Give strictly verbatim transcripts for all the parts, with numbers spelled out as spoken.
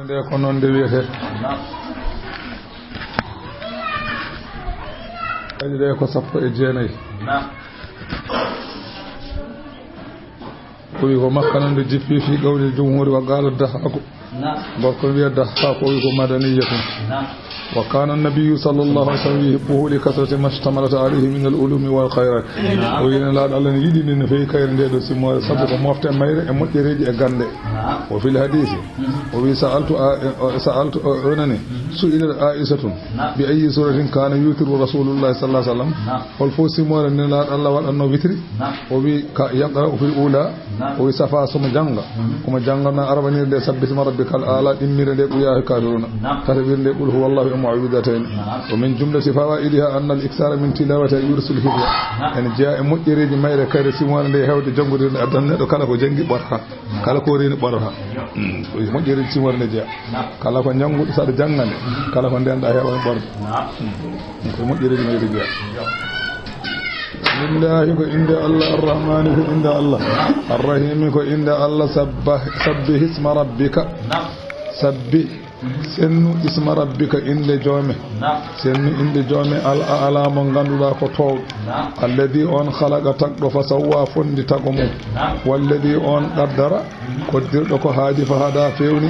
Nde ko noon nde wiyetee. Kadi ɗe ko sappo e jeenayi. O wi ko Makka noon nde jippi fi qawli jumhuri wa qala Dahhaku. Gorko wiya Dahhaku, o wi ko madaniyatun. Wa kana an-nabiyyu sallallahu alaihi wasallam yuhibbuhu li kathrati ma ishtamalat alayhi min al-ulumi wal khayrat. O wi Nelaaɗo Allah ne yiɗi nde no feewi kayre nde ɗo simoore, sabu ko mofte mayre e moƴƴereeji e gannde. Wa fil hadisi. O wi sa'altu a-, sa'altu, o, o nani. Su'ilat Aishatun. Bi ayyi suratin kana yutiru Rasulullah sallallahu alaihi wasallam. Hol fof simoore Nelaaɗo Allah waɗatno witri? O wi ka yaqra'u fil ula. O wi safa somo jannga. Omo janngana arabanire nde sabbi isma rabbikal a'la, ɗimmire nde qul ya ayyuhal kafiruna. Tataɓire nde qul huwallahu e mu'awwidhatayn. Wa min jumlati fawaidiha anna al iksara min tilawati yurisul hifza. Ene jeya e moƴƴereeji mayre kayre simoore nde hewde janngude nde addan neɗɗo kala ko janngi ɓorta. Kala ko reeni ɓorta. Mm, ko moƴƴereeji simoore nde jeya. Kala ko njannguɗo saɗa janngane. Kala ko ndenɗa heɓan ɓorta. Mm, ko moƴƴereeji mayre jeya. Bismillahi ko innde Allah, Arrahmani ko innde Allah, Arrahimi ko innde Allah, sabba-, sabbi hisma rabbika. Sabbi, sennu isma rabbika innde joome. Sennu innde joome al a'la mo ngannduɗaa ko toowɗo. Alladi on khalaqa tagɗo fa sawwa fondi tago mum. Walladi on qaddara koddirɗo ko haaji fa hada fewni.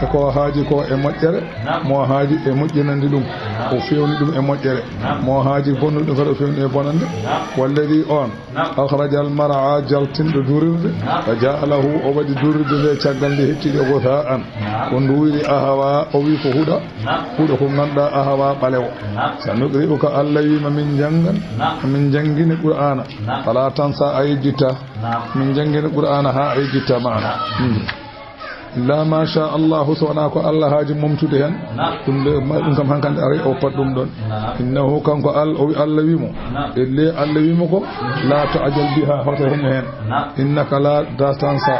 E ko haaji ko e moƴƴere, mo haaji e moƴƴinandi ɗum, o fewni ɗum e moƴƴere. Mo haaji bonnude ɗum kadi o fewni e bonande. Walladi on akhrajal mar'a jaltinɗo durirde, fa ja'alahu o waɗi durirde nde caggal nde hettide ghutha'an ko nduyri ahwa o wi ko huɗa, huɗo ko ngannduɗaa ahwa ɓalewo. Sa nuqri'uka Allah wi ma min janngan, min janngine Qur'aana, fala tansa a yejjitta. Min janngina Qur'aana haa a yejjitta maana. Hmm. Illa ma sha Allahu, so wonaa ko Allah haaji momtude heen. Ɗum de, ma-, ɗum kam hankadi aray o pat ɗum ɗon. Innahu, kanko Al-, o wi-, Allah wi mo. Naam. Ellee Allah wi mo ko, la ta'jal biha, hoto heno heen. Innaka la tansa,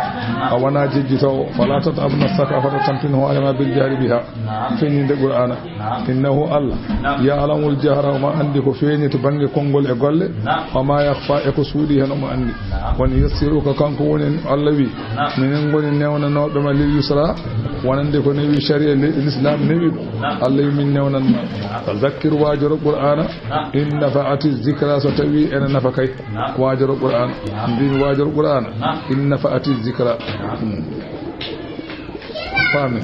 a wonaa jejjitoowo. Fala tat'ab nafsaka, hoto tampin hoore ma bil jahri biha. Naam. Feññinde Qur'aana. Naam. Innahu, Allah, naam, ya'lamul jahra, omo anndi ko feeñi to bannge konngol e golle. Naam. Wa ma yakhfa, e ko suuɗi heen omo anndi. Naam. Wa nuyassiruka, kanko woni Allah wi, naam, minen ngoni newnanooɓe ma lil yusra, wonande ko newi sharia, li-, l'islam newi ɗum. Naam. Allah wi min newnan ma. Naam. Fa zakkir, waajoro Qur'aana. Naam. In nafa'ati zikra, so tawi ene nafa kay. Naam. Waajoro Qur'aana. Naam. Mbimi waajoro Qur'aana. Naam. In nafa'ati zikra. Naam. Hmm. Faami.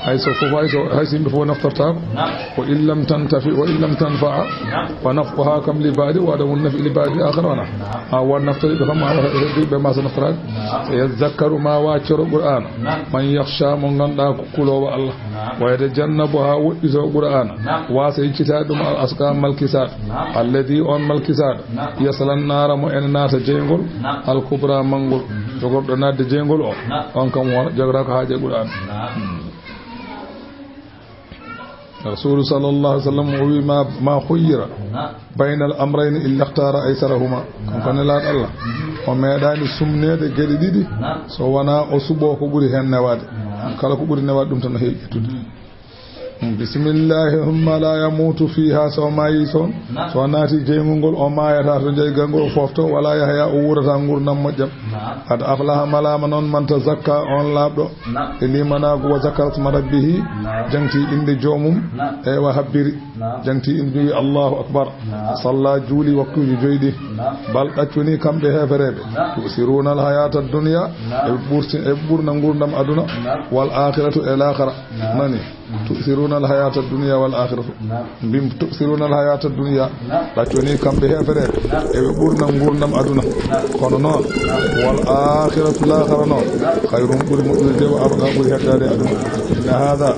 Hay so fof, hay so, hay so yimɓe fof naftortaako. Naam. Wa in lam tantafi, wa in lam tanfa'a. Naam. Wa naf'uha kam li ba'di, wa adamu naf'i li ba'di akhar wana. Naam. Ma wa naftari ɓe kam, ma wa heddi ɓe ma so naftoraade. Naam. Sa yazakkaru, ma waccoro Qur'aana. Naam. Man yakhsha, mo ngannduɗaa ko kuloowo Allah. Naam. Wa yatajannabuha, woɗɗito Qur'aana. Naam. Wasa yiccitaade ɗum al aska malkisaaɗo. Naam. Alladhi, on malkisaaɗo. Naam. Yasla naara, mo ene naata jeyngol. Naam. Al kubra, manngol. Mhm. Jogorɗo naatde jeyngol o. Naam. On kam wona, jogoraa ko haaje Qur'aana. Naam. Hmm. Rasulu sallallahu alaihi wasallam o wi ma, ma khuyyira, naam, baynal amrayni illa ikhtara aysarahuma. Naam. Kanko Nelaaɗo Allah, mhm, o meeɗaani sumneede geɗe ɗiɗi, naam, so wonaa o suɓoo ko ɓuri heen newaade. Naam. Kala ko ɓuri newaade ɗum tan o heewi ƴettude. Mhm. Bismillahi, humma la yamutu fiha, so maayi toon, naam, so naati jeyngol ngol, o maayataa to jeyngol ngol o foofto, wala yahya, o wuurata nguurndam moƴƴam. Naam. Qad aflaha, malaama noon, man tazakka, on laaɓɗo. Naam. E limanaagu, wa zakara sma rabbihi, naam, jaŋti innde joomum. Naam. E wa habbiri, naam, jaŋti innde jowi, Allahu akbar. Naam. Salla, juuli waktuuji joyi ɗi. Naam. Bal, ɗaccu ni kamɓe heefereeɓe. Naam. Tu'siruna al hayata dunya, naam, eɓe ɓurti-, eɓe ɓurna nguurndam aduna. Naam. Wal akhiratu, e laakhara. Naam. Nani? Tu'siruna al hayata dunya wal akhiratu. Naam. Mbim tu'siruna al hayata dunya. Naam. Ɗaccu ni kamɓe heefereeɓe. Naam. Eɓe ɓurna nguurndam aduna. Naam. Kono noon, naam, wal akhiratu, laakhara noon, naam, khayrun, ɓuri moƴƴude, wa abqa, ɓuri heddaade e aduna. Inna hadha,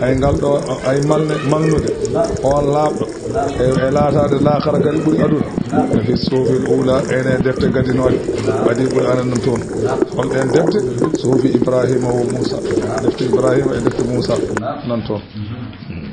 ay ngal ɗo, ay malne-, malnude, naam, on laaɓɗo, naam, e, e laataade laakhara kadi ɓuri aduna. Naam. Fi suhufil ula, ene defte gadinooɗe. Naam. Ɓadi Qur'aana nan toon. Naam. Hol ɗeen defte? Suhufi Ibrahima wa Muusa. Naam. Defte Ibrahima e defte Muusa. Naam. Nan toon. Mhm.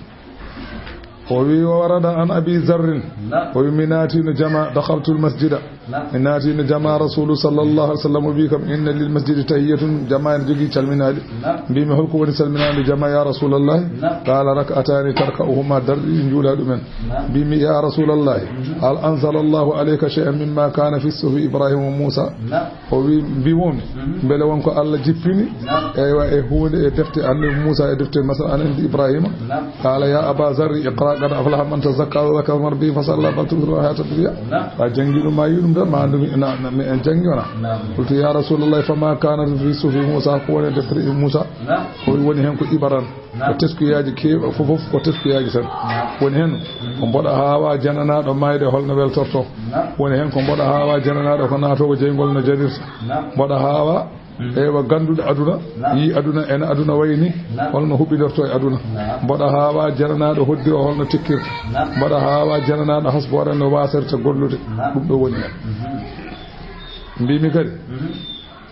O wi, wa warada an Abi Zarrin. Naam. O wi, mi naatino jama, dakhaltul masjida. Naam. Mi naati no jamaa Rasuulu sallallahu alaihi wasallam, o wi kam, "Inna lil masjidi tahiyyatun," jamaa ene jogii calminaali. Naam. Mbimi, "Holko woni calminaali jamaa ya Rasuulallahi?" Naam. Qaala, "Rak'ataani tarka'uhumaa," darɗe ɗiɗi njuula ɗumen. Naam. Mbimi, "Ya Rasuulallahi, mhm, hal anzala Allahu alayka shay'an mimma kana fi suhufi Ibrahima wa Muusa?" Naam. O wi, mbimomi, mhm, mbele won ko Allah jippini, naam, eywa, e huunde e defte Annabi Muusa e defte, masala, aɗa anndi Ibrahima? Naam. Qaala, "Ya Aba Zarri, iqra qad aflaha man tazakka wa dhakara Rabbahu fasalla bal tu'thiruna al-hayata ad-dunya." Naam. A janngi ɗum, ma yiɗum de, ma anndumi, na, na, mi en janngi wona. Naam. Qultu, "Ya Rasulallah, fama kana fi suhufi Muusa, ko woni e deftere Muusa?" Naam. O wi, woni hen ko ibaran. Naam. Ko teskuyaaji keew-, fof, fof ko teskuyaaji tan. Naam. Woni hen, mhm, ko mboɗo haawa jananaaɗo maayde holno weltorto. Naam. Woni hen ko mboɗo haawa jananaaɗo ko naatoowo jeyngol no janirta. Naam. Mboɗo haawa, mhm, eywa, gannduɗo aduna, naam, yii aduna, ene aduna wayi ni, naam, holno huɓɓidorto e aduna. Naam. Mboɗo haawa jananaaɗo hoddiro holno tikkirta. Naam. Mboɗo haawa jananaaɗo hasboore no waasirta gollude. Naam. Ɗum ɗo woni hen. Mhm. Mbimi kadi, mhm,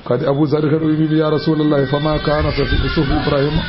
kadi Abu Zarri kadi o wi, "Ya Rasulallahi, fama kana fi suhufi Ibrahima?"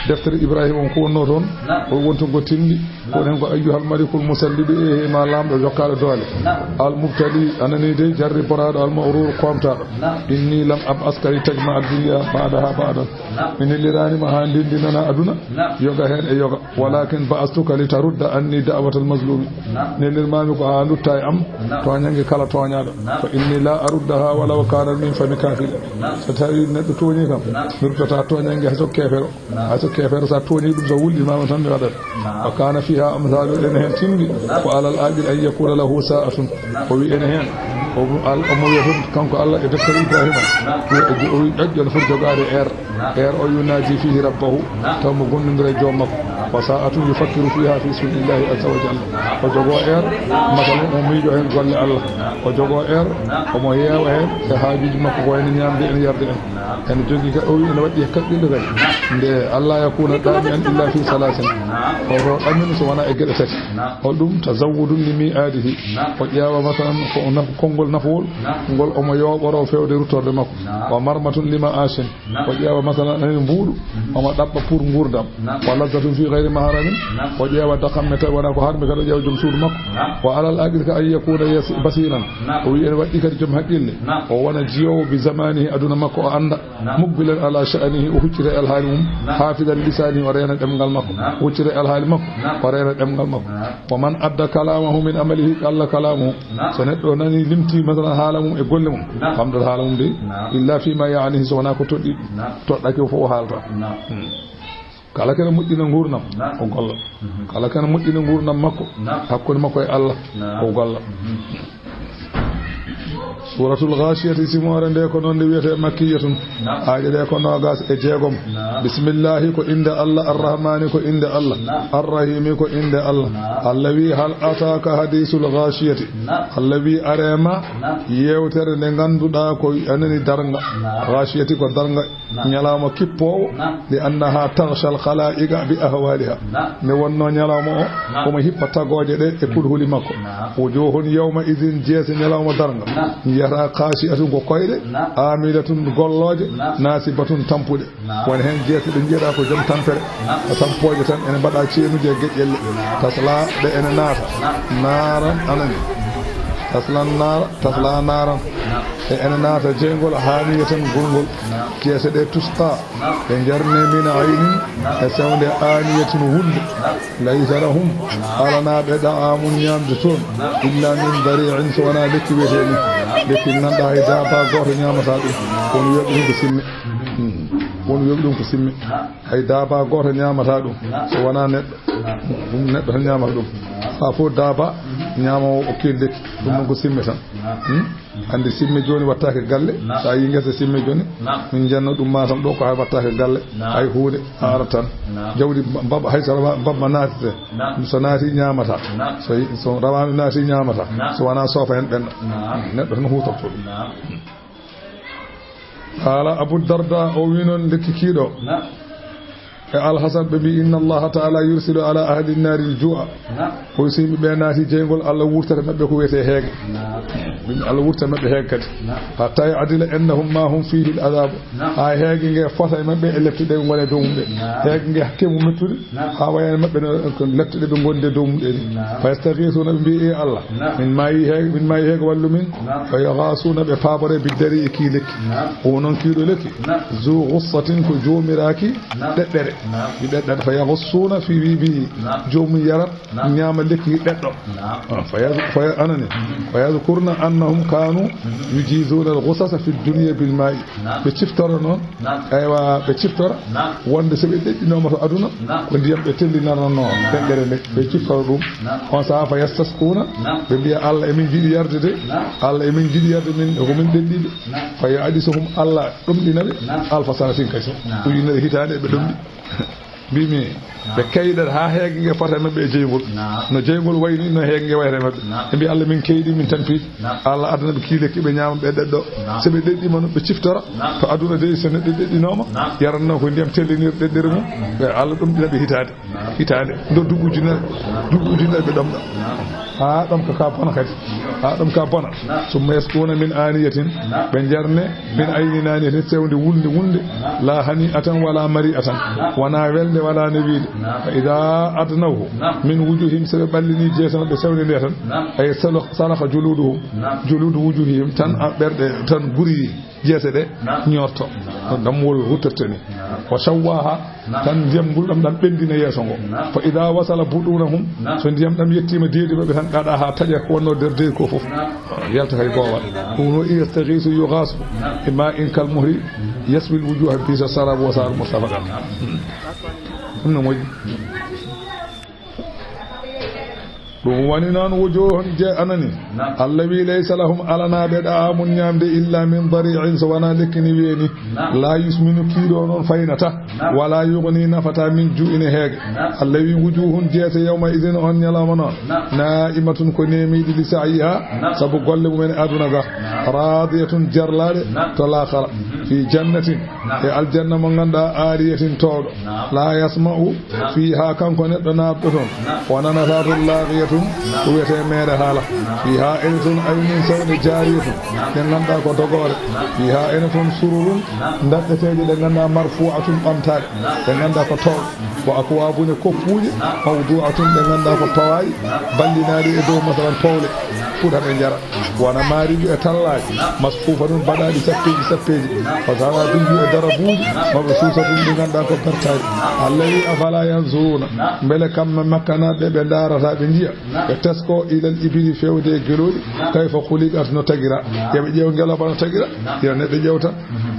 Deftere Ibrahima on ko wonno toon? Naam. O wonto ngo tindi. Naam. Ko woni hen ko, "Ayyuhal malikul musallidu," e he ma laamɗo jokkaaɗo doole. Naam. "Al mubtali," anani de, jarriboraaɗo, "al ma'rur," koomtaaɗo. Naam. "Inni lam ab'aska li tajma'a ad-dunya ba'daha ba'dan." Naam. Mi nelliraani ma haa ndendinana aduna, naam, yoga heen e yoga. Walakin ba'astuka li tarudda anni da'watal mazlumi. Naam. Nellirmaami ko haa lutta e am, naam, tooñange kala tooñaaɗo. Naam. Fa inni la aruddaha walaw kana min fami kafir. Naam. So tawi neɗɗo tooñi kam, naam, mi ruttata tooñange hay so keefero. Naam. Hay so keefero, sa tooñi ɗum, so wulɗimaama tan mi waɗat. Naam. Wa kana fiha amsalu, ene heen tindi, naam, ko alal aqil an yakuna lahu sa'atun. Naam. O wi ene heen, o, al-, omo wiya toon kanko Allah e deftere Ibrahima. Naam. Wi-, o wi ƴoƴƴo no foti jogaade heure. Naam. Heure o yunaji fihi rabbahu, naam, taw mo gondondira e joom makko. Naam. Wa sa'atun yufakkiru fiha fi sun'illahi azza wa jalla. Naam. O jogoo heure, naam, masalan, o miijo heen golle Allah. Naam. O jogoo heure, naam, omo yeewa heen e haajuuji makko, ko wayno ñaamde en, yarde en. Naam. Ene jogii ka-, o wi ene waɗɗi e kaɓɓirɗe kadi. Naam. Nde Allah yakuna ɗaami an illa fi salasin. Naam. O to ɗamin so wonaa e geɗe tati. Naam. Hol ɗum? Tazawwudun li mi'adihi. Naam. O ƴeewa, masalan, ko naf-, konngol nafowol, naam, ngol omo yooɓoroo feewde ruttorde makko. Naam. Wa marmatun li ma'ashin. Naam. O ƴeewa, masalan, anen mbuuɗu, mhm, omo ɗaɓɓa pour nguurndam. Naam. Wa lazzatun fi ghayri mahramin. Naam. O ƴeewa dakamme tawi wonaa ko harmi kadi, o ƴeewa joom suudu makko. Naam. Wa alal aqil ka an yakuna yas-, basiran. Naam. O wi ene waɗɗi kadi joom haqqille. Naam. O wona jiyoowo bi zamanihi, aduna makko o annda. Naam. Muqbilan ala sha'nihi, o huccita e alhaali mum. Naam. Hafidan lisanihi, o reena ɗemngal makko. Naam. O huccita e alhaali makko, naam, o reena ɗemngal makko. Naam. Wa man adda kalamahu min amalihi qalla kalamuhu. Naam. So neɗɗo nani, limti, masalan, haala mum e golle mum, naam, famɗat haala mum de. Naam. Illa fima ya'nihi, so wonaa ko toɗɗi, naam, toɗɗake o fof o haalta. Naam. Hmm. Kala kene moƴƴina nguurndam, naam, o golla. Mhm. Kala kene moƴƴina nguurndam makko, naam, hakkunde makko e Allah, naam, o golla. Mhm. Suratul Ghashiyati, simoore nde ko noon nde wiyetee, makkiyatun. Naam. Aaje ɗe ko noogas e jeegom. Naam. Bismillahi ko innde Allah, arrahmani ko innde Allah, naam, arrahimi ko innde Allah. Naam. Allah wi, "Hal ataka hadisul ghashiyati?" Naam. Allah wi, "Are ma, naam, yeewtere nde ngannduɗaa ko anani darnga." Naam. Ghashiyati ko darnga. Naam. Ñalawma kippoowo, naam, li annaha taghshal khalaiqa bi ahwaliha. Naam. Nde wonno ñalawma o, naam, omo hippa tagooje ɗe e kulhuli makko. Naam. Wujuhun yawma idhin, jeese ñalawma darnga. Naam. Yara khashi'atun ko koyɗe, naam, amilatun gollooje, naam, nasibatun tampuɗe. Naam. Woni heen jeese ɗe njiyaɗa ko joom tampere. Naam. Ko tampooje tan ene mbaɗa ceenuji e geƴƴelle. Naam. Tasla ɗe ene naata. Naam. Naaran anani. Taslan naara, tasla naaran. Naam. E ene naata jeyngol haaniyatan gurngol. Naam. Jeese ɗe tusqa. Naam. Ɓe njarne min aynin, naam, e sewnde aaniyatin wulnde. Naam. Laysa lahum, naam, alana ɓe da'amun ñaamde toon, naam, illa min dari'in, so wonaa lekki wiyetee ni. Naam. Lekki ngannduɗaa hay daaba gooto ñaamataa ɗum. Won wiya ɗum ko simme. Mhm. Hmm. Won wiya ɗum ko simme. Naam. Hay daaba gooto ñaamataa ɗum. Naam. So wonaa neɗɗo. Naam. Ɗum neɗɗo tan ñaamata ɗum. Naam. Haa fof daaba, mhm, ñaamoowo o keel lekki. Ɗum, naam, ɗum ko simme tan. Naam. Hmm? Anndi simme jooni wattaake galle. Naam. So a yii ngesa simme jooni, naam, min njenno ɗum Matam ɗo ko hay wattaake galle. Naam. Hay huunde, a arat tan. Naam. Jawdi mba-, mbabba, hay so rawa-, mbabba naatete. Naam. So naati ñaamata. Naam. So yi-, so rawaandu naati ñaamata. Naam. So wonaa soofa heen ɓenna. Naam. Neɗɗo tan huutorto ɗum. Naam. Haala Abu Darda o wi noon lekki kiiɗo. Naam. E Alhasan ɓe mbi, "Inna Allaha ta'ala yursilu ala ahli nari al-ju'a." Naam. Kono so yimɓe ɓe naati jeyngol, Allah wurtata maɓɓe ko wiyetee heege. Naam. Allah wurtata maɓɓe heege kadi. Naam. Hatta ya'dila annahum ma hum fihi al-adhab. Naam. Haa heege nge fota e maɓɓe e lepte ɗe ngoni e dow mum ɗe. Naam. Heege nge hakke mum mettude. Naam. Haa wayani maɓɓe no ko lepte ɗe ɓe ngondi e dow mum ɗe ni. Naam. Fa yastaghisuna ɓe mbi, "E Allah, naam, min maayi heege, min maayi heege wallu min." Naam. Fa yughasuna ɓe paabore bi dari e kii lekki. Naam. O noon kiiɗo lekki. Naam. Zu ghussatin ko joomiraaki, naam, ɗeɗɗere. Naam. Ɗi ɗeɗɗere. Fa yaghussuna fi wi bi. Naam. Joomum yarat, naam, ñaama lekki ɗeɗɗo. Naam. Ah, fa yaz-, fa ya-, anani. Mhm. Fa yadhkurna annahum kanu, mhm, yujizuna al-ghusasa fi dunya bil ma'i. Naam. Ɓe ciftora noon. Naam. Aywa, ɓe ciftora. Naam. Wonde so ɓe ɗeɗɗinooma to aduna, naam, ko ndiyam ɓe tellinarnoo, naam, ɗeɗɗere nde. Ɓe ciftora ɗum. Naam. On sahaa fa yastasquna, naam, ɓe mbiya, "Allah, emin jiɗi yarde de. Naam. Allah, emin jiɗi yarde min, ko min ɗeɗɗiiɓe." Naam. Fa ya'disuhum, Allah ɗomɗina ɓe. Naam. Alfa sanatin kadi. Naam. Ujunere hitaande ɓe ɗomɗi. Mbimi, naam, ɓe kaydat haa heege nge fota e maɓɓe e jeyngol. Naam. No jeyngol wayni, no heege nge wayata e maɓɓe. Naam. Ɓe mbi, "Allah, min keydi, min tampi." Naam. Allah addana ɓe kii lekki, ɓe ñaama, ɓe ɗeɗɗo. Naam. So ɓe ɗeɗɗiima noon, ɓe ciftora. Naam. To aduna de, so neɗɗo ɗeɗɗinooma, naam, yaranno ko ndiyam tellinir ɗeɗɗere mum. Naam. Ɓe Allah ɗomɗina ɓe hitaande. Naam. Hitaande. Ndo duɓi ujunere, duɓi ujunere ɓe ɗomɗa. Naam. Haa ɗomka ka bona kadi. Haa ɗomka bona. Naam. Summa yasquna min aniyatin. Naam. Ɓe njarne min aynin aniyatin, sewndi wulndi wulnde. Naam. La hani'atan wala mari'atan. Naam. Wona welde wala newiinde. Naam. Fa idha adnawhu. Naam. Min wujuhihim, so ɓe ɓallini jeese maɓɓe sewndi nde tan. Naam. Ay sala-, salaha juluduhum. Naam. Juludu wujuhihim tan, a, ɓerɗe tan guri. Jeese ɗe, naam, ñoorto. Naam. No dammuwol ruttirta ni. Naam. Wa shawwaha, naam, tan ndiyam ngulɗam ɗam ɓenndina yeeso ngo. Naam. Fa idha wasala butunahum, naam, so ndiyam ɗam yettiima deedi maɓɓe tan, qaɗaha taƴa ko wonno nder deedi ko fof. Naam. Yalta kay goowa. Naam. Ɗum no yastaghisu yughasu, naam, bi ma'in kal muhli, mhm, yaswi al wujuha bi'sa sharab wa sa'at murtafaqa. Naam. Ɗum no moƴƴi. Ɗum woni noon, wujuhun je anani. Naam. Allah wi, "Laysa lahum," alanaa ɓe, "da'amun," ñaamde, "illa min dari'in," so wonaa lekki ni weeni. Naam. "La yusminu," kiiɗo noon faynata. Naam. "Wala yughni," nafata, "min," ju'ine heege. Naam. Allah wi, "Wujuhun," jeese, "yawma idhin," on ñalawma noon. Naam. "Na'imatun," ko neemiiɗi, "li sa'yiha," naam, sabu golle mumen aduna ga. Naam. "Radiyatun," jarlaaɗe, naam, to laakhara. Mhm. "Fi jannatin," naam, e aljanna mo ngannduɗaa, "aliyatin," toowɗo. Naam. "La yasma'u," naam, "fiha," kanko neɗɗo naatɗo toon, naam, "o nanataa toon laaghiyatun," naam, ko wiyetee meere haala. Naam. "Fiha," ene toon, "aynun," sewɗe, "jariyatun," naam, ɗe ngannduɗaa ko dogoore. Naam. "Fiha," ene toon, "sururun," naam, ndaɗɗeteeje ɗe ngannduɗaa, "marfu'atun," ɓamtaaɗe, naam, ɗe ngannduɗaa ko toowɗe. "Wa akwabun," e koppuuje, naam, "mawdu'atun," ɗe ngannduɗaa ko pawaay, naam, ballinaɗe e dow, masalan, powle. Fuɗa ɓe njara. Wona maariiɗi e tallaaji. Masfuufatun, baɗaaɗi sappeeji sappeeji. Wa zaraabiyyu, e darabuuji. Mabsuusatun, ɗi ngannduɗaa ko bertaaɗi. Allah wi, "Afala yanzuruna." Mbele kamɓe Makkanaaɓe ɓe ndaarataa, ɓe njiya? Ɓe tesko ilal ibili, feewde e gelooɗi. Kayfa khuliqat, no tagira. Yo ɓe ƴeew ngelooba no tagira. Yo neɗɗo ƴeewta.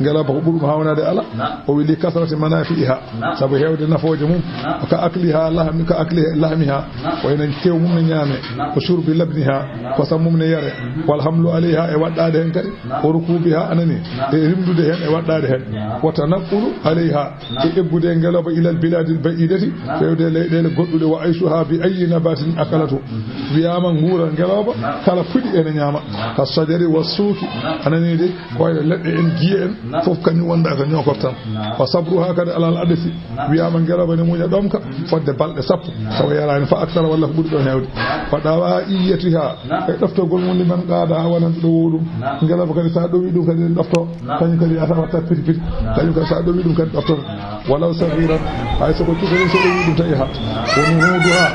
Ngelooba ko ɓuri ɗum haawnaade alaa. O wi, "Li kasrati manafi'iha." Naam. Sabu heewde nafooje mum. Naam. Ka akliha lahmi, ka akli lahmiha. Naam. Ko enen tew mum ne ñaame. Naam. Ko shurbi labniha. Naam. Kosam mum ne yare. Mhm. Wal hamlu alayha, e waɗɗaade heen kadi. Naam. Wa rukubiha, anani. Naam. E rimdude heen, e waɗɗaade heen. Naam. Wa tanaqqulu alayha. Naam. E eggude e ngelooba ilal biladil ba'idati. Naam. Feewde e leyɗeele goɗɗuɗe. Wa ayshuha bi ayyi nabatin akalatu. Mhm. Wiyaama nguura ngelooba. Naam. Kala fuɗi ene ñaama. Naam. Ka shajari wa suuki. Naam. Anani de. Koyɗe leɗɗe en, giye en, naam, fof kañum wonda ko ñookor tan. Naam. Wa sabruha kadi alal adasi. Naam. Wiyaama ngelooba ne muña ɗomka, mhm, fodde balɗe sappo. Naam. Tawa yaraani fa aksara walla ko ɓuri ɗon heewde. Naam. Fa dawaiyatiha, naam, e ɗoftogol mum, liman qaada, wonande ɗo wowi ɗum. Naam. Ngelooba kadi, so a ɗowi ɗum kadi ɗofto. Naam. Kañum kadi yahata watta piti piti. Naam. Kañum kadi, so a ɗowi ɗum kadi ɗoftoto. Naam. Walaw saghiran, hay so ko cukalel, so ɗowi ɗum tawi ha. Naam. Wa nuhuduha,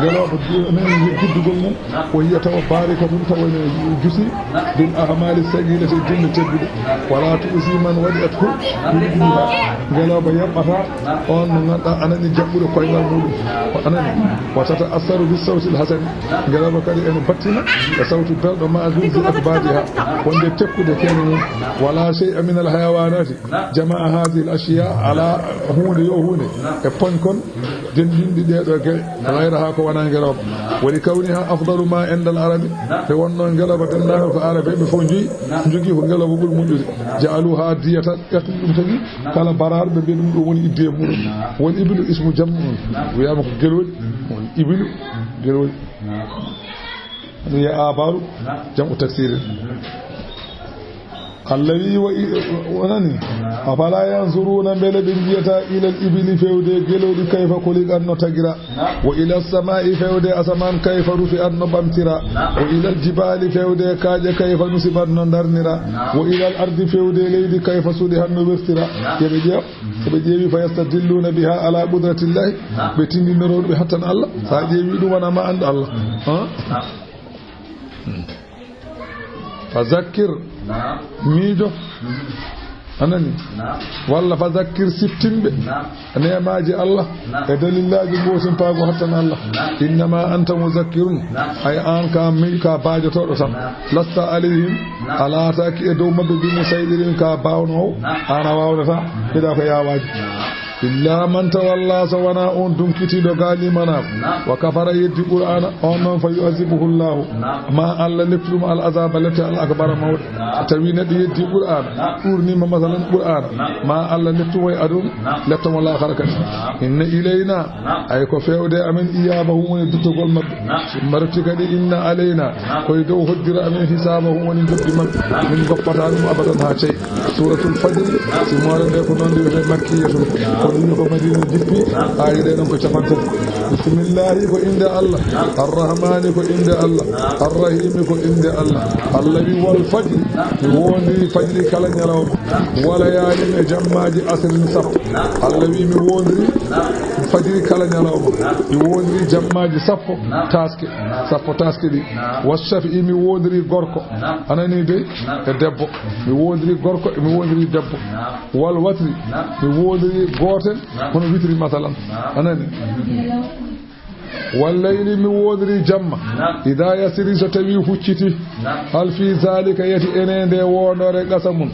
ngelooba du-, men giddugol mum. Naam. Wa hiya, tawa barikatun, tawa ene jusi, naam, bil a'mali sagirati, e jinde tedduɗe. Naam. Wala tu'zi man wadi'athu, naam, yurdiha. Ngelooba yaɓɓata, naam, on mo ngannduɗaa anani jaɓɓude koyngal muɗum. Naam. Ko anani. Wa tata'assaru bis sawtil hasani. Naam. Ngelooba kadi ene battina e sawtu belɗo, ma zuzi akbadiha, wonde tekkude keene mum. Naam. Wala shay'a min al hayawanati. Naam. Jama'a hadhihi al ashya, ala huunde yo huunde, naam, e poñ kon, denndinɗi ɗee ɗoo geɗe, naam, ghayraha, ko wonaa ngelooba. Naam. Wa li kawniha afdalu ma inda al arabi, naam, nde wonnoo ngelooba denndaangal ko Arabeeɓe fof njogi, naam, njogii ko ngelooba ɓuri moƴƴude. Naam. Ja'aluha diyatan, ƴetti ɗum tagi, naam, kala baraar, ɓe mbiya ɗum ɗo woni idde muɗum. Naam. Wal ibilu ismu jam'un. Naam. Wiyaama ko gelooɗi. Mhm. Wal ibilu, mhm, gelooɗi. Naam. Wiya abaru, naam, jam'u taksirin. Mhm. Allah wi, wa i-, wonani. Afala yanzuruna, mbele ɓe njiyata ilal ibili, fewde gelooɗi, kayfa khuliqat, no tagira. Wa ilal sama'i, fewde asaman, kayfa rufi'at, no ɓamtira. Wa ilal jibali, fewde kaaƴe, kayfa nusibat, no darnira. Wa ilal ardi, fewde leydi, kayfa sudihat, no wertira. Yo ɓe ƴeew, so ɓe ƴeewi, fa yastadilluna biha ala qudratillahi, ɓe tindinoro ɓe hattan Allah. Sa ƴeewi ɗum, wona ma anndu Allah. Ha? Fa zakkir, miijo. A nani? Walla fa zakkir, siftinɓe neemaaji Allah e dalillaaji gootimpaagu hattan Allah. Innama anta muzakkirun, ay aan ka mi-, ka baajotooɗo tan. Lasta alayhim, a laataaki e dow maɓɓe bi musaydirin, ka baawnoowo, aan a waawnata, mbiɗa ko yaawaaji. Illa man tawalla, so wona on dunkitiiɗo gaalimanaako, wa kafara, yeddi Qur'aana, on noon fa yu'azibuhu Allahu, ma Allah leptu ɗum al azaba, lepte al akbara mawɗe. Tawi neɗɗo yeddi Qur'aana, ɗuurnima masalan Qur'aana, ma Allah leptu mo e aduna, lepta mo laakhara kadi. Inna ilayna, ay ko fewde amen, iyabahum woni duttogol maɓɓe. Marti kadi inna alayna, koye dow hoddira amen hisabahum woni joddi maɓɓe. Min goppata ɗum abadan haa cey. Suratul Fajri, si moore nde ko noon wiyete makkiyatun, ko ɗum ko Madina jippi, aaya ɗe ɗon ko capantati. Bismillahi ko innde Allah, Arrahmani ko innde Allah, Arrahimi ko innde Allah. Allah wi wal fajri, mi wondiri fajri kala ñalawma, wa layalin e jammaaji asrin sappo. Allah wi mi wondiri fajri kala ñalawma, mi wondiri jammaaji sappo taaske, sappo taaske ɗi. Wa shafi'i mi wondiri gorko, a nani dey, e debbo. Mi wondiri gorko, mi wondiri debbo. Wal watri, mi wondiri gootel, hono witri masalan. A nani? Wal layli, mi wondiri jamma. Ida yasiri, so tawi hucciti. Hal fi zalika, yati ene nde wondore qasamun.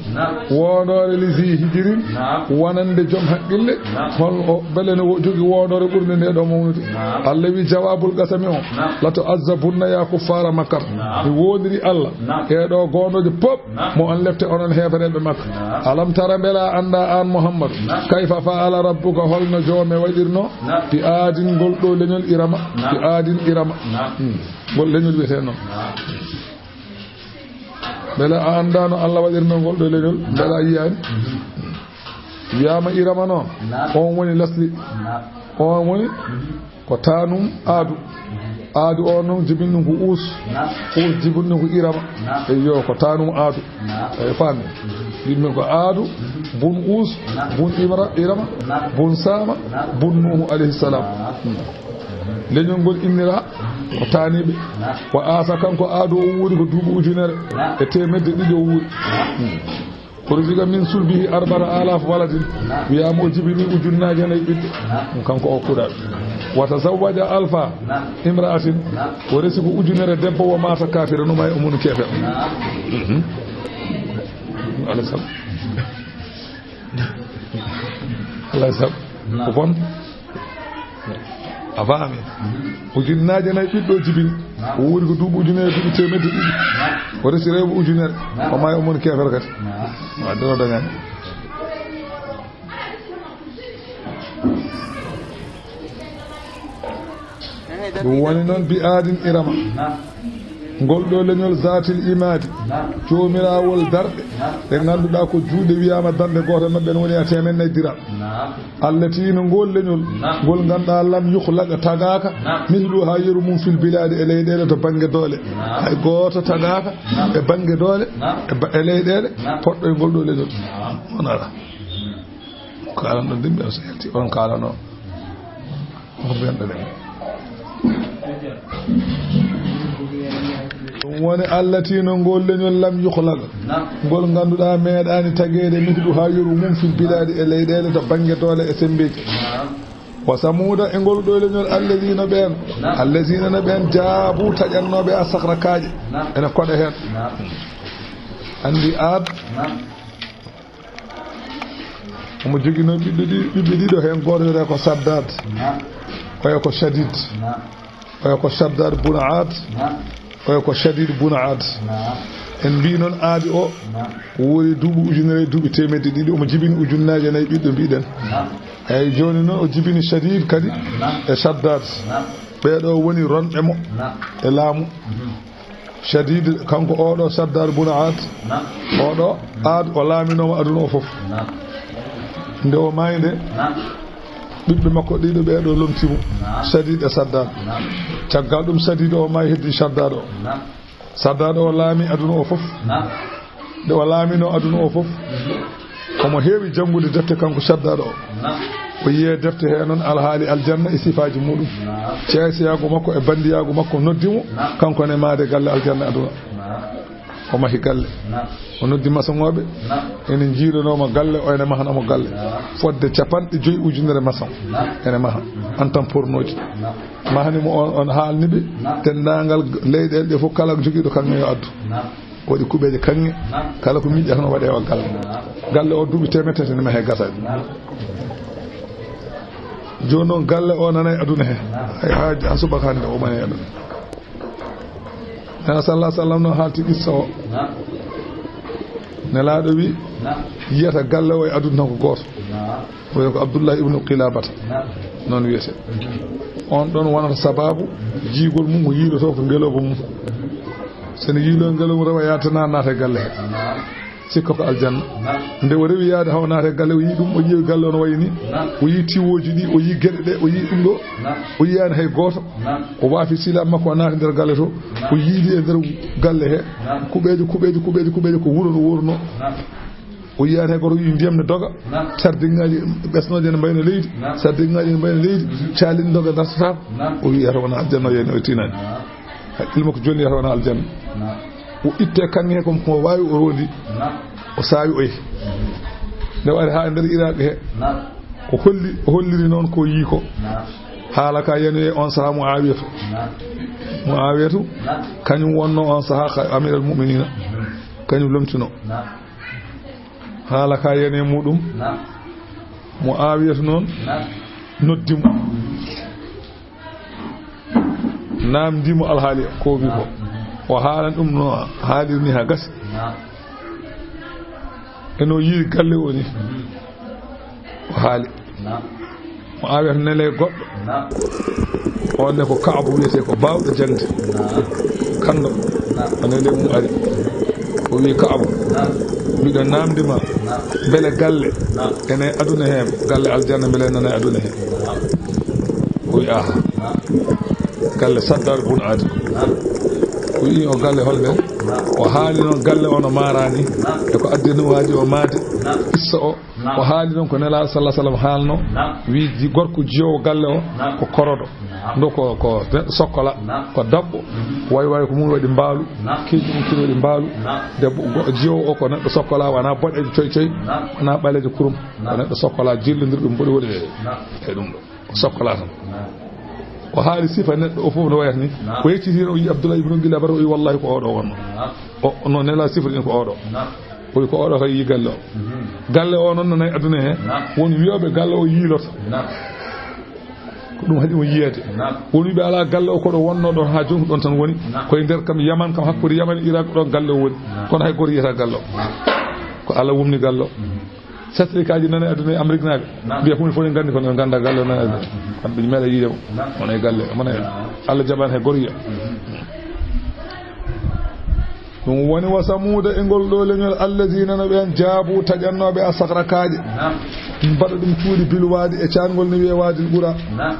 Wondore li zi hijirin, wonande joom haqqille. Hol o, bele no wo-, jogi wondore ɓurnde nde ɗo mawnude. Allah wi jawabul qasami o. Lato azzabunna ya kuffara Makkata. Mi wondiri Allah. E ɗo gondoje pop. Mo on lepte onon heefereɓe Makka. Alam tara, mbela a annda an Muhammadu? Kayfa fa'ala rabbuka, holno joome waɗirno? Bi aadin, ngol ɗo leñol Irama. Bi aadin, Irama. Hmm. Ngol leñol wiyete noon. Mbela a annda no Allah waɗirno ngol ɗo leñol? Mbela a yiyani? Wiyama Irama noon. On woni lasli. On woni Ko taanum aadu. Aadu o noon jibinɗum ko uus. Uus jibinɗum ko irama. Eyyo, ko taanum aadu. Eyi, faami. Yimɓe ko aadu, bun uus, bun imra, irama, bun saama, bun nuuhu alayhi salam. Hmm. Leñol ngol innira ko taaniiɓe. Wa aasa, kanko aadu o wuuri ko duuɓi ujunere e teemedde ɗiɗi o wuuri. Hmm. Ko ruziqa min sulbihi arba'ata alaf waladin. Wiyaama o jibini ujunnaaje nayi ɓiɓɓe. Ɗum kanko o kuuɗaaɗo. Wa tazawwaja alfa imra'atin. O resi ko ujunere debbo, wa maata kaafiran, o maayi o moni keefeero. Mhm. Alayhi salam. Alayhi salam. Ko bon. A faami? Ujunnaaje nayi ɓiɗɗo jibini. O wuuri ko duuɓi ujunere, duuɓi teemedde ɗiɗi. O resi rewɓe ujunere. O maayi o moni keefeero kadi. Wa doro dañani. Ɗum woni noon bi aadin irama. Ngol ɗo leñol zaatil imaadi, joomirawol darɗe, ɗe ngannduɗaa ko juuɗe wiyaama darnde gooto maɓɓe no woni a teemen nayi diram. Allati no ngol leñol, ngol ngannduɗaa lam yukhlaqa tagaaka, mislu haa yeru mum fil bilaadi e leyɗeele to bannge doole. Hay gooto tagaaka e bannge doole, e ba-, e leyɗeele, poɗɗo e ngol ɗo leñol. On ara. Kaalan ɗon dimɓe on so yalti, on kaalano. Ɗum woni allati no ngol leñol lam yukhlaq, ngol ngannduɗaa meeɗaani tageede mislu haa yeru mum fil bilaadi e leyɗeele to bannge doole e semmbeeji. Wa samuuda e ngol ɗo leñol allazina ɓeen, allazina no ɓeen jaabu taƴannooɓe a sakhra kaaƴe, ene koɗa heen. Anndi Aad, Omo joginoo ɓiɓɓe ɗi-, ɓiɓɓe ɗiɗo, heen gooto wiyetee ko Saddad, oya ko Shadid, oya ko Shaddad bun Aad, oya ko Shadid bun Aad. En mbii noon Aadi o wuuri duuɓi ujunere e duuɓi teemedde ɗiɗi, omo jibini ujunnaaje nayi ɓiɗɗo mbiɗen. Eeyi, jooni noon o jibini Shadid kadi e Shaddad. Ɓee ɗo woni ronɓe mo e laamu. Shadid, kanko oɗo Shaddad bun Aad, oɗo Aad o laaminooma aduna o fof. Nde o maayi nde, ɓiɓɓe makko ɗiɗo ɓee ɗo lomtii mo, Shadid e Shaddad. Caggal ɗum Shadid o maayi, heddii Shaddad o. Shaddad o laami aduna o fof. Nde o laaminoo aduna o fof, omo heewi janngude defte kanko Shaddad o. O yiyee defte hee noon alhaali aljanna e sifaaji muɗum. Ceeseyaagu makko e banndiyaagu makko noddi mo, kanko ne maayde galle aljanna aduna. O mahi galle. O noddi masoŋooɓe, ene njiilanoo mo galle, o ene mahana mo galle. Fodde capanɗe joyi ujunere masoŋ ene maha, antan pornooji. Mahani mo on, on haalni ɓe denndaangal leyɗeele ɗe fof, kala jogiiɗo kaŋŋe yo addu. Waɗi kuɓeeje kaŋŋe, kala ko miiƴata no waɗee o galle. Galle o duuɓi teemedde tati ne mahee gasaani. Jooni noon galle o nanay aduna he. Hay haa, haa subaka hannde o nanay aduna. Nana sallallahu alaihi wasallam no haalti qissa o. Nelaaɗo wi, yiyata galle o e aduna tan ko gooto. O wiya ko Abdullah ibnu Qilabata. Noon wiyete. On ɗon wonata sababu jiigol mum, o yiiloto ko ngelooba mum. So ne yiiloo ngelooba mum, rewa yaade tan naata e galle he. Sikka ko aljanna. Nde o rewi yaade haw naata e galle, o yii ɗum, o ƴeewi galle o no wayi ni. O yii tiwooji ɗi, o yii geɗe ɗe, o yii ɗum ɗo. O yiyaani hay gooto. O waafi sila makko, o naati nder galle to. O yiidi e nder galle he. Kuɓeeje, kuɓeeje, kuɓeeje, kuɓeeje, ko wuro no wurno. O yiyaani hay gooto, o yii ndiyam ne doga. Sardiŋŋaaji ɓesnooje ne mbayna leydi. Sardiŋŋaaji ne mbayna leydi. Caali ne doga, dartataako. O wii, yata wona aljanna, o yeeyno, o tinaani. Hakkille makko jolni, yata wona aljanna. O itte kaŋŋe he, ko mo waawi o rondi. O saawi o yehi. Nde o ari haa nder Iraq he, o holli, o holliri noon ko yii ko. Haala ka yanoyi on sahaa Muawiyatu. Muawiyatu, kañum wonno on sahaa ka Amiral Mu'minina. Kañum lomtino. Haala ka yanoyi muɗum. Muawiyatu noon noddi mo. Naamndii mo alhaali ko o wi ko. O haalan ɗum no haaliri ni haa gasi. E no yiiri galle o ni. O haali. Muawiyata neli goɗɗo. On ne ko Ka'bu wiyetee, ko baawɗo jaŋde. Kanndo. O neli mum ari. O wi Ka'bu, mbiɗo naamndi ma, mbele galle ene aduna he, galle aljanna, mbele nana e aduna he? O wi, aha. Galle Saddad bun Adi. O wi, o galle holɓe? O haali noon galle o no maarani, e ko addi ɗum waaji o maayde. Qissa o, o haali noon ko Nelaaɗo sallallahu alaihi wasallam haalno, wi ji-, gorko jiyoowo galle o ko korodo. Ndo ko, ko neɗɗo sokkola, ko dabbo, way way ko mum waɗi mbaalu, keeji mum kino waɗi mbaalu. Debbo go-, jiyoowo o ko neɗɗo sokkola, wona boɗeejo coy coy, wona ɓaleejo kurum, ko neɗɗo sokkola, jillondirɗo mboɗi woni e, e ɗum ɗo. O sokkola tan. O haali sifa neɗɗo o fof no wayata ni. O yecciti heen, o yi Abdullah ibn Gilabata, o yi wallahi ko oɗo wonno. O, no Nelaaɗo sifori en ko oɗo. O wi ko oɗo kay yi galle o. Galle o noon no nayi aduna he. Won wiyooɓe galle o yiiloto. Ko ɗum haɗi mo yiyeede. Won wiɓe alaa galle o, koɗo wonno ɗon haa jooni ko ɗon tan woni. Koye nder kam Yaman kam, hakkunde Yaman e Irak ɗon galle o woni. Kono hay gooto yiyata galle o. Ko Allah wumni galle o. Sattirikaaji nana e aduna e Amérique naaɓe. Mbiya huunde fof ne nganndi kono ɓe ngannda galle o nana e aduna. Kam ɓe meeɗa yiide mo. Wona e galle, wona e Allah jaɓaani hay gooto yiya. Ɗum woni wa Samuuda e ngol ɗo leñol, allazina no ɓeen jaabu taƴannooɓe a sahra kaaƴe. Mbaɗa ɗum cuuɗi bil waadi e caangol no wiyee Waadil Ɓura.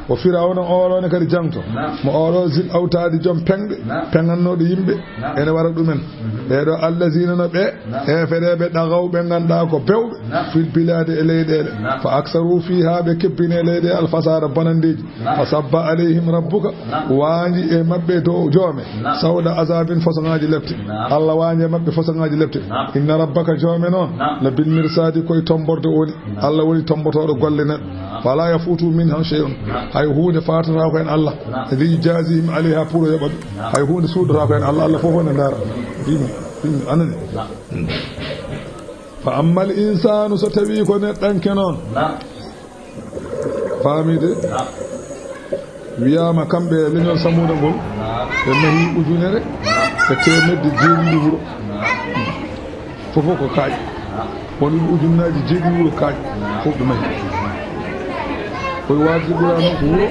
O Firawna oɗo ne kadi jaŋto. Mo oɗo zil awtaadi joom peŋɗe, peŋannooɗo yimɓe. Ene wara ɗumen. Ɓee ɗo allazina no ɓe heefereeɓe ɗagaw ɓe ngannduɗaa ko bewɓe fil bilaadi e leyɗeele. Fa aksaru fiihaa ɓe kebbine leyɗe alfasaada bonandeeji. Fa sabba alayhim rabbuka, waanji e maɓɓe dow joome, sawda azabin, façon ŋaaji lepte. Allah waanji e maɓɓe façon ŋaaji lepte. Inna rabbaka, joome noon, la bil mirsaadi, koye tomborde woni. Allah woni tombotooɗo golle neɗɗo. Fala yafutu minha shay'un, hay huunde faatataa ko en Allah. Li yajzihim alayha, pour o yoɓa ɓe. Hay huunde suuɗataa ko en Allah, Allah fof woni ndaara. Ɗum, ɗum anani. Fa ammal insaanu, so tawii ko neɗɗanke noon. Faamii de? Wiyaama kamɓe leñol Samuuda ngol, ɓe mahi ujunere e teemedde jeeɗiɗi wuro. Fof fof ko kaaƴe. Won ɓe ujunnaaji jeeɗiɗi wuro kaaƴe. Fof ɓe mahi. Koye Waadil Ɓura noon ko wuro,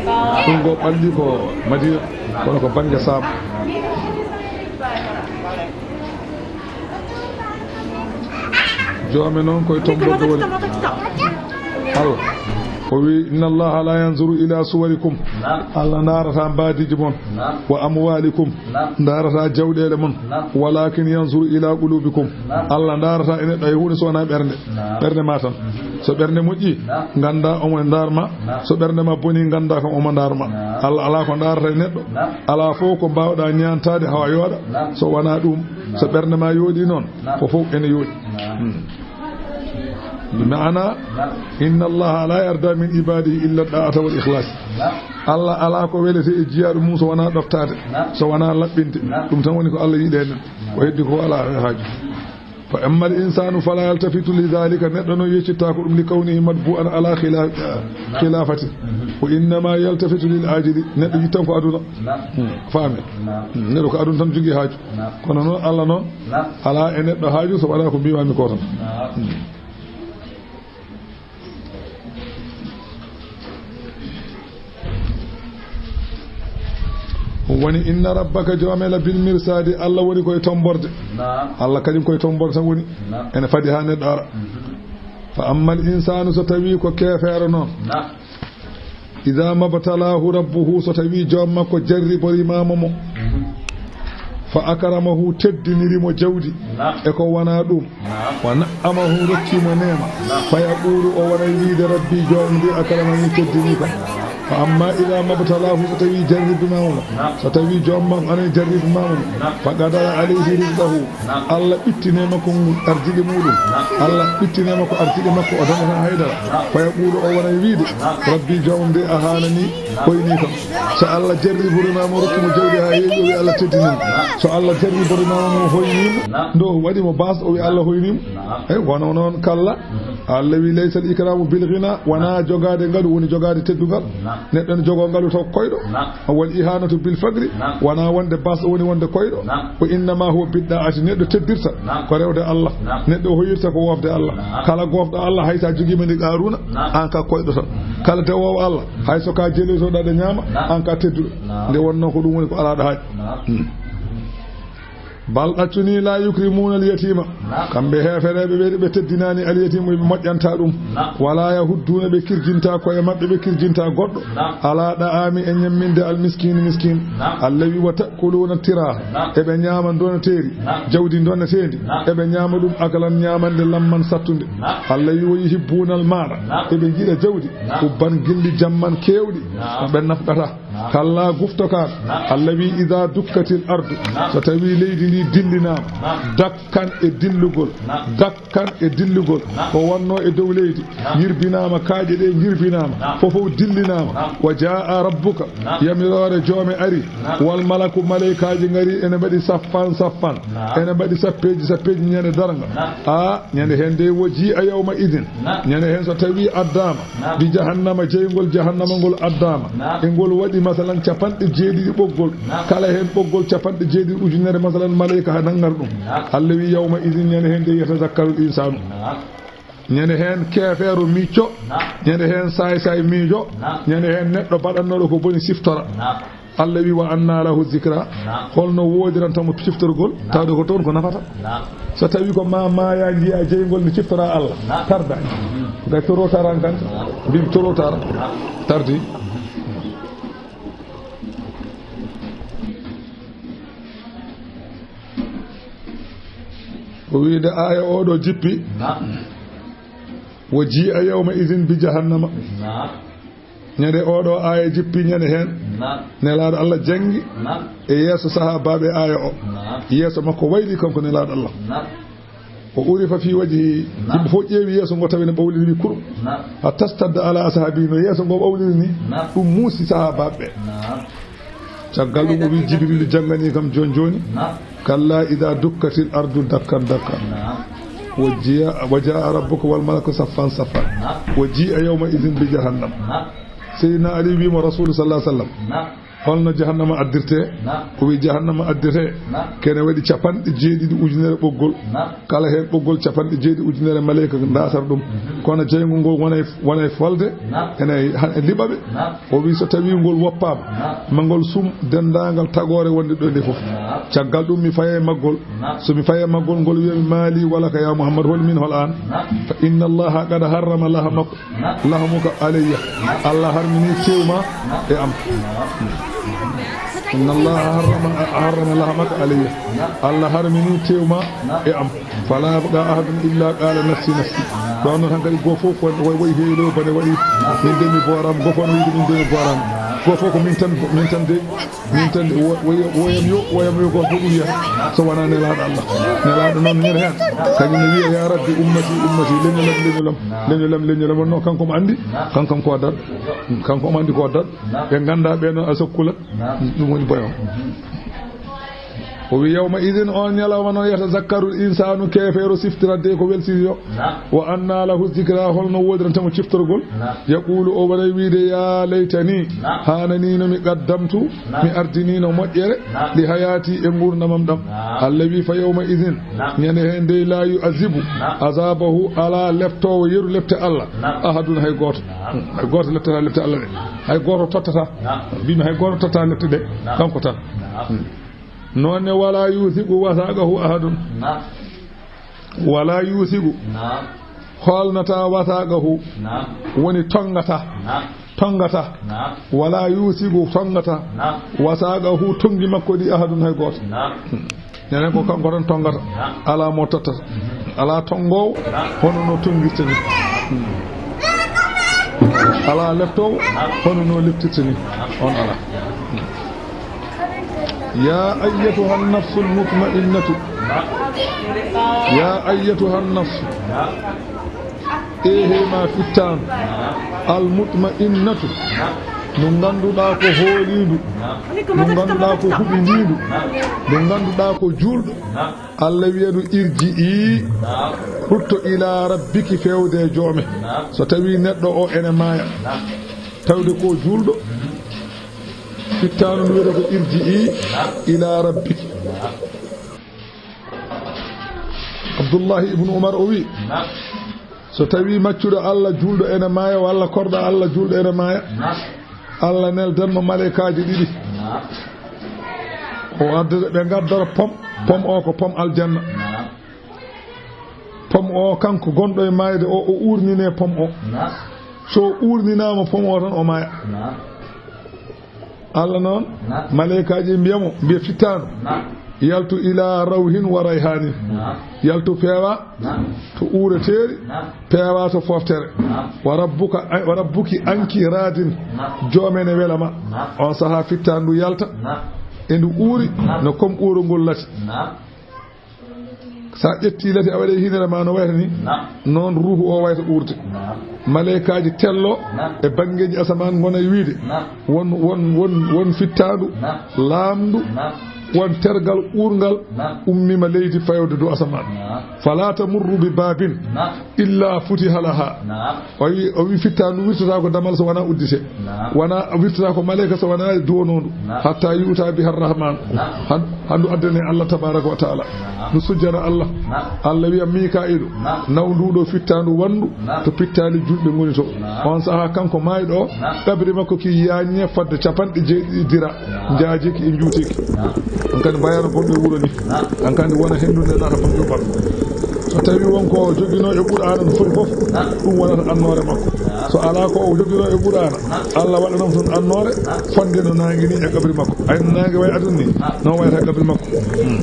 ɗum ngo ɓalli ko Madina, kono ko bannge Saam. Joome noon koye tomborɗo woni. Allah. O wi, "Inna Allaha la yanzuru ila suwarikum." Naam. Allah ndaarata mbaadiiji mon. Naam. "Wa amwalikum." Naam. Ndaarata jawɗeele mon. Naam. "Walakin yanzuru ila qulubikum." Naam. Allah ndaarata e neɗɗo hay huunde so wonaa ɓernde. Naam. Ɓernde ma tan. Mhm. So ɓernde moƴƴi, naam, ngannda omo ndaar ma. Naam. So ɓernde ma boni, ngannda kam omo ndaar ma. Naam. Allah alaa ko ndaarata e neɗɗo. Naam. Alaa fof ko mbaawɗa ñaantaade hawa yooɗa. Naam. So wonaa ɗum, so ɓernde ma yooɗi noon, naam, ko fof ene yooɗi. Naam. Hmm. Maana, naam, "Inna Allaha la yarda min ibadihi illa da'ata wal ikhlas." Naam. Allah alaa ko welete e jiyaaɗo mum so wonaa ɗoftaade, naam, so wonaa laɓɓinde. Naam. Ɗum tan woni ko Allah yiɗi e neɗɗo. Ko heddi ko alaa haaju. Fa amma al insanu fala yaltafitu li dhalika, neɗɗo noon yeccitta ko ɗum li kawnihi matbu'an ala khila-, khilafati. Wa innama yaltafitu lil ajili, neɗɗo yittan ko aduna. Naam. Hmm, faame. Naam. Hmm, neɗɗo ko aduna tan jogii haaju. Naam. Kono noon Allah noon, naam, alaa e neɗɗo haaju so wonaa ko mbiimaami ko tan. Naam. Hmm. Woni, "Inna rabbaka, joome la bil mirsadi." Allah woni koye tomborde. Naam. Allah kañum koye tomborde tan woni. Naam. Ene fadi haa neɗɗo ara. Mhm. Fa amma al insanu, so tawi ko keefeero noon. Naam. Ida mabtalahu rabbuhu, so tawi joom makko jarriborimaama mo. Mhm. Fa akramahu, teddiniri mo jawdi. Naam. E ko wonaa ɗum. Naam. Wa na'amahu, rokki mo neema. Naam. Fa yaqulu, o wonay wiide, "Rabbi, joom ndi akramani, teddini kam." Fa amma ida mabtalahu, so tawi jarribimaama mo. Naam. So tawi joom makko ana jarribimaama mo. Naam. Fa qadara alayhi rizqahu. Naam. Allah ɓittine makko ngu arziki muɗum. Naam. Allah ɓittine makko arziki makko, o dañata haydara. Naam. Fa yaqulu, o wonay wiide, naam, "Rabbi, joomam nde a haanani, naam, hoyni kam." So Allah jarriborimaama mo, rokki mo jawdi haa heewi, o wi Allah teddinii mo. Naam. So Allah jarriborimaama mo, hoyni mo, naam, ndo waɗi mo baas, o wi Allah hoyni mo. Naam. Eyi, wano noon kalla. Mhm. Allah wi, "Laysa al ikramu bil ghina," wonaa jogaade ngalu woni jogaade teddungal. Naam. Neɗɗo ne jogoo ngalu taw koyɗo. Naam. Wal ihanatu bil faqri, naam, wonaa wonde baas o woni wonde koyɗo. Naam. Wa innama huwa bid da'ati, neɗɗo teddirta, naam, ko rewde Allah. Naam. Neɗɗo hoyirta ko wofde Allah. Naam. Kala gofɗo Allah, hay sa jogiima ni Qaruna, naam, an ka koyɗo tan. Kala dewoowo Allah, hay so ka jeloytoɗo aɗa ñaama, naam, an ka tedduɗo. Naam. Nde wonnoo ko ɗum woni ko alaa ɗo haaj. Naam. Hmm. Bal ɗaccu ni la yukrimuna al yatima. Naam. Kamɓe heefereeɓe ɓe, ɓe teddinaani al yatima, ɓe moƴƴanta ɗum. Naam. Wala yahudduna, ɓe kirjinta koye maɓɓe, ɓe kirjinta goɗɗo. Naam. Ala da'ami, e ñamminde al miskini, miskin. Naam. Allah wi, "Wa ta'kuluna tiraha." Naam. Eɓe ñaama donateeri. Naam. Jawdi donateendi. Naam. Eɓe ñaama ɗum akalan, ñaamande lamman sattunde. Naam. Allah wi, "Wa yuhibbuna al mala." Naam. Eɓe njiɗa jawdi. Naam. Hubban, gilli jamman keewɗi. Naam. Ɓe nafqata. Naam. Kalla, gufto kaan. Naam. Allah wi, "Ida dukkatil ardu." Naam. So tawi leydi ndi dillinaama. Naam. Dakkan e dillugol. Naam. Dakkan e dillugol. Naam. Ko wonnoo e dow leydi. Naam. Yirbinaama, kaaƴe ɗe njirbinaama. Naam. Fofof dillinaama. Naam. Wa jaa rabbuka. Naam. Yamiroore joome ari. Naam. Wal malaku, malaykaaji ngari ene mbaɗi saffan saffan. Naam. Ene mbaɗi sappeeji sappeeji ñande darnga. Naam. A, ñande heen de, wa jii a yawma idin. Naam. Ñande heen so tawi addaama. Naam. Bi jahannama, jeyngol jahannama ngol addaama. Naam. E ngol waɗi, masalan, capanɗe jeeɗiɗi ɓoggol. Naam. Kala heen ɓoggol capanɗe jeeɗiɗi ujunere, masalan, maleyka ha nangar ɗum. Naam. Allah wi, "Yawma idin," ñande heen de, "yatazakkaru l insanu." Naam. Ñande heen keefeero micco. Naam. Ñande heen saay-saay miijo. Naam. Ñande heen neɗɗo baɗannooɗo ko boni siftora. Naam. Allah wi, "Wa anna lahu zikra." Naam. Holno woodiranta mo ciftorgol, naam, tawde ko toon ko nafata? Naam. So tawi ko ma maaya, njiya jeyngol nde ciftora Allah, naam, tarda. Mhm. Ngay toro taran kan, naam, mbim toro taran. Naam. Tardi. Mhm. Ko wiide aaya o ɗo jippi. Naam. Wa jii a yawma idin bi jahannama. Naam. Ñande oɗo aaya jippi, ñande heen, naam, Nelaaɗo Allah janngi, naam, e yeeso sahaabaaɓe aaya o. Naam. Yeeso makko wayli kanko Nelaaɗo Allah. Naam. O urifa fi wajhi, naam, yimɓe fof ƴeewi yeeso ngo tawi ne ɓawliri wi kurum. Naam. Hatta stadda ala ashabi, no yeeso ngo ɓawliri ni, naam, ɗum muusi sahaabaaɓe ɓe. Naam. Caggal ɗum o wi Jibrilu janngani kam jooni jooni. Naam. Kalla ida dukkatil ardu dakkan dakkan. Naam. Wa jia-, wa jaa rabbuka wal malaku saffan saffan. Naam. Wa jia yawma idin bi jahannam. Naam. Seydina Ali wi mo Rasulu sallallahu alaihi wasallam. Naam. Holno jahannama addirte? Naam. O wi jahannama addirte. Naam. Kene waɗi capanɗe jeeɗiɗi ujunere ɓoggol. Naam. Kala heen ɓoggol capanɗe jeeɗiɗi ujunere maleyka ndaasar ɗum. Mhm. Kono jeyngol ngol wonay, wonay folde. Naam. Ene ha-, liɓa ɓe. Naam. O wi so tawi ngol woppaama. Naam. Ma ngol sum denndaangal tagoore wonde ɗo nde fof. Naam. Caggal ɗum mi faye maggol. Naam. So mi faye maggol ngol wiya mi maali walaka ya Muhammad, hol min hol aan? Naam. Fa inna Allaha qad harrama lahamaka. Naam. Lahamuka alayya. Naam. Allah harmini tew ma. Naam. E am. Inna Allaha harrama, harrama lahamaka alayya. Naam. Allah harmini tew ma. Naam. E am. Fala yabqa ahadun illa qala nafsi nafsi. Naam. Ɗon noon hankadi goo fof ko wayi, wayi heewi ɗo bane waɗi. Naam. Min de mi booram, goo fof no wiide min de mi booram. Naam. Goo fof ko min tan, min tan de. Min tan de, wo-, woya-, woyam yo, woyam yo, gooto fof ɗum wiyata, so wonaa Nelaaɗo Allah. Nelaaɗo noon ñande heen, kañum ne wiya, "Ya Rabbi, ummati, ummati, leñolam, leñolam, leñolam, leñolam." Wonno kanko omo anndi, kanko kam ko o daɗɗo. Kanko omo anndi ko o daɗɗo. Ɓe nganndaa ɓe noon a sokkulat, ɗum woni boyo. O wi, "Yawma idin," on ñalawma noon, "yatazakkaru l-insaanu," keefeero siftirat de ko welsiri o. Naam. "Wa anna lahu zikra," holno woodiranta mo ciftorgol? Naam. "Yaqulu," o waray wiide, "Ya laytani," naam, haananiino mi, "qaddamtu," naam, mi ardiniino moƴƴere, naam, "li hayaati," e nguurndamam ɗam. Naam. Allah wi, "Fa yawma idin," naam, ñande heen dey, "la yu'azibu," naam, "azabahu," alaa leftoowo yeru lepte Allah, naam, "ahadun," hay gooto. Naam. Hmm, hay gooto leftata lepte Allah ɗe. Hay gooto tottata. Naam. Mbimi hay gooto tottata lepte ɗe. Naam. Kanko tan. Naam. Hmm. Noon ne, "Wala yusiqu wasaqahu ahadun." Naam. "Wala yusiqu." Naam. Hoolnata wasaqahu. Naam. Woni tonngata. Naam. Tonngata. Naam. "Wala yusiqu," tonngata. Naam. "Wasaqahu," tonngi makko ɗi, "ahadun," hay gooto. Naam. Nenen ko kanko tan tonngata. Naam. Alaa mo tottata. Mhm. Alaa tonngoowo. Naam. Hono no tonngirta ni. Alaa leftoowo. Naam. Hono no leftirta ni. Naam. On alaa. Ya ayyatuha nafsul mutma'innatu. Ya ayyatuha nafsu. Ehe ma fittaandu. Al mutma'innatu. Ndu ngannduɗaa ko hooliindu. Ndu ngannduɗaa ko huɓindiindu. Ndu ngannduɗaa ko juulɗo. Allah wiya ndu, "Irji'i, rutto ila rabbiki," feewde e joome. So tawi neɗɗo o ene maaya, tawde ko juulɗo, fittaandu ndu wiyata ko, "Irji'i ila rabbiki." Abdullahi ibnu Umar o wi, so tawi maccuɗo Allah juulɗo ene maaya, walla korɗo Allah juulɗo ene maaya, Allah neldan mo maleykaaji ɗiɗi. O addata, ɓe ngaddora pom, pom o ko pom aljanna. Pom o, kanko gonɗo e maayde o, o uurnine pom o. So o uurninaama pom o tan, o maaya. Allah noon, naam, maleykaaji mbiya mo, mbiya fittaandu, naam, "Yaltu ila rawhin wa rayhanin." Naam. Yaltu peewa, naam, to uureteeri, naam, peewa to fooftere. Naam. "Wa rabbuka, wa rabbuki anki radin." Naam. Joome ne wela ma. Naam. On sahaa fittaandu yalta. Naam. E ndu uuri, naam, no kom uurongol lati. Naam. Sa ƴetti lati a waɗi hinere ma no wayata ni, naam, noon ruuhu o wayata uurde. Naam. Maleykaaji tello, naam, e banngeeji asamaan ngona e wiide, naam, won, won, won, won fittaandu, naam, laamndu, naam, won tergal uurngal, naam, ummima leydi fayode dow asamaan. Naam. Fala tamurru bi babin, naam, illa futiha laha. Naam. O wi, o wi fittaandu wirtata ko damal so wona uddite. Naam. Wona wirtata ko maleyka so wona duwonondu. Naam. Hatta yu'ta biha rahman. Naam. Han, handu addane Allah tabaraka wa taala. Naam. Ndu sujjana Allah. Naam. Allah wiya Mika'ilu, naam, naw nduɗo fittaandu wandu, naam, to pittaali julɓe ngoni to. Naam. On saha kanko maayɗo o, naam, qabri makko ki yaññe fadde capanɗe jeeɗiɗi dira. Naam. Njaajiki e njuutiki. Naam. An kadi mbayano gonɗo e wuro ni. Naam. An kadi wona henndu nde naata fom ƴuɓɓal. So tawi won ko joginoo e Qur'aana no foti fof, naam, ɗum wonata annoore makko. Naam. So alaa ko o joginoo e Qur'aana, naam, Allah waɗanam toon annoore, naam, fodde no naange ni e qabri makko. Ay no naange way aduna ni, naam, noon wayata e qabri makko. Hmm.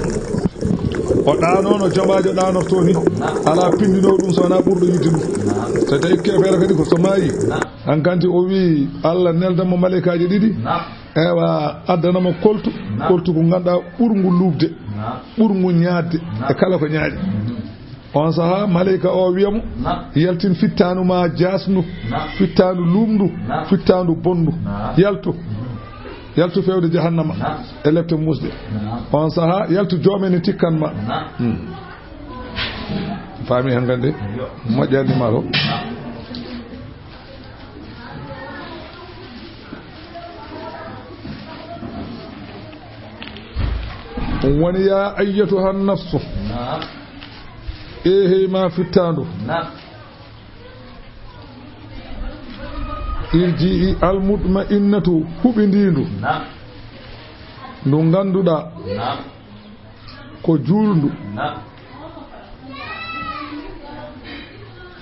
O ɗaanoo no jomaajo ɗaanortoo ni. Naam. Alaa pinndinoowo ɗum so wonaa ɓurɗo yiɗde ɗum. Naam. So tawi keefeero kadi ko so maayi, naam, han kanti o wii Allah nelda mo maleykaaji ɗiɗi. Naam. Ewa, addana mo koltu, naam, koltu ko ngannduɗaa ɓurngu luuɓde, naam, ɓurngu ñaadde, naam, e kala ko ñaaɗi. Mhm. On saha maleyka o wiya mo, naam, yaltin fittaandu ma jaasndu, naam, fittaandu luumndu, naam, fittaandu bonndu. Naam. Yaltu. Mhm. Yaltu feewde jahannama, naam, e lepte muusɗe. Naam. On saha yaltu joome ne tikkan ma. Naam. Hmm. Faami han kadi? Yo. Moƴƴani ma ko. Naam. Ɗum woni, yaa ayyatuhan nafsu. Naam. Eehey ma fittaandu. Naam. Irji'i almutma'innatu, huɓindiindu. Naam. Ndu ngannduɗaa. Naam. Ko juulndu. Naam.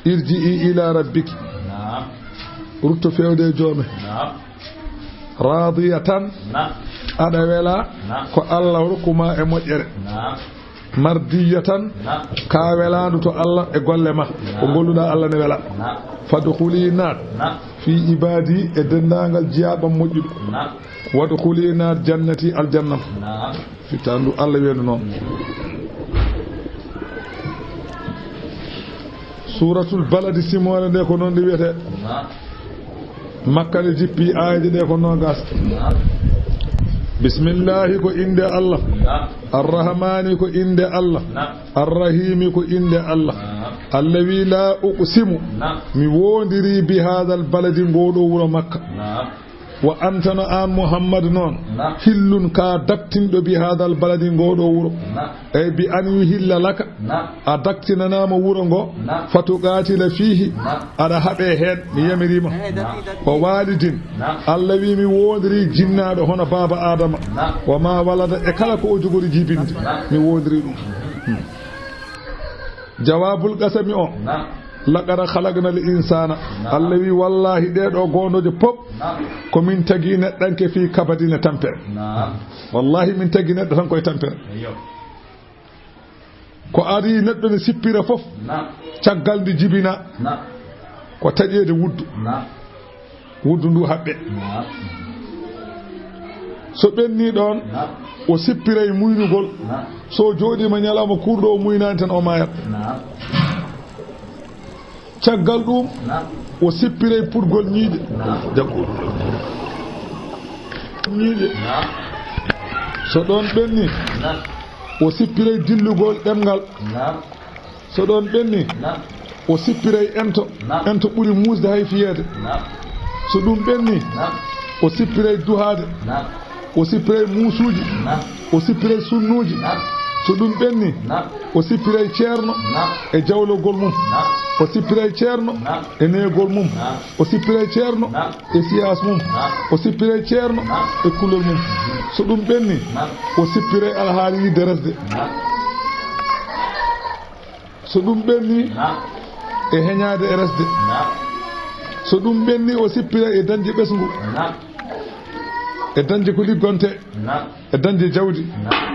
Irji'i ila rabbiki. Naam. Rutto fewde e joome. Naam. Radiyatan. Naam. Aɗa wela. Naam. Ko Allah rokku ma e moƴƴere. Naam. Mardiyatan. Naam. Ka welaandu to Allah e golle ma. Naam. Ko golluɗa Allah ne wela. Naam. Fadkhuli, naat. Naam. Fi ibadi, e denndaangal jiyaaɓam moƴƴuɗo. Naam. Wadkhuli, naat, jannati, aljannam. Naam. Fittaandu Allah wiyata noon. Suuratul Baladi, simoore nde ko noon nde wiyetee. Naam. Makka nde jippi, aayeeje ɗe ko noogaas. Naam. Bismillaahi ko innde Allah. Naam. Arrahmaani ko innde Allah. Naam. Arrahiimi ko innde Allah. Naam. Allah wii, laa uqsimu, naam, mi woondirii bi haadal baladi, ngoo ɗoo wuro Makka. Naam. Wa anta no aan Muhammad noon, naam, hillun ka daktinɗo bi haadal baladi, ngoo ɗoo wuro. Naam. Ey bi an yuhilla laka, naam, a daktinanaama wuro ngo, naam, fatuqaatila fiihi, naam, aɗa haɓe heen, mi yamiriima. Naam. Wa waalidin, naam, Allah wii mi woondirii jinnaaɗo hono baaba Aadama. Naam. Wa maa walada, e kala ko o jogori jibinde, naam, mi woondirii ɗum. Hmm. Jawaabul qasami o. Naam. Laqad khalaqnal insaana. Naam. Allah wii, wallaahi, ɗee ɗoo goondooje pop, naam, ko min tagi neɗɗanke fii kabadin, e tampere. Naam. Wallaahi, min tagi neɗɗo tan koye tampere. Eyyo. Ko adii neɗɗo ne sippira fof, naam, caggal nde jibina, naam, ko taƴeede wuddu. Naam. Wuddu ndu haɓɓe. Naam. So ɓenni ɗoon, naam, o sippiray muynugol. Naam. So o jooɗiima ñalawma kuurɗo, o muynaani tan, o maayat. Naam. Caggal ɗum, naam, o sippiray puɗgol ñiiƴe. Naam. Jaggu. Ñiiƴe. Naam. So ɗoon ɓenni, naam, o sippiray dillugol ɗemngal. Naam. So ɗoon ɓenni, naam, o sippiray ento. Naam. Ento ɓuri muusde hay fiyeede. Naam. So ɗum ɓenni, naam, o sippiray duhaade. Naam. O sippiray muusuuji. Naam. O sippiray sunnuuji. Naam. So ɗum ɓenni, naam, o sippiray ceerno, naam, e jawlogol mum. Naam. O sippiray ceerno, naam, e neegol mum. Naam. O sippiray ceerno, naam, e siyaas mum. Naam. O sippiray ceerno, naam, e kulol mum. So ɗum ɓenni, naam, o sippiray alhaali yiɗde resde. Naam. So ɗum ɓenni, naam, e heñaade e resde. Naam. So ɗum ɓenni, o sippira e dañde ɓesngu. Naam. E dañde ko liggonte. Naam. E dañde jawdi. Naam.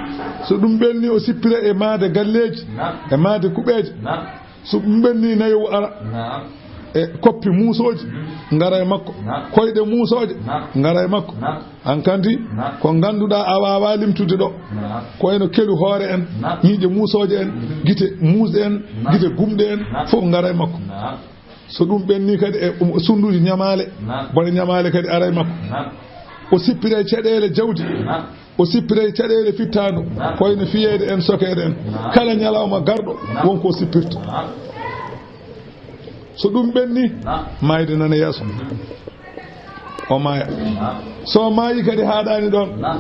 So ɗum ɓenni, o sippira e maade galleeji. Naam. E maade kuɓeeje. Naam. So ɗum ɓenni, nayowu ara. Naam. E koppi muusooji, mhm, ngara e makko. Naam. Koyɗe muusooje, naam, ngara e makko. Naam. Hankadi, naam, ko ngannduɗaa a waawaa limtude ɗo. Naam. Ko eno kelu hoore en, naam, ñiiƴe muusooje en, mhm, gite muusɗe en, naam, gite gumɗe en, naam, fof ngara e makko. Naam. So ɗum ɓenni kadi e, um, sunnduuji ñamaale, naam, bone ñamaale kadi ara e makko. Naam. O sippira e caɗeele jawdi. Naam. O sippira e caɗeele fittaandu. Naam. Ko eno fiyeede en, sokeede en. Naam. Kala ñalawma garɗo, naam, won ko sippirta. Naam. So ɗum ɓenni, naam, maayde nana yeeso. O maaya. Naam. So maayi kadi haaɗaani ɗoon. Naam.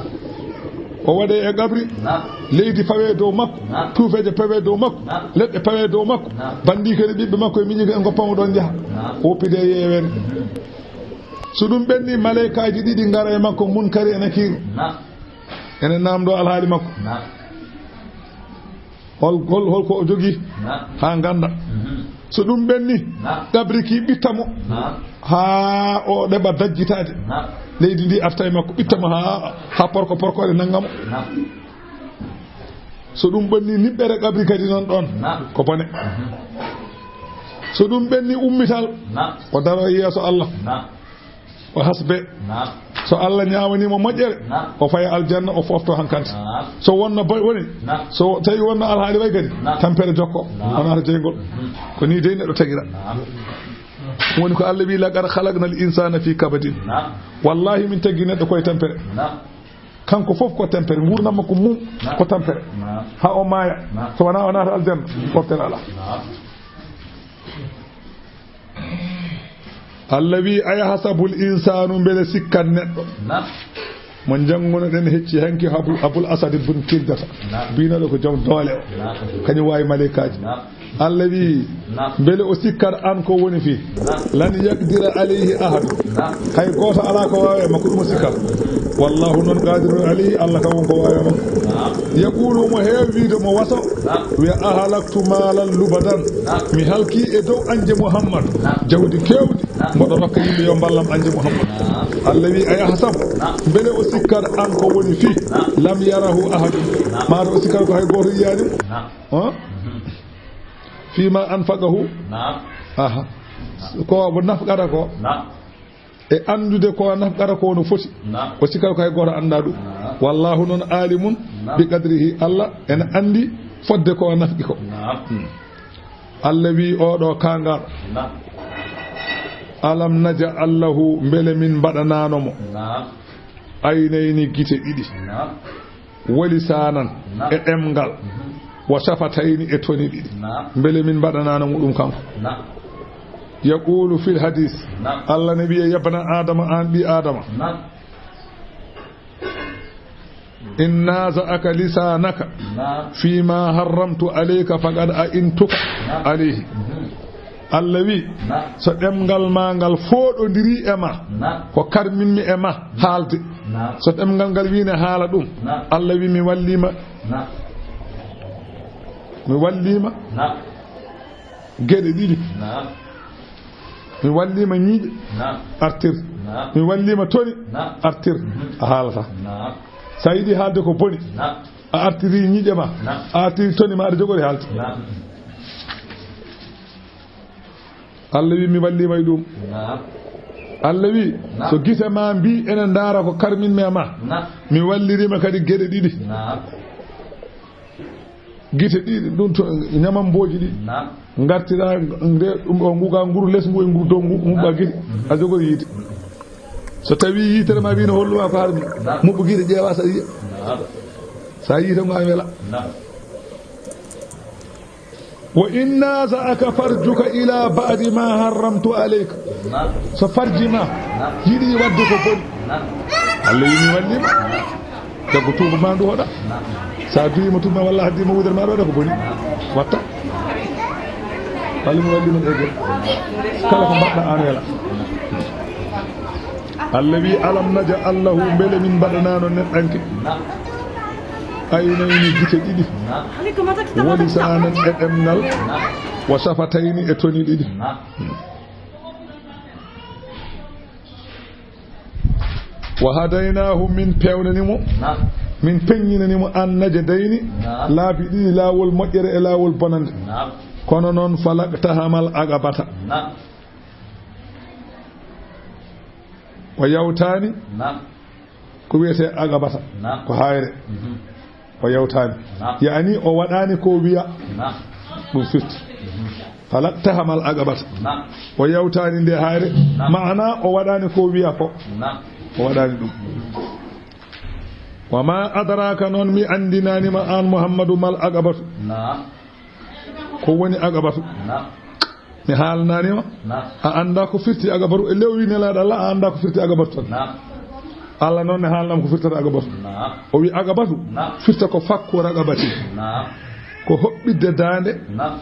O waɗe e qabri. Naam. Leydi fawe dow makko. Naam. Tuufeeje pawe dow makko. Naam. Leɗɗe pawe dow makko. Naam. Banndii kadi ɓiɓɓe makko e miñi kadi ngoppamo ɗoon njaha. Naam. O woppide e yeeweere. So ɗum ɓenni, maleykaaji ɗiɗi ngara e makko, Munkari e Nakiiru. Naam. Ene naamndoo alhaali makko. Naam. Hol, hol, hol ko o jogii? Naam. Haa ngannda. Mhm. So ɗum ɓenni, naam, qabri ki ɓitta mo. Naam. Haa o ɗeɓa dajjitaade. Naam. Leydi ndi arta e makko, ɓitta mo haa, haa porko porkooɗe nannga mo. Naam. So ɗum ɓenni, niɓɓere qabri kadi noon ɗoon. Naam. Ko bone. Mhm. So ɗum ɓenni, ummital. Naam. O daro e yeeso Allah. Naam. O hasbe. Naam. So Allah ñaawanii mo moƴƴere, naam, o faya aljanna, o foofto hankadi. Naam. So wonno boy woni, naam, so tawi wonno alhaali way kadi, naam, tampere jokko, naam, o naata jeyngol. Mhm. Ko nii dey neɗɗo tagira. Naam. Woni ko Allah wii, laqad khalaqnal insana fi kabadin. Naam. Wallahi, min tagi neɗɗo koye tampere. Naam. Kanko fof ko tampere, nguurndam makko mum, naam, ko tampere. Naam. Haa o maaya, naam, so wonaa o naata aljanna, mhm, foftere alaa. Naam. Allah wii, ayahsabul insaanu, mbele sikkan neɗɗo? Naam. Mo njanngunoɗen hecci hanki Abu, Abul Asad ibn Kildata. Naam. Biinoɗo ko jom doole o. Naam. Kañum waawi maleykaaji. Naam. Allah wi, naam, mbele o sikkat an ko woni fii? Naam. Lan yaqdira alayhi ahad. Naam. Hay gooto alaa ko waawi e makko, ɗum o sikkat. Wallahu noon qadirun alayhi, Allah kam won ko waawi e makko. Naam. Yaqulu, omo heewi wiide mo waso. Naam. Wiya, ahalaktu maalan lubadan. Naam. Mi halki e dow anje Muhammad. Naam. Jawdi keewdi. Mboɗo rokka yimɓe yo mballam anje Muhammad. Naam. Allah wi, a yahsabu, naam, mbele o sikkat an ko woni fii? Naam. Lam yarahu ahadun. Naam. Maaro o sikkat ko hay gooto yiyaani mo. Naam. Hã? Mhm. Fima anfaqahu. Naam. Aha. Ko o nafqata ko. Naam. E anndude ko nafqata ko no foti. Naam. O sikkat ko hay gooto anndaa ɗum. Naam. Wallahu noon alimun, naam, bi qadrihi. Allah ene anndi fodde ko nafqi ko. Naam. Hmm. Allah wi oɗo kaangal. Naam. Alam naj'al lahu, mbele min mbaɗanaano mo. Naam. Aynayni, gite ɗiɗi. Naam. Wa lisanan, naam, e ɗemngal. Mhm. Wa shafatayni, e toni ɗiɗi. Naam. Mbele min mbaɗanaano mo ɗum kanko? Naam. Yaqulu fil hadis. Naam. Allah ne wiya, yabna Adama, an ɓi Adama. Naam. In naza'aka lisanaka, naam, fima harramtu alayka faqad a'intuka, naam, alayhi. Mhm. Allah wi, naam, so ɗemngal ma ngal fooɗondiri e ma, naam, ko karminmi e ma haalde. Naam. So ɗemngal ngal wi ne haala ɗum, naam, Allah wi mi wallima. Naam. Mi wallima. Naam. Geɗe ɗiɗi. Naam. Mi wallima ñiiƴe. Naam. Artir. Naam. Mi wallima toni. Naam. Artir. Mhm. A haalata. Naam. So a yiɗi haalde ko boni. Naam. A artiri ñiiƴe ma. Naam. A artiri toni ma, aɗa jogori haalde. Naam. Allah wi mi wallima e ɗum. Naam. Allah wi, naam, so gite ma mbi ene ndaara ko karminmi e ma. Naam. Mi wallirima kadi geɗe ɗiɗi. Naam. Gite ɗiɗi, ɗum to ñamambooji ɗi. Naam. Ngartira nde, ɗum o nguga nguru les ngu e nguru dow ngu, muɓɓa gite. Mhm. A jogori yiite. So tawi yiitere ma wino holluwa ko harmi, naam, muɓɓu gite ƴeewa sa yiya. Naam. Sa yiite ngo a wela. Naam. Wa in naza'aka farjuka ila ba'di ma harramtu alayka. Naam. So farji ma, naam, yiɗi wadde ko boni. Naam. Allah yimi wallima. Naam. Jaggu tuuba ma ndu hoɗa. Naam. Sa duyima tuuba ma walla haddima wudere ma ɗo waɗa ko boni. Naam. Watta. Walla mi walli mon egel. Kala ko mbaɗɗa an wela. Allah wi alam naj'al lahu, mbele min mbaɗanano neɗɗanke. Naam. Aynayni, gite ɗiɗi. Naam. Wa lisanan, e ɗemngal. Naam. Wa shafatayni, e toni ɗiɗi. Naam. Wa hadaynahu, min pewnani mo, naam, min peññinani mo, an najdayni, naam, laabi ɗiɗi, laawol moƴƴere e laawol bonande. Naam. Kono noon, falaqtahamal aqabata. Naam. O yawtaani, naam, ko wiyetee aqabata. Naam. Ko haayre. Mhm. O yawtaani. Naam. Yaani o waɗaani ko wiya. Naam. Ɗum firti. Mhm. Falaqtahamal aqabata. Naam. O yawtaani nde haayre. Naam. Maana o waɗaani ko wiya ko. Naam. O waɗaani ɗum. Wa ma adraka, noon mi anndinaani ma aan Muhammadu, mal aqabatu. Naam. Ko woni aqabatu? Naam. Mi haalnanima. Naam. A annda ko firti aqabatu? E lewwi Nelaaɗo Allah, a annda ko firti aqabatu tan? Naam. Allah noon ne haalnama ko firtata aqabatu. Naam. O wi aqabatu, naam, firta ko fakku raqabati. Naam. Ko hoɓɓidde daande. Naam.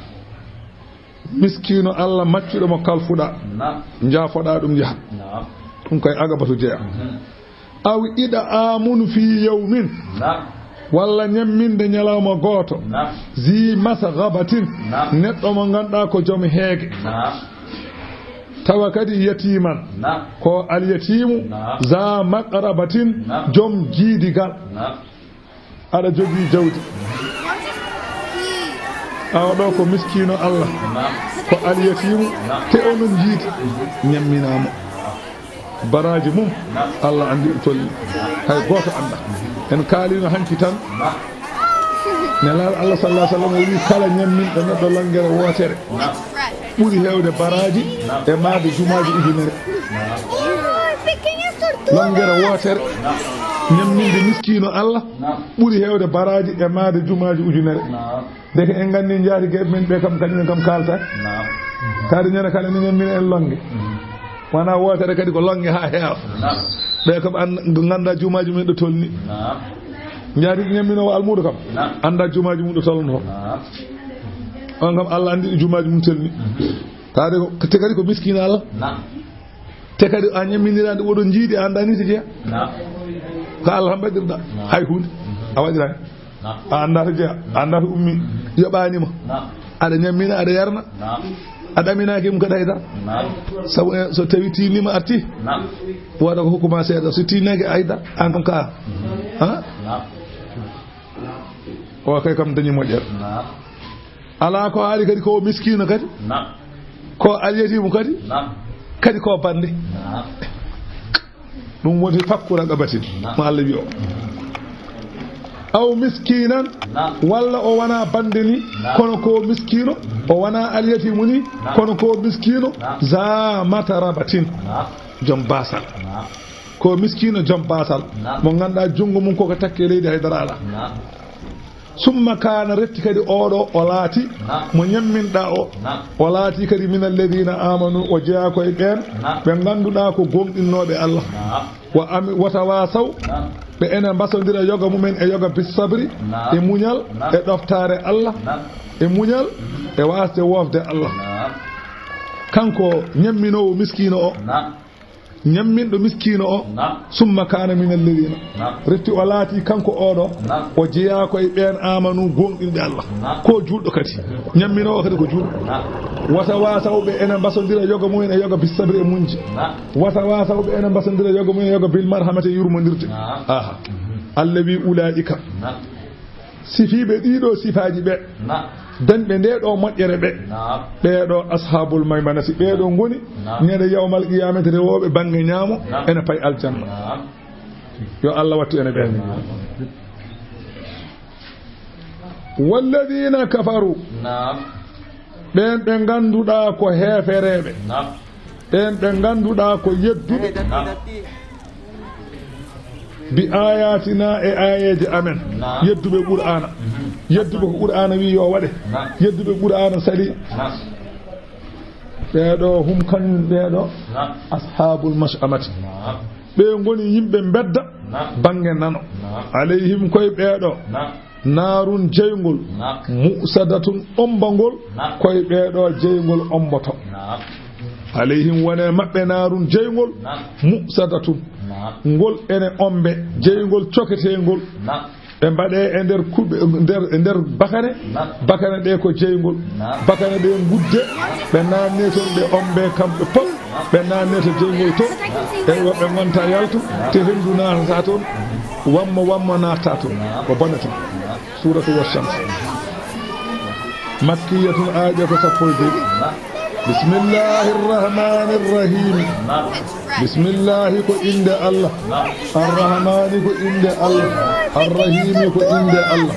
Miskiino Allah maccuɗo mo kalfuɗa. Naam. Njaafoɗa ɗum yaha. Naam. Ɗum kay aqabatu jeya. Mhm. Aw id'aamun fii yawmin. Naam. Walla ñamminde ñalawma gooto. Naam. Zii masghabatin. Naam. Neɗɗo mo ngannduɗaa ko joom heege. Naam. Tawa kadi yatiiman. Naam. Ko alyatiimu. Naam. Zaa maqrabatin. Naam. Joom jiidigal. Naam. Aɗa jogii jawdi. Awa ɗo ko miskiino Allah. Naam. Ko alyatiimu. Naam. Te onon jiidi. Ñamminaa mo. Baraaji mum, Allah anndi ɗo tolni. Hay gooto anndaa. En kaalino hanki tan. Nelaaɗo Allah sallallahu alaihi wasallam o wi kala ñamminɗo neɗɗo longere wootere ɓuri heewde baraaji e maayde jumaaji ujunere. Longere wootere ñamminde miskiino Allah ɓuri heewde baraaji e maayde jumaaji ujunere. Ndeke en nganndi njaatigeeɓe men ɓe kam, kañum en kam kaalta. Naam. Kadi ñande kala ne ñammina en lonnge. Mhm. Wona wootere kadi ko lonnge haa heewa. Naam. Ɓe kam an-, ngannda juumaaji mum ɗo tolni. Naam. Njaari ñamminoowo almuudo kam. Naam. Annda juumaaji mum ɗo tolno. Naam. On kam Allah anndi ɗo juumaaji mum tolni. Mhm. Taade ko, te kadi ko miskiina Allah. Naam. Te kadi a ñamminiraande oɗo jiidi a annda ni si jeya. Naam. Ko Allah tan mbaɗirɗa. Naam. Hay huunde. Mhm. A waɗiraani. Naam. A annda to jeya, a annda to ummi, yoɓaani ma. Naam. Aɗa ñammina, aɗa yarna. Naam. A ɗaminaaki mum kadi haydara. Naam. Sabu, eh, so tawi tiinniima arti. Naam. Wooda ko hokku ma seeɗa, so tiinnaaki haydara, aan kam ka. Mhm. Ha? Naam. O kay kam dañi moƴƴere. Naam. Alaa ko haali kadi ko miskiino kadi. Naam. Ko alyatiimu kadi. Naam. Kadi ko bannde. Naam. Ɗum woni fakku raqabatin, naam, mo Allah wi o. Aw miskinan, naam, walla o wona bannde ni, naam, kono ko miskiino, o wona alyatiimu ni, naam, kono ko miskiino, naam, za matrabatin, naam, joom baasal. Naam. Ko miskiino joom baasal, naam, mo ngannduɗaa junngo mum koko takke leydi haydara alaa. Naam. Summa kaana, retti kadi oɗo o laati, naam, mo ñamminɗa o, naam, o laati kadi min alladina amanu, o jeyaa ko e ɓeen, naam, ɓe ngannduɗaa ko gooŋɗinnooɓe Allah. Naam. Wa ami-, wa tawasaw, naam, ɓe ene mbasondira yoga mumen e yoga bis sabri, naam, e muñal, naam, e ɗoftaare Allah, naam, e muñal, mhm, e waasde woofde Allah. Naam. Kanko ñamminoowo miskiino o, naam. Ñamminɗo miskiino o, naam, summa kaana min alladina. Naam. Retti o laati kanko oɗo, naam, o jeyaa ko e ɓeen amanu gooŋɗinɓe Allah. Naam. Ko juulɗo kadi. Ñamminoowo kadi ko juulɗo. Naam. Wata wasaw ɓe ene mbasondira yoga mumen e yoga bis sabri e muñji. Naam. Wata wasaw ɓe ene mbasondira yoga mumen e yoga bil marhamati e yurmondirde. Naam. Aha. Mhm. Allah wi ulaa'ika. Naam. Sifiiɓe ɗiɗo sifaaji ɓe, naam, dañɓe nde ɗo moƴƴere ɓe, naam, ɓeeɗo ashabul maymanati, ɓeeɗo ngoni, naam, ñande yawmal qiyamati rewooɓe bannge ñaamo, naam, ene pay aljanna. Naam. Yo Allah wattu ene ɓeen. Naam. Walladina kafaru, naam, ɓeen ɓe ngannduɗaa ko heefereeɓe. Naam. Ɓeen ɓe ngannduɗaa ko yedduɓe, naam, bi ayatina, e aayeeje amen. Naam. Yedduɓe Qur'aana. Mhm. Yedduɓe ko Qur'aana wi yo waɗe. Naam. Yedduɓe Qur'aana sali. Naam. Ɓeeɗo hum kañum ɓeeɗo, naam, ashabul mash'amati. Naam. Ɓe ngoni yimɓe mbedda, naam, bannge nano. Naam. Alayhim, koye ɓeeɗo. Naam. Naarun jeyngol, naam, mu'sadatun ombangol, naam, koye ɓeeɗo jeyngol omboto. Naam. Alayhim, wone maɓɓe naarun jeyngol, naam, mu'sadatun. Naam. Ngol ene ombe, jeyngol coketeengol. Naam. Ɓe mbaɗe e nder kuɓe, nder, e nder bakane. Naam. Bakane ɗe ko jeyngol. Naam. Bakane ɗe ngudde, ɓe naanne toon, ɓe ombe kamɓe pop. Ɓe naanne to jeyngol to, eywa, ɓe ngonta yaltu, te henndu naatata toon, wammo wammo naatata toon, ko bonata. Suuratu Wash-Shams. Makkiyatun, aaƴe ko sappo e joy. Bismillahir Rahmanir Rahim. Bismillahi ko innde Allah. Ar-Rahmani ko innde Allah. Ar-Rahimi ko innde Allah.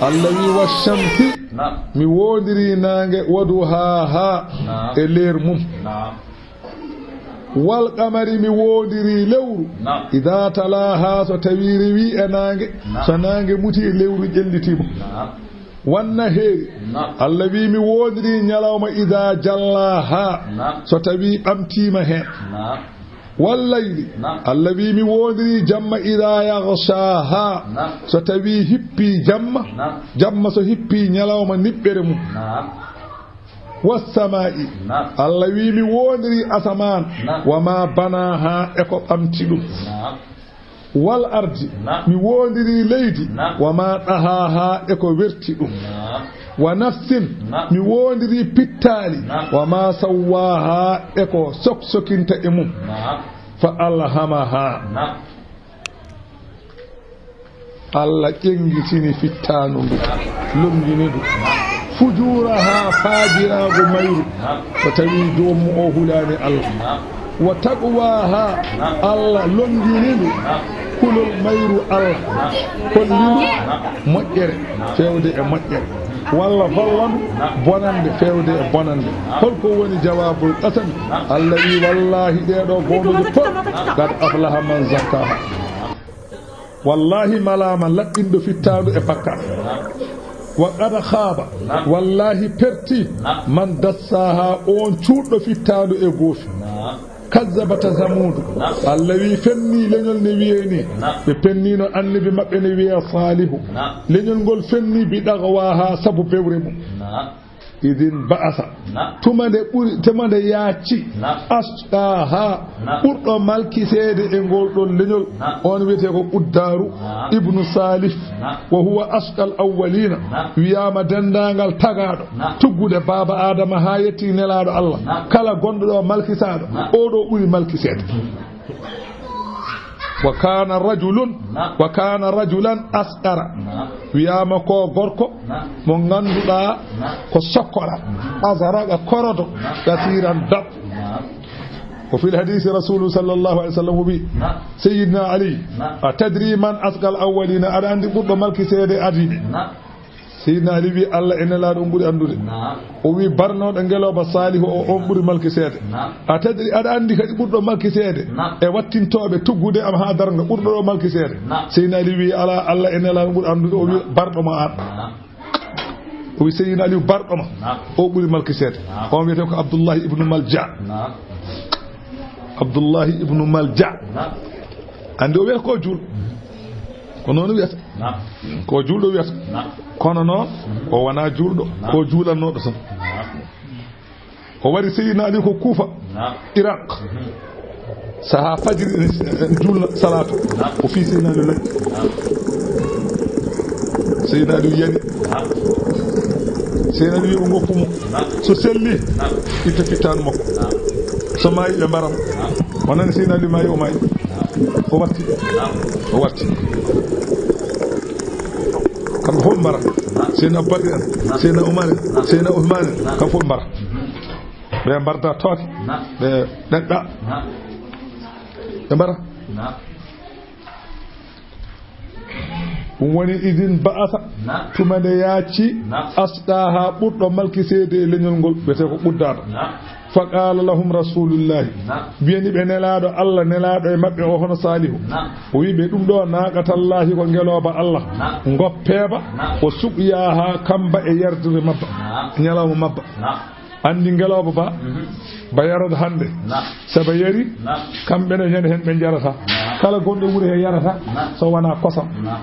Allah wi, "Wash-shamsi." Naam. Mi woondiri naange, "wa duhaaha." Naam. E leer mum. Naam. "Wal qamari," mi woondiri lewru. Naam. "Idha talaaha," so tawi rewi e naange, naam, so naange muti, lewru ƴellitiima. Naam. "Wan naheeri." Naam. Allah wi, "Mi woondiri ñalawma, idha jallaaha," naam, so tawi ɓamtiima heen. Naam. "Wal layli." Naam. Allah wi, "Mi woondiri jamma, idha yaghshaaha," naam, so tawi hippi jamma, naam, jamma so hippi ñalawma niɓɓere mum. Naam. "Was samaa'i." Naam. Allah wi, "Mi woondiri asamaan, naam, wa ma banaaha," e ko ɓamti ɗum. Naam. "Wal ardi." Naam. Mi woondiri leydi, naam, "wa ma dahaaha," e ko werti ɗum. Naam. "Wa nafsin." Naam. Mi woondiri pittaali, naam, "wa ma sawwaaha," e ko soksokinta e mum. Naam. "Fa alhamaha." Naam. Allah ƴenngitini fittaandu ndu, lonngini ndu. "Fujuuraha," faajiraagu mayru, so tawi joomum o hulaani Allah. "Wa taqwaaha," Allah lonngini ndu, kulol mayru Allah, holli ndu moƴƴere feewde e moƴƴere, walla holla ndu bonannde feewde e bonannde. Holko woni jawaabul qasami? Allah wi, "Wallaahi, ɗee ɗoo goomuuji fof, qad aflaha man zakkaaha." Wallaahi, malaama laɓɓinɗo fittaandu e bakkaat. Wa qad khaaba, wallaahi, perti, man dassaaha, oon cuuɗɗo fittaandu e boofi. Kazzabat Samuudu. Naam. Allah wi fenni leñol ne wiye ni. Naam. Ɓe pennino annabi maɓɓe ne wiye Saalihu. Naam. Leñol ngol fenni bi dagwaha sabu bewre mum. Naam. Idin ba'asa. Naam. Tuma nde ɓuri, tuma nde yaaci. Naam. Asqaha. Naam. Ɓurɗo malkiseede e ngol ɗon leñol. Naam. On wiyete ko Quddaaru. Naam. Ibnu Saalih. Naam. Wa huwa asqal awwalina. Naam. Wiyaama denndaangal tagaaɗo. Naam. Tuggude baaba Aadama haa yetti nelaaɗo Allah. Naam. Kala gonɗo ɗo malkiseede. Naam. Oo ɗo ɓuri malkiseede. Wa kana rajulun. Naam. Wa kana rajulan asqara. Naam. Wiyaama ko gorko. Naam. Mo ngannduɗaa. Naam. Ko sokkora. Naam. Azraqa korodo. Naam. Kasiran dab. Naam. Wa fil hadisi rasulu sallallahu alaihi wasallam wi. Naam. Sayyidina Ali. Naam. A tadri man asqal awwalina? Aɗa anndi ɓurɗo malkiseede adiiɓe? Naam. Seydina Ali wi, Allah e nelaaɗo on ɓuri anndude. Naam. O wi, barnooɗo ngelooba Saalihu o, on ɓuri malkiseede. Naam. A tadri, aɗa anndi kadi ɓurɗo malkiseede? Naam. E wattintooɓe tuggude am haa darnga, ɓurɗo ɗo malkiseede? Naam. Seydina Ali wi, alaa, Allah e nelaaɗo ɓuri anndude. O wi, naam, barɗo ma an. Naam. O wi, Seydina Ali barɗo ma. Naam. O ɓuri malkiseede. Naam. On wiyete ko Abdullahi ibnu Malja. Naam. Abdullahi ibnu Malja. Naam. Anndi o wiyata ko juul. Ko noon wiyata. Naam. Ko juulɗo wiyata. Naam. Kono noon, o wonaa juulɗo. Naam. Ko juulannooɗo tan. Naam. O wari Seydina Ali ko Kuufa, naam, Iraq. Mhm. Sahaa fajiri ene, ene juulna salaatu. Naam. O fii Seydina Ali laƴ. Naam. Seydina Ali yani. Naam. Seydina Ali wi o ngoppu mo. Naam. So selli, naam, itta fittaandu makko. Naam. So maayi ɓe mbaram. Naam. O nani Seydina Ali maayi, o maayi. O warti. O warti. Kamɓe fof ɓe mbara. Seydina Abubakar en, Seydina Umar en, Seydina Usmaan en, kamɓe fof ɓe mbara. Ɓe mbarda tooke. Ɓe ɗeɗɗa. Ɓe mbara. Ɗum woni idin ba'asa, naam, tuma nde yaacci, naam, asqaha ɓurɗo malkiseede e leñol ngol, wiyetee ko Quddaaru. Naam. Fa qaala lahum rasulullahi, naam, wiyani ɓe nelaaɗo Allah, nelaaɗo e maɓɓe o hono Saalihu. Naam. O wi ɓe, ɗum ɗo naaqatallahi ko ngelooba Allah. Naam. Ngoppee ba, naam, o suqyaha kamba e yardere mabba. Naam. Ñalawma mabba. Naam. Anndi ngelooba ba, mhm, ba yarata hannde. Naam. So ba yari, naam, kamɓe ne ñande heen ɓe njarata. Naam. Kala gonɗo wuro he yarata, naam, so wonaa kosam. Naam.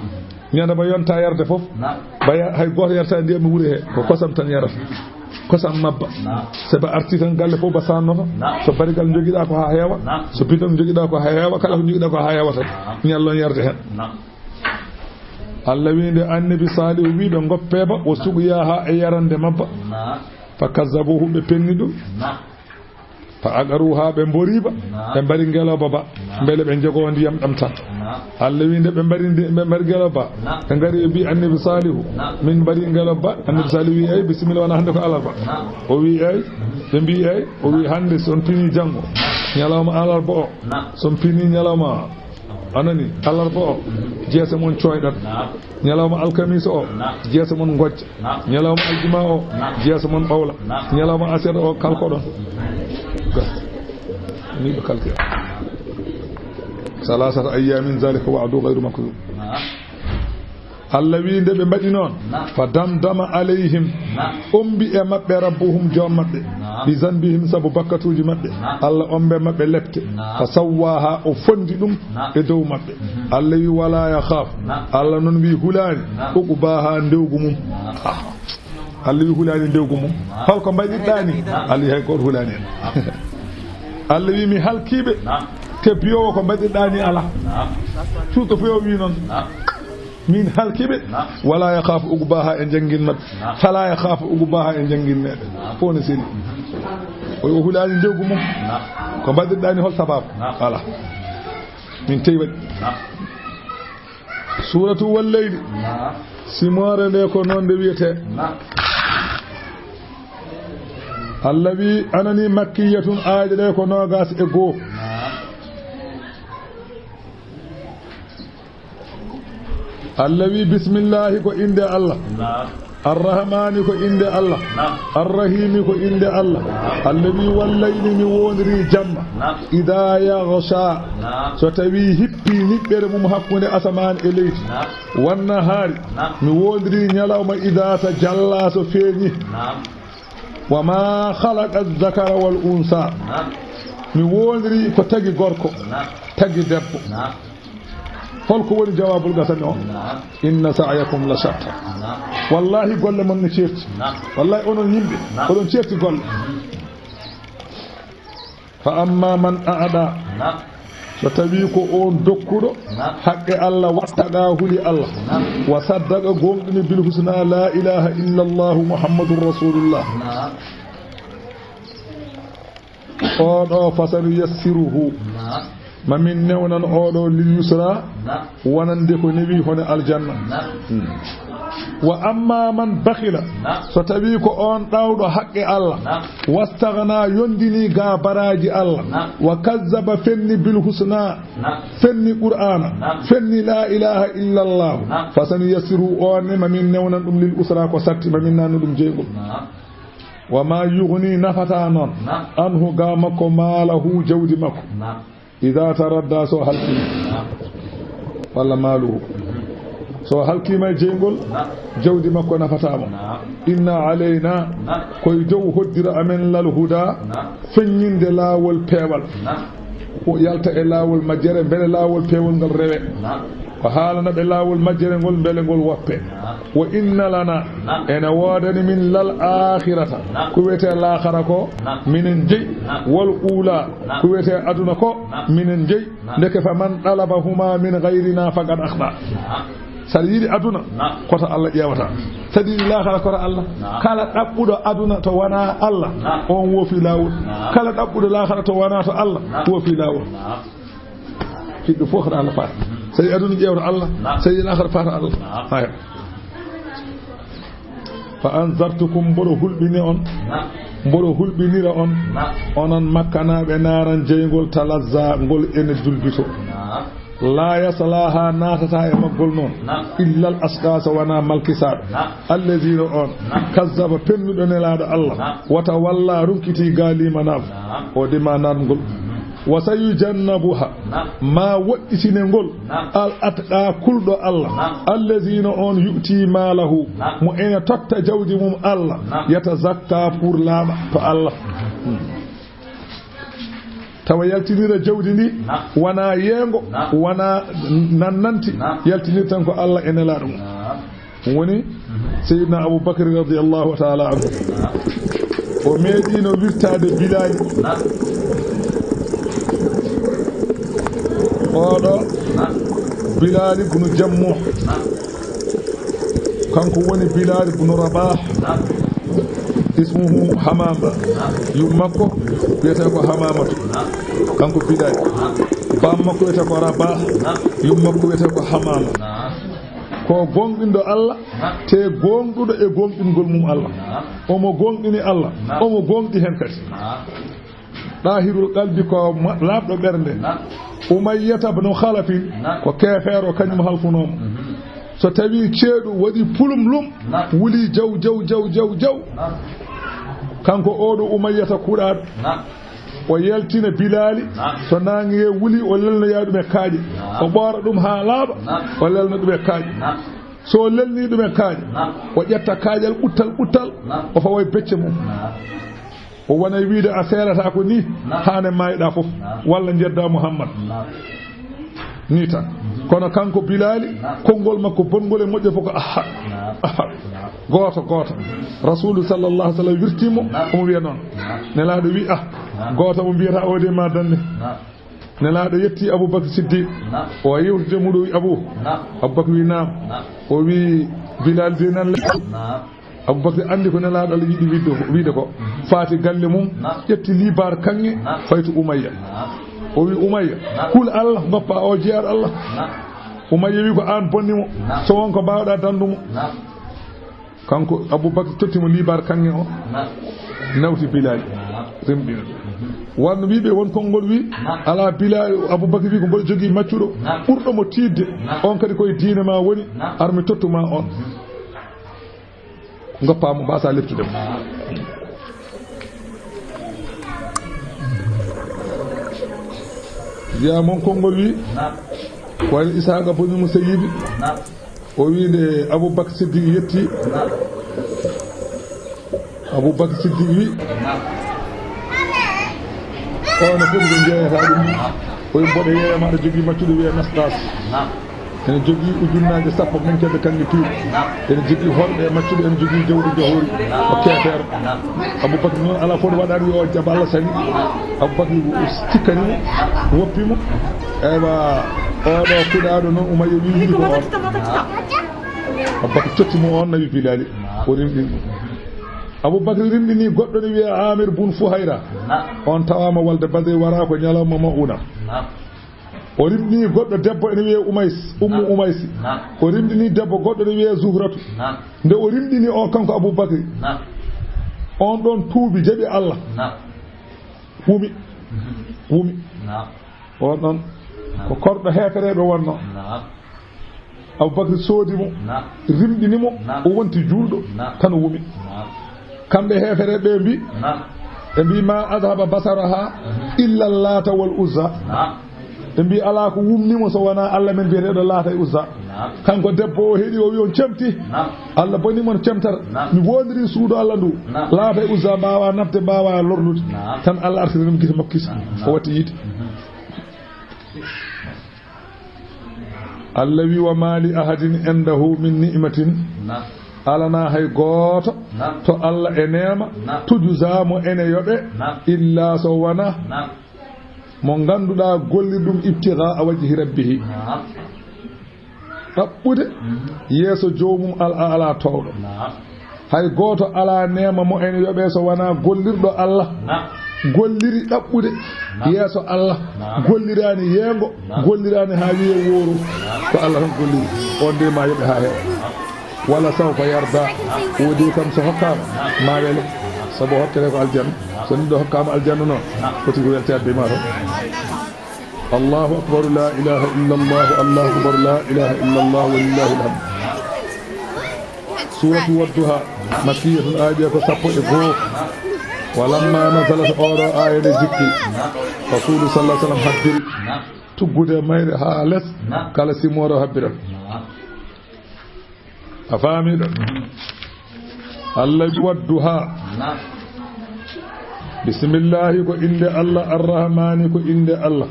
Ñande ba yonta yarde fof, naam, ba ya-, hay gooto yarata ndiyam wuro he, ko kosam tan yarata. Kosam mabba. Naam. So ba arti tan galle fof ba sannoto. Naam. So barigal njogiɗaa ko haa heewa. Naam. So bidon njogiɗaa ko haa heewa, kala ko njogiɗaa ko haa heewa tan. Naam. Ñallon yarde heen. Naam. Allah wi nde Annabi Saalihu wi ɓe ngoppee ba, o suqyaha e yarande mabba. Naam. Fa kazzabuhu, ɓe penni ɗum. Naam. Fa aqaruha, ɓe mbori ba, naam, ɓe mbari ngelooba ba. Naam. Mbele ɓe njogoo ndiyam ɗam tan. Naam. Allah wi nde ɓe mbari ndi-, ɓe mbari ngelooba. Naam. Ɓe ngari ɓe mbi Annabi Saalihu. Naam. Min mbari ngelooba. Annabi Saalihu wi, "Eyi, bisimilla, wona hannde ko alarba." Naam. O wi, "Eyi." Ɓe mbi, "Eyi." O wi, "Hannde so on pini janngo, ñalawma alarba o, naam, so on pini ñalawma o." A nani, alarba o, jeese mon cooyɗat. Naam. Ñalawma alkamiisa o, naam, jeese mon ngojja. Naam. Ñalawma aljuma o, naam, jeese mon ɓawla. Naam. Ñalawma aset o, kalkoɗon. Gas. Ni ɓe kalki. Salasata ayyamin, zalika wa'du ghayru makdhub. Naam. Allah wi nde ɓe mbaɗi noon, naam, fa damdama alayhim, naam, ombi e maɓɓe rabbuhum, joom maɓɓe, naam, bi zanbihim, sabu bakkatuuji maɓɓe. Naam. Allah ombe maɓɓe lepte. Naam. Fa sawwaha, o fondi ɗum, naam, e dow maɓɓe. Mhm. Allah wi, wala yakhaf. Naam. Allah noon wi hulaani, naam, uqbaha, ndewgu mum. Naam. Ah. Allah wi hulaani ndewgu mum. Naam. Hol ko mbaɗirɗaa ni? Naam. Allah wi hay gooto hulaani en. Naam. Allah wi mi halkiiɓe. Naam. Te biyowo ko mbaɗirɗaa ni alaa. Naam. Cuuɗo fof o wi noon. Naam. Min halkiiɓe. Naam. Wala yakhaf uqbaha e janngin maɓɓe. Naam. Fala yakhaf uqbaha e janngin meɗen. Naam. Fof ne seli. O, o hulaani ndewgu mum. Naam. Ko mbaɗirɗaa ni hol sababu? Naam. Alaa. Min tewi waɗi. Naam. Suuratu Wal Layli. Naam. Simoore nde ko noon nde wiyetee. Naam. Allah wi, anani makkiyatun, aaje ɗe ko noogaas e goo. Naam. Allah wi, bismillahi ko innde Allah. Naam. Arrahmani ko innde Allah. Naam. Arrahimi ko innde Allah. Naam. Allah wi, "Wal layli, mi woondiri jamma. Naam. Idaa yaghsha." Naam. So tawi hippi niɓɓere mum hakkunde asamaan e leydi. Naam. Wan nahaari. Naam. Mi woondiri ñalawma idaa tajalla so feeñi. Naam. Wa ma khalaqa dhakara wal unsa. Naam. Mi woondiri ko tagi gorko, tagi debbo. Holko woni jawaabul qasami on? Inna sa'yakum la shatta. Wallahi, golle mon ne ceerti. Wallahi, onon yimɓe, oɗon ceerti golle. Fa amma man a'da, so tawi ko on dokkuɗo haqqe Allah, wattaqa, huli Allah, wa saddaqa, gomɗini, bil husna, la ilaha illa Allah Muhammadur Rasulullah, oɗo, fasanu yassiruhu, ma min newnan oɗo, lil yusra, wonande ko newi hono aljanna. Hmm. Wa amma man bakhila, so tawi ko on ɗawɗo haqqe Allah, wastaghna, yondini ga baraji Allah, wa kazzaba, fenni, bil husna, fenni Qur'ana, fenni la ilaha illa Allah, fasanu yassiruhu, on ne ma min newnan ɗum, lil usra, ko satti, ma min nannu ɗum jeyngol. Wa ma yughni, nafata non, anhu, ga makko, malahu, jawdi makko, idha taradda, so halkima, walla maluhu, so halkima e jeyngol, jawdi makko nafata mo. Inna alayna, koye dow hoddira amen, lal huda, feññinde laawol peewal, ko yalta e laawol majjere, mbele laawol peewol ngal rewe. O haalana ɓe laawol majjere ngol, mbele ngol woppe. Wa inna lana, ene woodani min, lal akhirata, ko wiyetee laakhara ko, minen jeyi, wal ula, ko wiyetee aduna ko, minen jeyi. Ndeke, fa man talabahuma min ghayrina faqad akhta. Saɗa yiɗi aduna, koto Allah ƴeewata. Saɗa yiɗi laakhara, koto Allah. Kala ɗaɓɓuɗo aduna to wona Allah, on woofi laawol. Kala ɗaɓɓuɗo laakhara to wona to Allah, woofi laawol. Hiɗɗo fof ko Allah faata. So tawi aduna ƴeewta Allah, so tawi laakhara faata Allah. Haya. Fa anzartukum, mboɗo hulɓini on, mboɗo hulɓinira on, onon Makkanaaɓe, naaran jeyngol, talazza, ngol ene dulbito. La yaslaha, naatata e maggol noon, illal ashqa, so wona malkisaaɗo. Allazina, on, kazzaba, pennuɗo Nelaaɗo Allah, wa tawalla, ronkiti ga limanaago, o dima naatgol. Wa sayujannabuha, ma woɗɗitine ngol, al atqa, kulɗo Allah, allazina, on, yu'ti malahu, mo ene totta jawdi mum Allah, yatazakka, pour laaɓa to Allah. Hmm. Tawa yaltinira jawdi ndi, wona yeengo, wona nannanti, yaltinir tan ko Allah e Nelaaɗo mum. Ɗum woni Seydina Abu Bakri radiyallahu ta'ala anhu. O meeɗiino wirtaade Bilaali. Oɗo Bilaali bunu Jammuh. Kanko woni Bilaali bunu Rabah. Ismuhu Hamama. Yum makko wiyetee ko Hamamatu. Kanko Bilaali. Baam makko wiyetee ko Rabah. Yum makko wiyetee ko Hamama. Ko gooŋɗinɗo Allah, te gooŋɗuɗo e gooŋɗingol mum Allah. Omo gooŋɗini Allah, omo gooŋɗi hen kadi. Ɗahirul qalbi ko ma-, laaɓɗo ɓernde. Umayyata bnu Khalafin ko keefeero, kañum halfunoo mo. So tawi ceeɗu waɗi pulum lum, wuli jaw, jaw, jaw, jaw, jaw. Kanko oɗo Umayyata kuuɗaaɗo. O yaltina Bilaali, so naange wuli, o lelnoya ɗum e kaaƴe. O ɓoora ɗum haa laaɓa, o lelna ɗum e kaaƴe. So o lelni ɗum e kaaƴe, o ƴetta kaaƴal ɓuttal ɓuttal, o fawa e becce mum. O wona e wiide, a seelata ko ni, haa ne maayɗa fof, walla njedda Muhammad. Ni tan. Kono kanko Bilaali, konngol makko bonngol e moƴƴo fof ko ahad. Ahad. Gooto, gooto. Rasulu sallallahu alaihi wasallam wirti mo, omo wiya noon. Nelaaɗo wi, ah, gooto mo mbiyata o de ma dande. Nelaaɗo yetti Abubakar Siddiq. O yewtide muɗo wi, Abu. Abubakar wi, naam. O wi, Bilaali de nan le. Abubakar anndi ko Nelaaɗo Allah yiɗi wiide ko, wiide ko. Faati galle mum, ƴetti liibaar kaŋŋe, fayti Umayya. O wi, Umayya, kul Allah, ngoppa o jeyaaɗo Allah. Umayya wi ko aan bonni mo, so won ko mbaawɗa danndu mo. Kanko Abubakar totti mo liibaar kaŋŋe o, nawti Bilaali, rimɗina. Wanno wiiɓe won konngol wi, alaa Bilaali, Abubakar wi ko mboɗo jogii maccuɗo, ɓurɗo mo tiiɗde, on kadi koye diine ma woni, ar mi tottu ma on. Ngoppa mo, mbasa leptude mo. Wiya mon konngol wi, ko wayno Isaaqa boni Musayyibi. O wi nde Abubakar Siddiq yetti, Abubakar Siddiq wi, O no foti ko jeeyata ɗum. Koye mboɗo yeeyama aɗa jogii maccuɗo wiyee Nastas. Ene jogii ujunnaaje sappo men kedde kaŋŋe piiw. Ene jogii horɓe e maccuɓe, ene jogii jawdi jahori. O keefeero. Abubakar noon alaa fof ɗo waɗaani yo o jaɓ Allah sali. Abubakar tikkani mo, woppi mo. Eywa, oɗo kuɗaaɗo noon Umayya wi yiɗi ko on. Abubakar totti mo on nawi bilali. O rimɗini ɗum. Abubakar rimɗini goɗɗo ne wiyee Amir bun Fuhayra. On tawaama walde Badri wara ko ñalawma mo una. O rimɗini goɗɗo debbo ene wiyee Umays, Ummu Umaysi. O rimɗini debbo goɗɗo ene wiyee Zuhratu. Nde o rimɗini o kanko Abubakar, on ɗon tuubi, jaɓi Allah. Wumi. Wumi. On ɗon ko korɗo heefereeɓe wonno. Abubakar soodi mo, rimɗini mo, o wonti juulɗo, tan o wumi. Kamɓe heefereeɓe ɓe mbi, ɓe mbi, "Ma adhaba basaraha illa Lata wal Uzza." Ɓe mbi, "Alaa ko wumni mo so wonaa Allah men biyeteeɗo Lata e Uzza." Kanko debbo o heɗi, o wi, "On cemti. Allah boni mon cemtal. Mi wondiri suudu Allah ndu. Lata e Uzza mbaawa naɓde, mbaawa lorlude." Tan Allah artiri ɗum gite makko kisa. O watti yiide. Allah wi, "Wa ma li ahadin indahu min ni'matin." Alana hay gooto to Allah e neema, tujza mo ene yoɓe, illa so wonaa mo ngannduɗaa golli ɗum ibtigaa wajhi rabbihi. Ɗaɓɓude yeeso joomum al a'la toowɗo. Hay gooto alaa neema mo ene yoɓee so wonaa gollirɗo Allah. Golliri ɗaɓɓude yeeso Allah. Golliraani yeengo, golliraani haa wiyee wooru. Ko Allah tan golliri. On de ma yoɓe haa heewa. Wala sawfa yarda. Woodi kam so hokkaama, ma welo. Sabu hokkete ko aljanna. So neɗɗo hokkaama aljanna noon, foti ko weltaade e ma tan. Allahu akbar, la ilaha illa Allah, Allahu akbar, la ilaha illa Allah, walillahil hamd. Suratu Wadduha, makkiyatun, aaye ko sappo e go'o. Walamma nazalat, oɗo aaye nde jippi, Rasulu sallallahu alaihi wasallam habbiri tuggude mayre haa les, kala simoɗo habbiran. A faami ɗo? Allah wi Wadduha. Bismillahi ko innde Allah, Arrahmani ko innde Allah,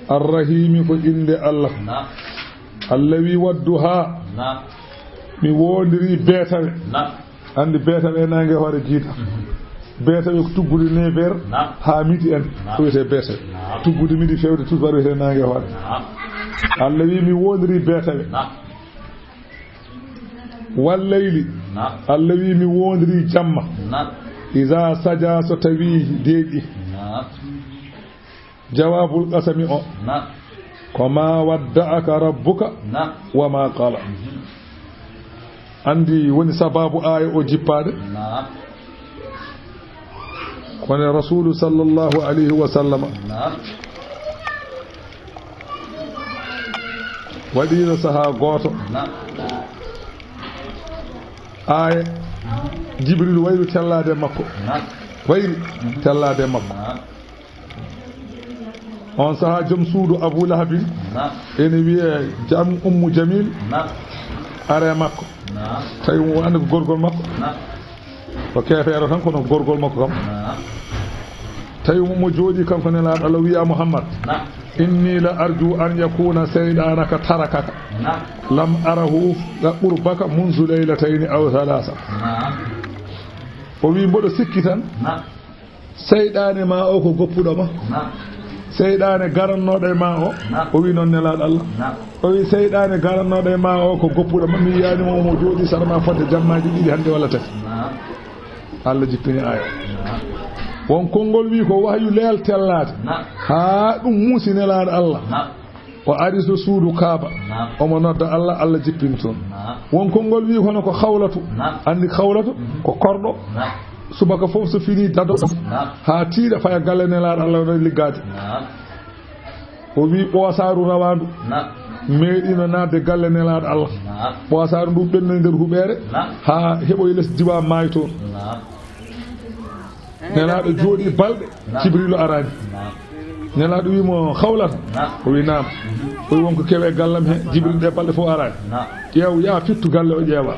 Arrahimi ko innde Allah. Allah wi Wadduha. Mi woondiri beetawe. Anndi beetawe e naange hoore jiida. Beetawe ko tuggude neuf heures haa midi en. Ko wiyetee beetawe. Tuggude midi fewde tusbaar wiyetee naange hoore. Allah wi mi woondiri beetawe. Wal layli. Allah wi mi woondiri jamma. Iza saja, so tawi deeƴi. Jawabul qasami o. Ko ma wadda'aka rabbuka wa ma qala. Anndi woni sababu aaye o jippaade. Kono Rasulu sallallahu alayhi wa sallama waɗiino sahaa gooto, aaye Jibril wayru tellaade makko, wayri tellaade makko. On sahaa joom suudu Abu Lahabin ene wiyee Jam, Ummu Jamil, are makko. Tawi mo annda ko gorgol makko. Ko keefeero tan, kono ko gorgol makko kam. Tawi mo, mo jooɗii kanko Nelaaɗo Allah, wiya, "Muhammad, inni la arju an yakuna seyɗaanaka tarakaka. Lam arahu qurbaka munzu laylatayni aw thalaasa." O wi, "Mboɗo sikki tan seyɗaane ma o ko goppuɗo ma. Seyɗaane garannooɗo e ma o." O wi noon Nelaaɗo Allah. O wi, "Seyɗaane garannooɗo e ma o ko goppuɗo ma. Mi yiyaani mo, mo jooɗii sara ma fodde jammaaji ɗiɗi hannde walla tati." Allah jippini aaya. Won konngol wi ko wahyu leel tellaade. Haa ɗum muusi Nelaaɗo Allah. O ari to suudu Kaaba. Omo nodda Allah, Allah jippini toon. Won konngol wi hono ko Hawlatu. Anndi Hawlatu ko korɗo. Subaka fof so fini dado haa tiiɗa, faya galle Nelaaɗo Allah no liggaade. O wi ɓoosaaru rawaandu meeɗiino naatde galle Nelaaɗo Allah. Ɓoosaaru ndu ɓennoyi nder huɓeere haa heɓoyi les diwa maayo toon. Nelaaɗo jooɗii balɗe, Jibriilu araani. Nelaaɗo wii mo, "Hawlata?" O wii, "Naam." O wii, "Won ko kewi e gallam he, Jibriilu ɗee balɗe fof araani. Ƴeew, yaa fittu galle o ƴeewa."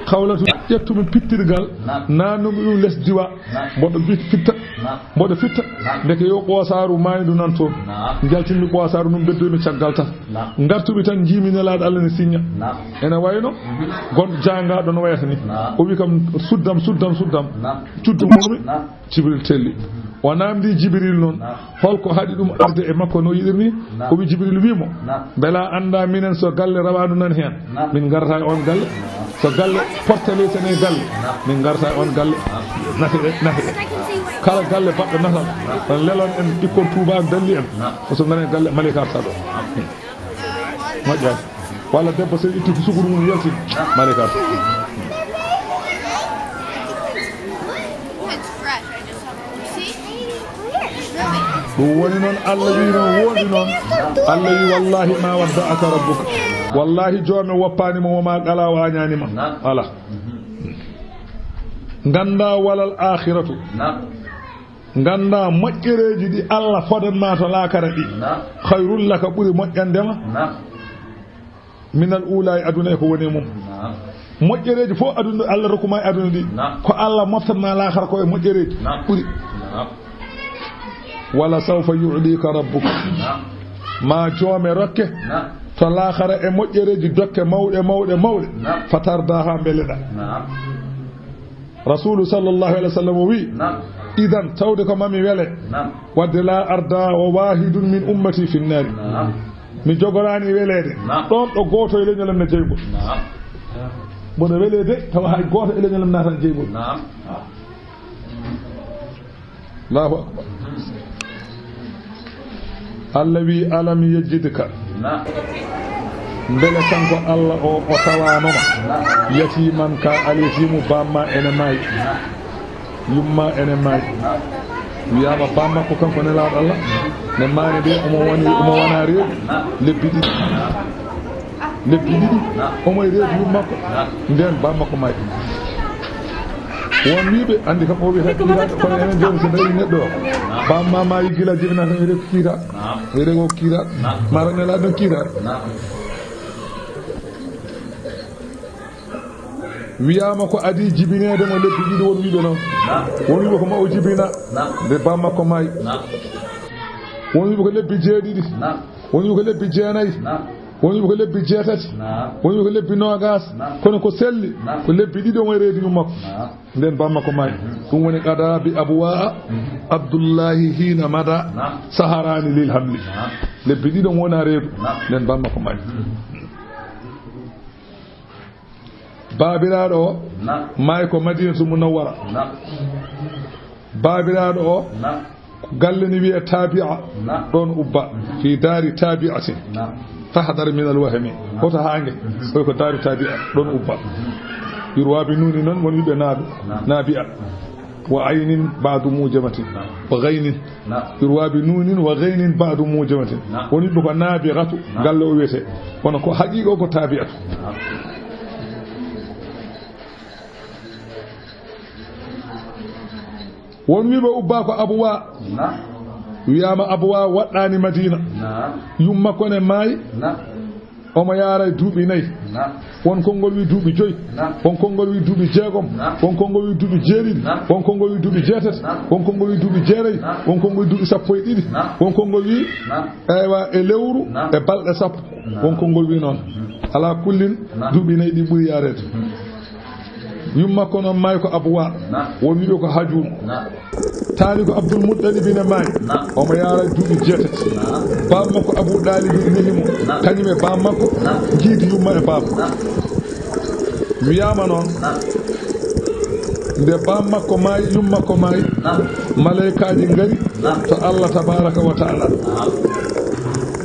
Hawlatu Ƴettumi pittirgal, naam, naannumi ɗum les diwa. Naam. Mboɗo bit-, fitta, naam, mboɗo fitta. Naam. Ndeke yo ɓoosaaru maaydu nan toon. Naam. Njaltinmi ɓoosaaru ɗum, ɓeddumi caggal tata. Naam. Ngartumi tan, njiimi Nelaaɗo Allah ne siñña. Naam. Ene wayno, mhm, gonɗo jaangaaɗo no wayata ni. Naam. O wi kam, "Suddam, suddam, suddam." Naam. Cuddu mum. Naam. Jibril telli. O naamndi Jibril noon, naam, holko haɗi ɗum arde e makko no yiɗiri ni? Naam. O wi Jibril wi mo, naam, "Mbela annda minen so galle rawaandu nan heen, naam, min ngarata e on galle? Naam. So galle portele tene galle, naam, min ngarata e on galle." Naam. Nafe ɗe, nafe ɗe. Kala galle baɗɗo natal, naam, on lelon en ɓikkon Tuuba en, dalli en. Naam. Ko so ngaren galle malika arta ɗo. Naam. Moƴƴaani. Walla debbo so itti ko sukuru mum yaltini, malika. Ɗum woni noon, Allah wi noon, wondi noon. Allah wi, "Wallahi ma wadda'aka rabbuka." Wallahi, joome woppaani ma, wo ma qala, o añaani ma. Ala. Ngannda walal akhiratu. Naam. Ngannda moƴƴereeji ɗi Allah fodan ma to laakara ɗi. Naam. Khayrul laka, ɓuri moƴƴande ma. Naam. Minal ula, e aduna e ko woni e mum. Naam. Moƴƴereeji fof aduna, Allah rokku ma e aduna ɗi. Naam. Ko Allah moftan ma laakara ko e moƴƴereeji. Naam. Ɓuri. Naam. Wala sawfa yu'tika rabbuka. Naam. Ma joome rokke. Naam. To laakara e moƴƴereeji dokke mawɗe, mawɗe, mawɗe. Naam. Fatarda, haa mbeleɗa. Naam. Rasulu sallallahu alaihi wasallam o wi, naam, "Idan, tawde ko mami wele, naam, wadde la arda wa wahidun min ummati fi nnari." Naam. Mi jogoraani weleede. Naam. Ɗoon ɗo gooto e leñol am na jeygol. Naam. Mboɗo weleede tawa hay gooto e leñol am naatan jeygol. Naam. Allahu akbar. Allah wi, "Alam yajidka." Naam. Mbele kanko Allah o, o tawaano ma? Naam. Yatiman, ka alyatimu, bamma ene maayi. Naam. Yumma ene maayi. Naam. Wiyaama bammakko kanko Nelaaɗo Allah ne maayni de, omo woni, omo wona reedu. Naam. Lebbi ɗiɗi. Naam. Lebbi ɗiɗi, omo e reedu yumma makko. Nden bammakko maayi. Won wiiɓe, anndi kam o wiyata kiiraaɗo, kono enen jooni so ndarii neɗɗo o, bamma maayi gila jibinaa tan wiyete ko kiiraaɗo. Wiyete ko kiiraaɗo. Mara Nelaaɗo ɗon kiiraaɗo. Wiyaama ko adii jibineede mo lebbi ɗiɗi, won wiiɓe noon. Won wiiɓe ko ma o jibina nde bammakko maayi. Won wiiɓe ko lebbi jeeɗiɗi. Won wiiɓe ko lebbi jeenayi. Naam. Won wiiɓe ko lebbi jeetati. Naam. Won wiiɓe ko lebbi noogaas. Naam. Kono ko selli, naam, ko lebbi ɗiɗi omo e reedu yumma makko. Naam. Nden bammakko maayi. Mhm. Ɗum woni qada bi abwaa, mhm, Abdullahi hiina mada, naam, saharaani lil hamli. Naam. Lebbi ɗiɗi omo wona reedu. Naam. Nden bammakko maayi. Mhm. Baabiraaɗo o, naam, maayi ko Madinatul Munawwara. Naam. Baabiraaɗo o, naam, ko galle ni wiyee Taabi'a. Naam. Ɗoon ubba, mhm, fi daari Taabi'atin. Naam. Fahdar minal wahmi. Naam. Hoto haange. Mhm. Koy ko daari Taabi'a, ɗoon ubba. Mhm. Yurwa bi nuuni noon, won wiiɓe naabi-, naam, naabi'a. Wa aynin ba'du mujamatin. Naam. Wa ghaynin. Naam. Yurwa bi nuunin wa ghaynin ba'du mujamatin. Naam. Won wiiɓe ko naabighatu, naam, galle o wiyetee. Kono ko haqiiqa o ko taabi'atu. Naam. Won wiiɓe ubba ko Abuwa. Naam. Wiyaama Abuwa waɗɗaani Madina. Naam. Yumma makko ne maayi. Naam. Omo yaara e duuɓi nayi. Naam. Won konngol wi duuɓi joyi. Naam. Won konngol wi duuɓi jeegom. Naam. Won konngol wi duuɓi jeeɗiɗi. Naam. Won konngol wi duuɓi jeetati. Naam. Won konngol wi duuɓi jeenayi. Naam. Won konngol wi duuɓi sappo e ɗiɗi. Naam. Won konngol wi, naam, eywa, e lewru, naam, e balɗe sappo. Naam. Won konngol wi noon. Naam. Alaa kullin, naam, duuɓi nayi ɗi ɓuri yaareede. Naam. Yumma makko noon maayi ko Abuwa. Naam. Won wiiɓe ko Hajun. Naam. Taani ko Abdul Muttalib ina maayi. Naam. Omo yaara duuɓi jeetati. Naam. Baaba makko Abu Ɗaalib nehi mo. Naam. Kañum e baaba makko, naam, njiidi yumma e baaba. Naam. Wiyaama noon, naam, nde baaba makko maayi, yumma makko maayi, naam, malaykaaji ngari, naam, to Allah tabaaraka wa ta'ala. Naam.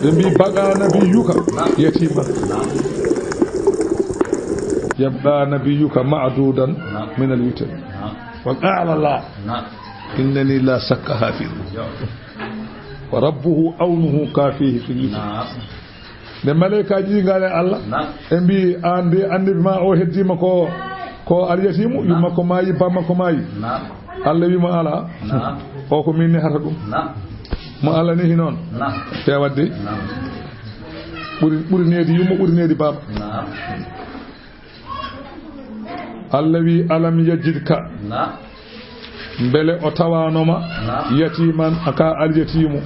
Ɓe mbii, "Baqa nabiyuka, naam, yatiman. Naam. Yabqa nabiyuka ma'dudan, naam, min al-witan." Naam. Wa qala la. Naam. Innani la shakka hafiz. Yo. Wa rabbuhu awnuhu kafihi fil yusr. Naam. Nde malaykaaji ɗi ngaali Allah, naam, ɓe mbii, "Aan de annabi ma o heddiima ko, ko alyatimu, naam, yumma makko maayi, baaba makko maayi." Naam. Allah wii mo, "Alaa." Naam. O ko min nehata ɗum. Naam. Mo Allah nehi noon. Naam. Feewat de. Naam. Ɓuri, ɓuri needi yumma, ɓuri needi baaba. Naam. Allah wi, "Alam yajidka." Mbele o tawaanoma yatiman ka alyatimu,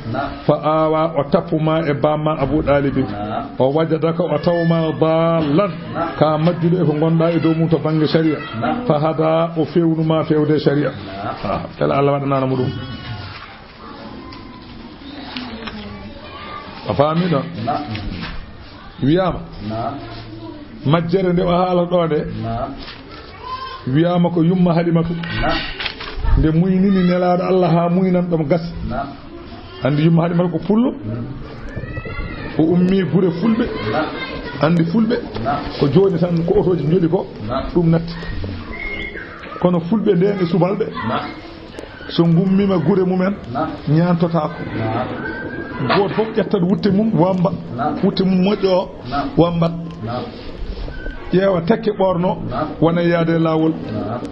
fa awa, o tappu ma e bamma Abu Ɗalibi. O wajadaka, o tawma dallan, ka majjuɗo e ko gonɗa e dow mum to bannge sharia. Fa hada, o fewnuma fewde sharia. Ah, mbele Allah waɗanano mo ɗum. A faami ɗon? Wiyama majjere nde o haalata ɗo nde, wiyama ko yumma Halimatu nde muynini Nelaɗo Allah ha muynan ɗom gasi. Andi yumma Halimatu ko pullo, o ummi gure fulɓe. Andi fulɓe ko joni tan ko otoji joli ko ɗum natti. Kono fulɓe nden e subalɓe, so ngummima gure mumen, ñaantotaako. Gooto fof ƴettat wutte mum, wamba. Wutte mum moƴƴo o, wamba. Ƴeewa tekke ɓorno, wona yaade e laawol.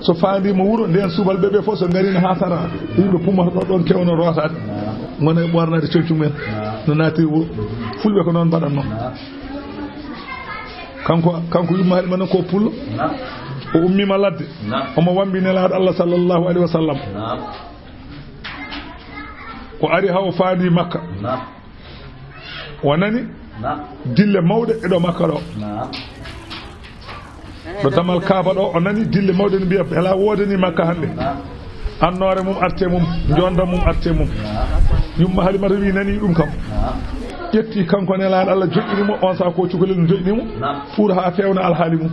So faandiima wuro, nden subalɓe ɓe fof so ngarino haa sara, yimɓe pummata ɗo ɗon kewno rootaade. Ngona e ɓornaade conci mumen, no naatiri wuro. Fulɓe ko noon mbaɗatno. Kanko, kanko yumma Halima noon ko pullo. O ummiima ladde. Omo wambi Nelaaɗo Allah sallallahu alaihi wasallam. O ari haa o faandi Makka. O nani dille mawɗe e ɗo Makka ɗo. Ɗo damal Kaaba ɗo, o nani dille mawɗe no mbiya, "Bela woodani Makka hannde." Annoore mum arte mum, jonda mum arte mum. Yumma Halimata wi nani ɗum kam. Ƴetti kanko Nelaaɗo Allah joƴƴini mo, on saa ko cukalel no joƴƴini mo. Pour haa fewna alhaali mum.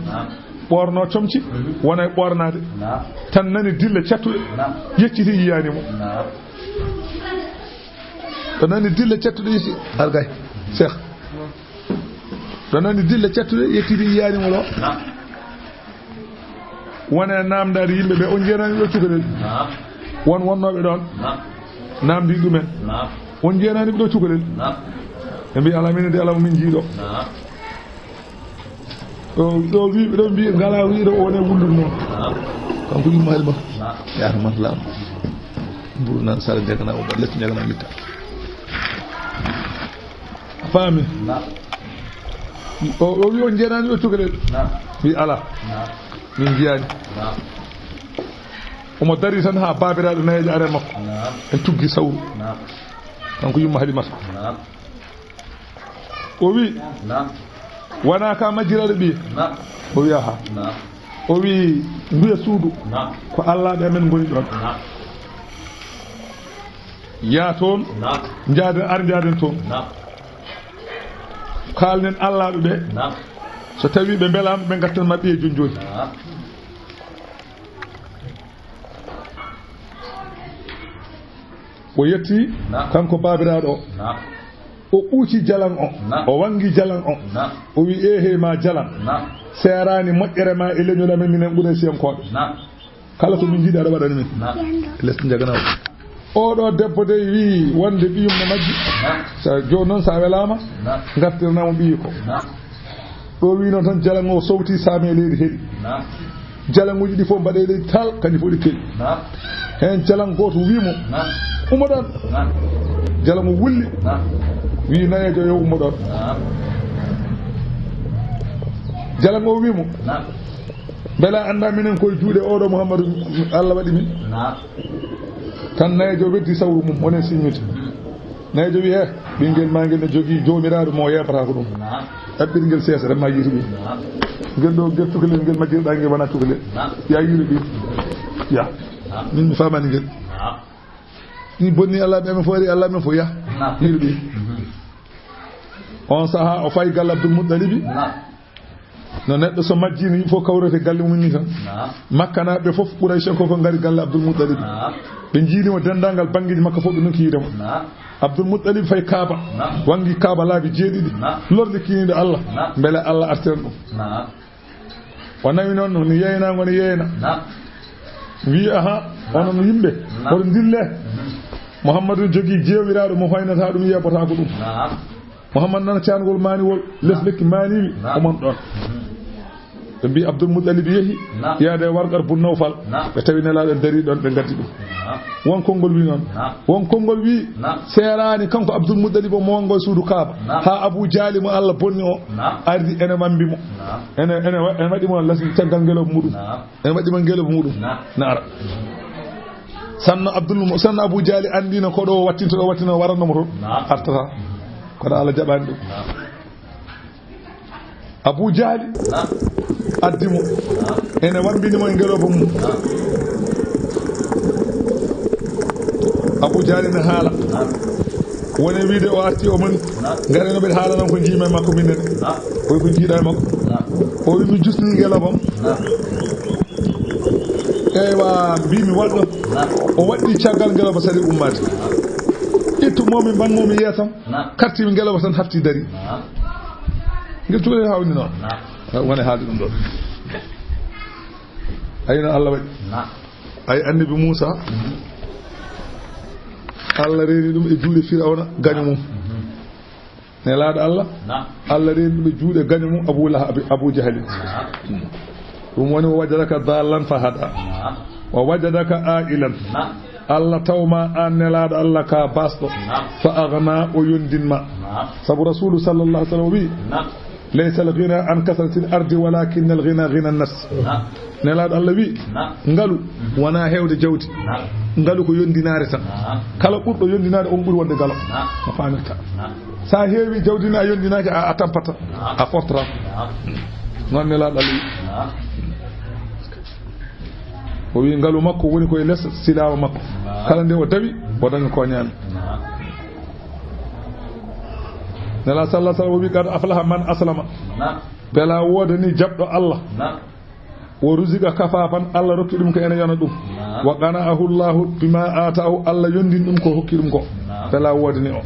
Ɓorno comci, wona e ɓornaade. Tan nani dille cattuɗe, yecciti yiyaani mo. Ɗo nani dille cattuɗe, yetti, Algay, Cheikh. Ɗo nani dille cattuɗe, yettiti yiyaani mo ɗo. Wona e namdaade yimɓe ɓe, on njenaani ɗo cukalel? Won wonnooɓe ɗon? Namdi ɗumen. On njenaani ɗo cukalel? Ɓe mbi, "Alaa, minen de alaa mo min njii ɗo." Ɗo, ɗo wi, ɗo mbi, ngala wi ɗo, o woni e wullude noon. Kanko yumma Halima. Yaata man laamu. Mburu nan sara njagana o, ba les njagana mitta. A faami? O, o wi on njenaani ɗo cukalel? Wi alaa. Min njiyaani. Omo dari tan haa baabiraaɗo nayeejo are makko. En tuggi sawru. Kanko yumma Halimata. O wi, "Wona ka majjiraaɗo ɓiye?" O wi, "Aha." O wi, "Nduya suudu, ko allaaɓe amen ngoni ɗon. Yaa toon, njaaden, ar njaaden toon. Kaalnen allaaɓe ɓe. So tawi ɓe mbelaama, ɓe ngattan ma ɓiye jon joni." O yetti kanko baabiraaɗo o. O ɓuuci jalan o. O wangi jalan o. O wi, "Ehe ma jalan. Seeraani moƴƴere ma e leñol amen minen Quraysiyankooɓe. Kala ko min njiɗi aɗa waɗani min." Les njagana o. Oɗo debbo dey wi wonde ɓiyum no majji. Sa jooni noon sa welaama, ngartirnamo ɓiyi ko. Ɗo wi noon tan jalan o sowti saami e leydi heɗi. Jalanguji ɗi fof mbaɗe leydi tal, kanji fof ɗi kewi. Heen jalan gooto wi mo, "Ummo ɗon." Jalan o wulli, wi nayeejo yo ummo ɗon. Jalan o wi mo, "Mbela annda minen koye juuɗe oɗo Muhammadu Allah waɗi min?" Tan nayeejo weddi sawru mum, woni e siññude. Nayeejo wi, "Eh, ɓinngel ma ngel ne jogii joomiraaɗo mo yeeɓata ko ɗum. Ɗaɓɓir ngel seesa, tan ma yiitu ɓiy. Ngel ɗo, ngel cukalel ngel majjirɗa ngel wona cukalel. Ya yiitu ɓiy. Ya. Min mi faamani ngel. Ni bonni Allah ɓe amen fof ari, Allah ɓe amen fof ya. Yiitu ɓiy." On sahaa o fayi galle Abdul Muttalibi. No neɗɗo so majjii, no yimɓe fof kawrete galle mum ni tan. Makkanaaɓe fof, Quraysh en ko fof ngari galle Abdul Muttalib. Ɓe njiilima denndaangal banngeeji makko fof, ɓe nokki yiide mo. Abdul Muttalib fayi Kaaba, wanngi Kaaba laabi jeeɗiɗi, lorli kiiniiɗo Allah, mbele Allah artiran ɗum. O nawi noon, no yeynaango, no yeyna. Wii, "Aha, onon yimɓe, hoto ndille. Muhammadu jogii jeewiraaɗo mo hoynata ɗum, yeeɓotaako ɗum." Muhammad nana caangol maaniwol, les lekki maaniiwi, o mon ɗon. Ɓe mbi Abdul Muttalib yehi, naam, yaade warqat bun Nawfal. Naam. Ɓe tawi Nelaaɗo dari ɗon, ɓe ngaddi ɗum. Naam. Won konngol wi noon. Naam. Won konngol wi, naam, seeraani kanko Abdul Muttalib o mo wongo e suudu Kaaba. Naam. Haa Abu Jahli mo Allah bonni o, naam, ardi ene mambi mo. Naam. Ene, ene wa-, ene waɗi mo lasi caggal ngelooba muɗum. Naam. Ene waɗi mo ngelooba muɗum. Naam. Na ara. Sanno Abdul Mu-, sanno Abu Jahli anndino ko ɗo wattinto, ɗo wattinto waranno mo toon. Naam. Artata. Kono Allah jaɓaani ɗum. Naam. Abu Jahli, naam, addi mo. Naam. Ene wambini mo e ngelooba mum. Naam. Abu Jahli ne haala. Naam. Woni wiide o arti o mani. Naam. Ngare no ɓe haala noon ko njiimi e makko minen. Naam. Koy ko njiiɗa e makko. Naam. O wi mi jusni ngelooba am. Naam. Eywa, mbi mi waɗɗo. Naam. O waɗɗi caggal ngelooba sari ummaade. Naam. Ittu mo mi mban mo mi yeesam. Naam. Karti mi ngelooba tan hafti dari. Naam. Ngel cukalel hawni noon. Naam. Woni haalde ɗum ɗon. Ayi no Allah waɗi. Naam. Ay annabi Muusa. Mhm. Allah reeni ɗum e juuɗe Firawna gaño mum. Mhm. Nelaaɗo Allah. Naam. Allah reeni ɗum e juuɗe gaño mum Abu Lahab, Abu Jahali. Naam. Ɗum woni wa wajadaka dallan fa hada. Naam. Wa wajadaka ailan. Naam. Allah tawma aan Nelaaɗo Allah ka basɗo. Naam. Fa agna, o yondin ma. Naam. Sabu Rasulu sallallahu alaihi wasallam wi, naam, laysa al ghina an kasratil ardi walakin al ghina ghina nas. Naam. Nelaaɗo Allah wi, naam, ngalu, mhm, wona heewde jawdi. Naam. Ngalu ko yondinaare tan. Naam. Kala ɓurɗo yondinaare on ɓuri wonde galo. Naam. A faamirta. Naam. Sa heewi jawdi ni a yondinaaki a, a tampata. Naam. A fortata. Naam. Noon Nelaaɗo Allah wi. Naam. O wi ngalu makko woni koye les silaawo makko. Naam. Kala nde o dawi, o daña ko ñaami. Naam. Nelaaɗo sallallahu alaihi wasallam o wi qad aflaha man aslama. Naam. Bela woodani jaɓɗo Allah. Naam. Wa ruziqa kafafan, Allah rokki ɗum ko ene yona ɗum. Naam. Wa qana'ahu Allahu bima ataahu, Allah yondin ɗum ko hokki ɗum ko. Naam. Bela woodani o.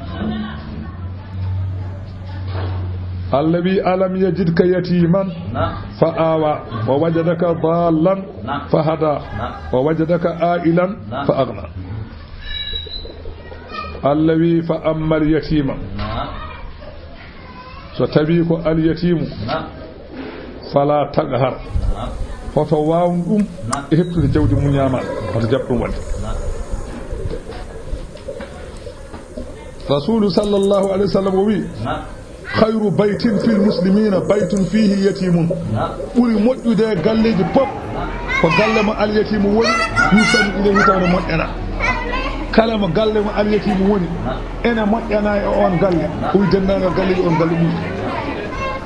Allah wi alam yajidka yatiman, naam, fa awa, wa wajadaka dallan, naam, fa hada, naam, wa wajadaka ailan, naam, fa agna. Allah wi fa ammal yatima. Naam. So tawi ko al yatimu. Naam. Fala taqhar. Naam. Hoto waawn ɗum. Naam. E heɓtude jawdi mum ñaama. Hoto jaɓ ɗum waɗde. Naam. Rasulu sallallahu alaihi wasallam o wi, naam, khayru baytin fil muslimina baytun fihi yatimun. Naam. Ɓuri moƴƴude e galleeji pop ko galle mo alyatimu woni, yusani nde hitaande moƴƴana. Kala mo galle mo alyatimu woni, ene moƴƴana e on galle, o wi denndaangal galleeji on galle ɓuri.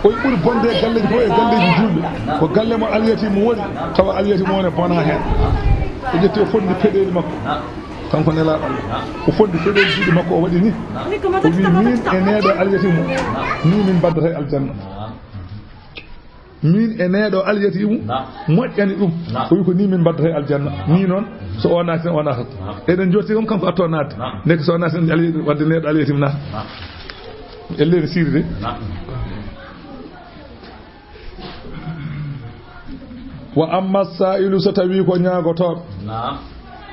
O wi ɓuri bonde e galleeji fof e galleeji julɓe, ko galle mo alyatimu woni, tawa alyatimu o ne bona heen. O ƴetti o fondi peɗeeli makko. Kanko Nelaaɗo Allah, o fondi peɗeeli juuɗe makko, o waɗi ni. O wi min e neɗɗo alyatimu, ni min mbaddata e aljanna. Min e neɗɗo alyatimu, naam, moƴƴani ɗum. Naam. O wi ko ni min mbaddata e aljanna. Ni noon, so o naati, o naatata. Naam. Eɗen jorti kam kanko atto naatde. Naam. Ndeke so o naati, wadde neɗɗo alyatimu naata. Naam. Elle ne siiri de. Naam. Wa amma sa'ilu, so tawi ko ñaagotooɗo. Naam.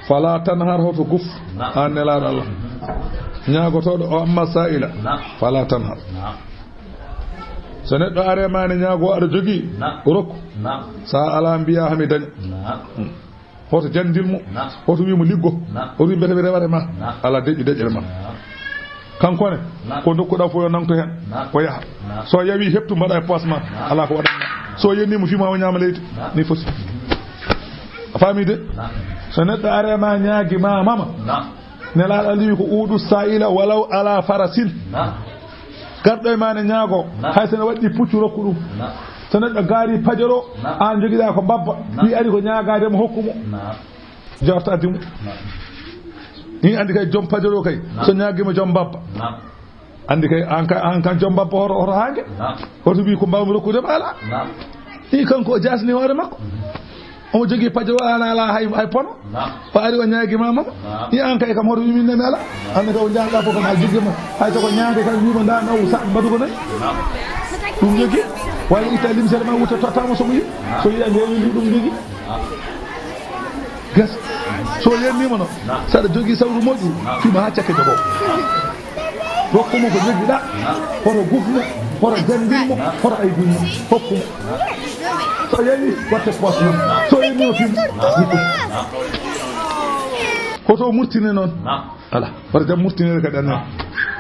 Fala tanhar, hoto guf. Naam. An Nelaaɗo Allah. Ñaagotooɗo o, amma sa'ila. Naam. Fala tanhar. Naam. So neɗɗo are ma ne ñaago aɗa jogii, naam, rokku. Naam. Sa ala mbiya hami daña. Naam. Hmm. Hoto jandil mo. Naam. Hoto wi mo liggo. Naam. Hoto wi mbete mi rewata ma. Naam. Ala deƴƴu deƴƴere ma. Naam. Kanko ne, naam, ko ndokkuɗa fof yo nangto heen, naam, o yaha. Naam. So yawi heɓtu mbaɗa e poos ma, naam, ala ko waɗanma. So yenni mo fima o ñaama leydi, naam, ni foti. A faami de? Naam. So neɗɗo are ma ñaagi ma mama. Naam. Nelaaɗo Allah wi ko udu sa'ila walaw ala farasin. Naam. Garɗo e ma ne ñaago, naam, hay so ne waɗɗi puccu rokku ɗum. Naam. So neɗɗo gaari pajoro, naam, an jogiɗa ko mbabba, naam, wi ari ko ñaagaade mo hokku mo. Naam. Jorta addi mo. Naam. Ni andi kay joom pajoro kay, naam, so ñaagi mo joom mbabba. Naam. Andi kay an ka, an kan joom mbabba hoto, hoto hange. Naam. Hoto wi ko mbawmi rokkude ma ala. Naam. Ni kanko o jasni hoore makko. Mhm. Omo jogii pajoro, o ala, ala hay, hay pono. Naam. O ari o ñaagi ma mama. Naam. Ni an kay kam hoto wimin nami ala. An kay o jaanga fof kam a jogii ma. Hay so ko ñaande kam wima nda naw sa mbaɗu ko nayi. Naam. Ɗum jogii. Walla itta limsere ma wutta totta mo somo yiɗi. Naam. So yiɗa nde windi ɗum jogii. Naam. Gas. So yennima no. Naam. Saɗa jogii sawru moƴƴi. Naam. Fima ha cakke jogo. Rokku mo ko jogiɗa. Naam. Hoto guf mo, hoto jandin mo, naam, hoto aybin mo. Hokku mo. Naam. So Yeñi, watte poos noon. So yeñi o fim. Hoto murtine noon. Ala. Wata jam murtineede kadi anne.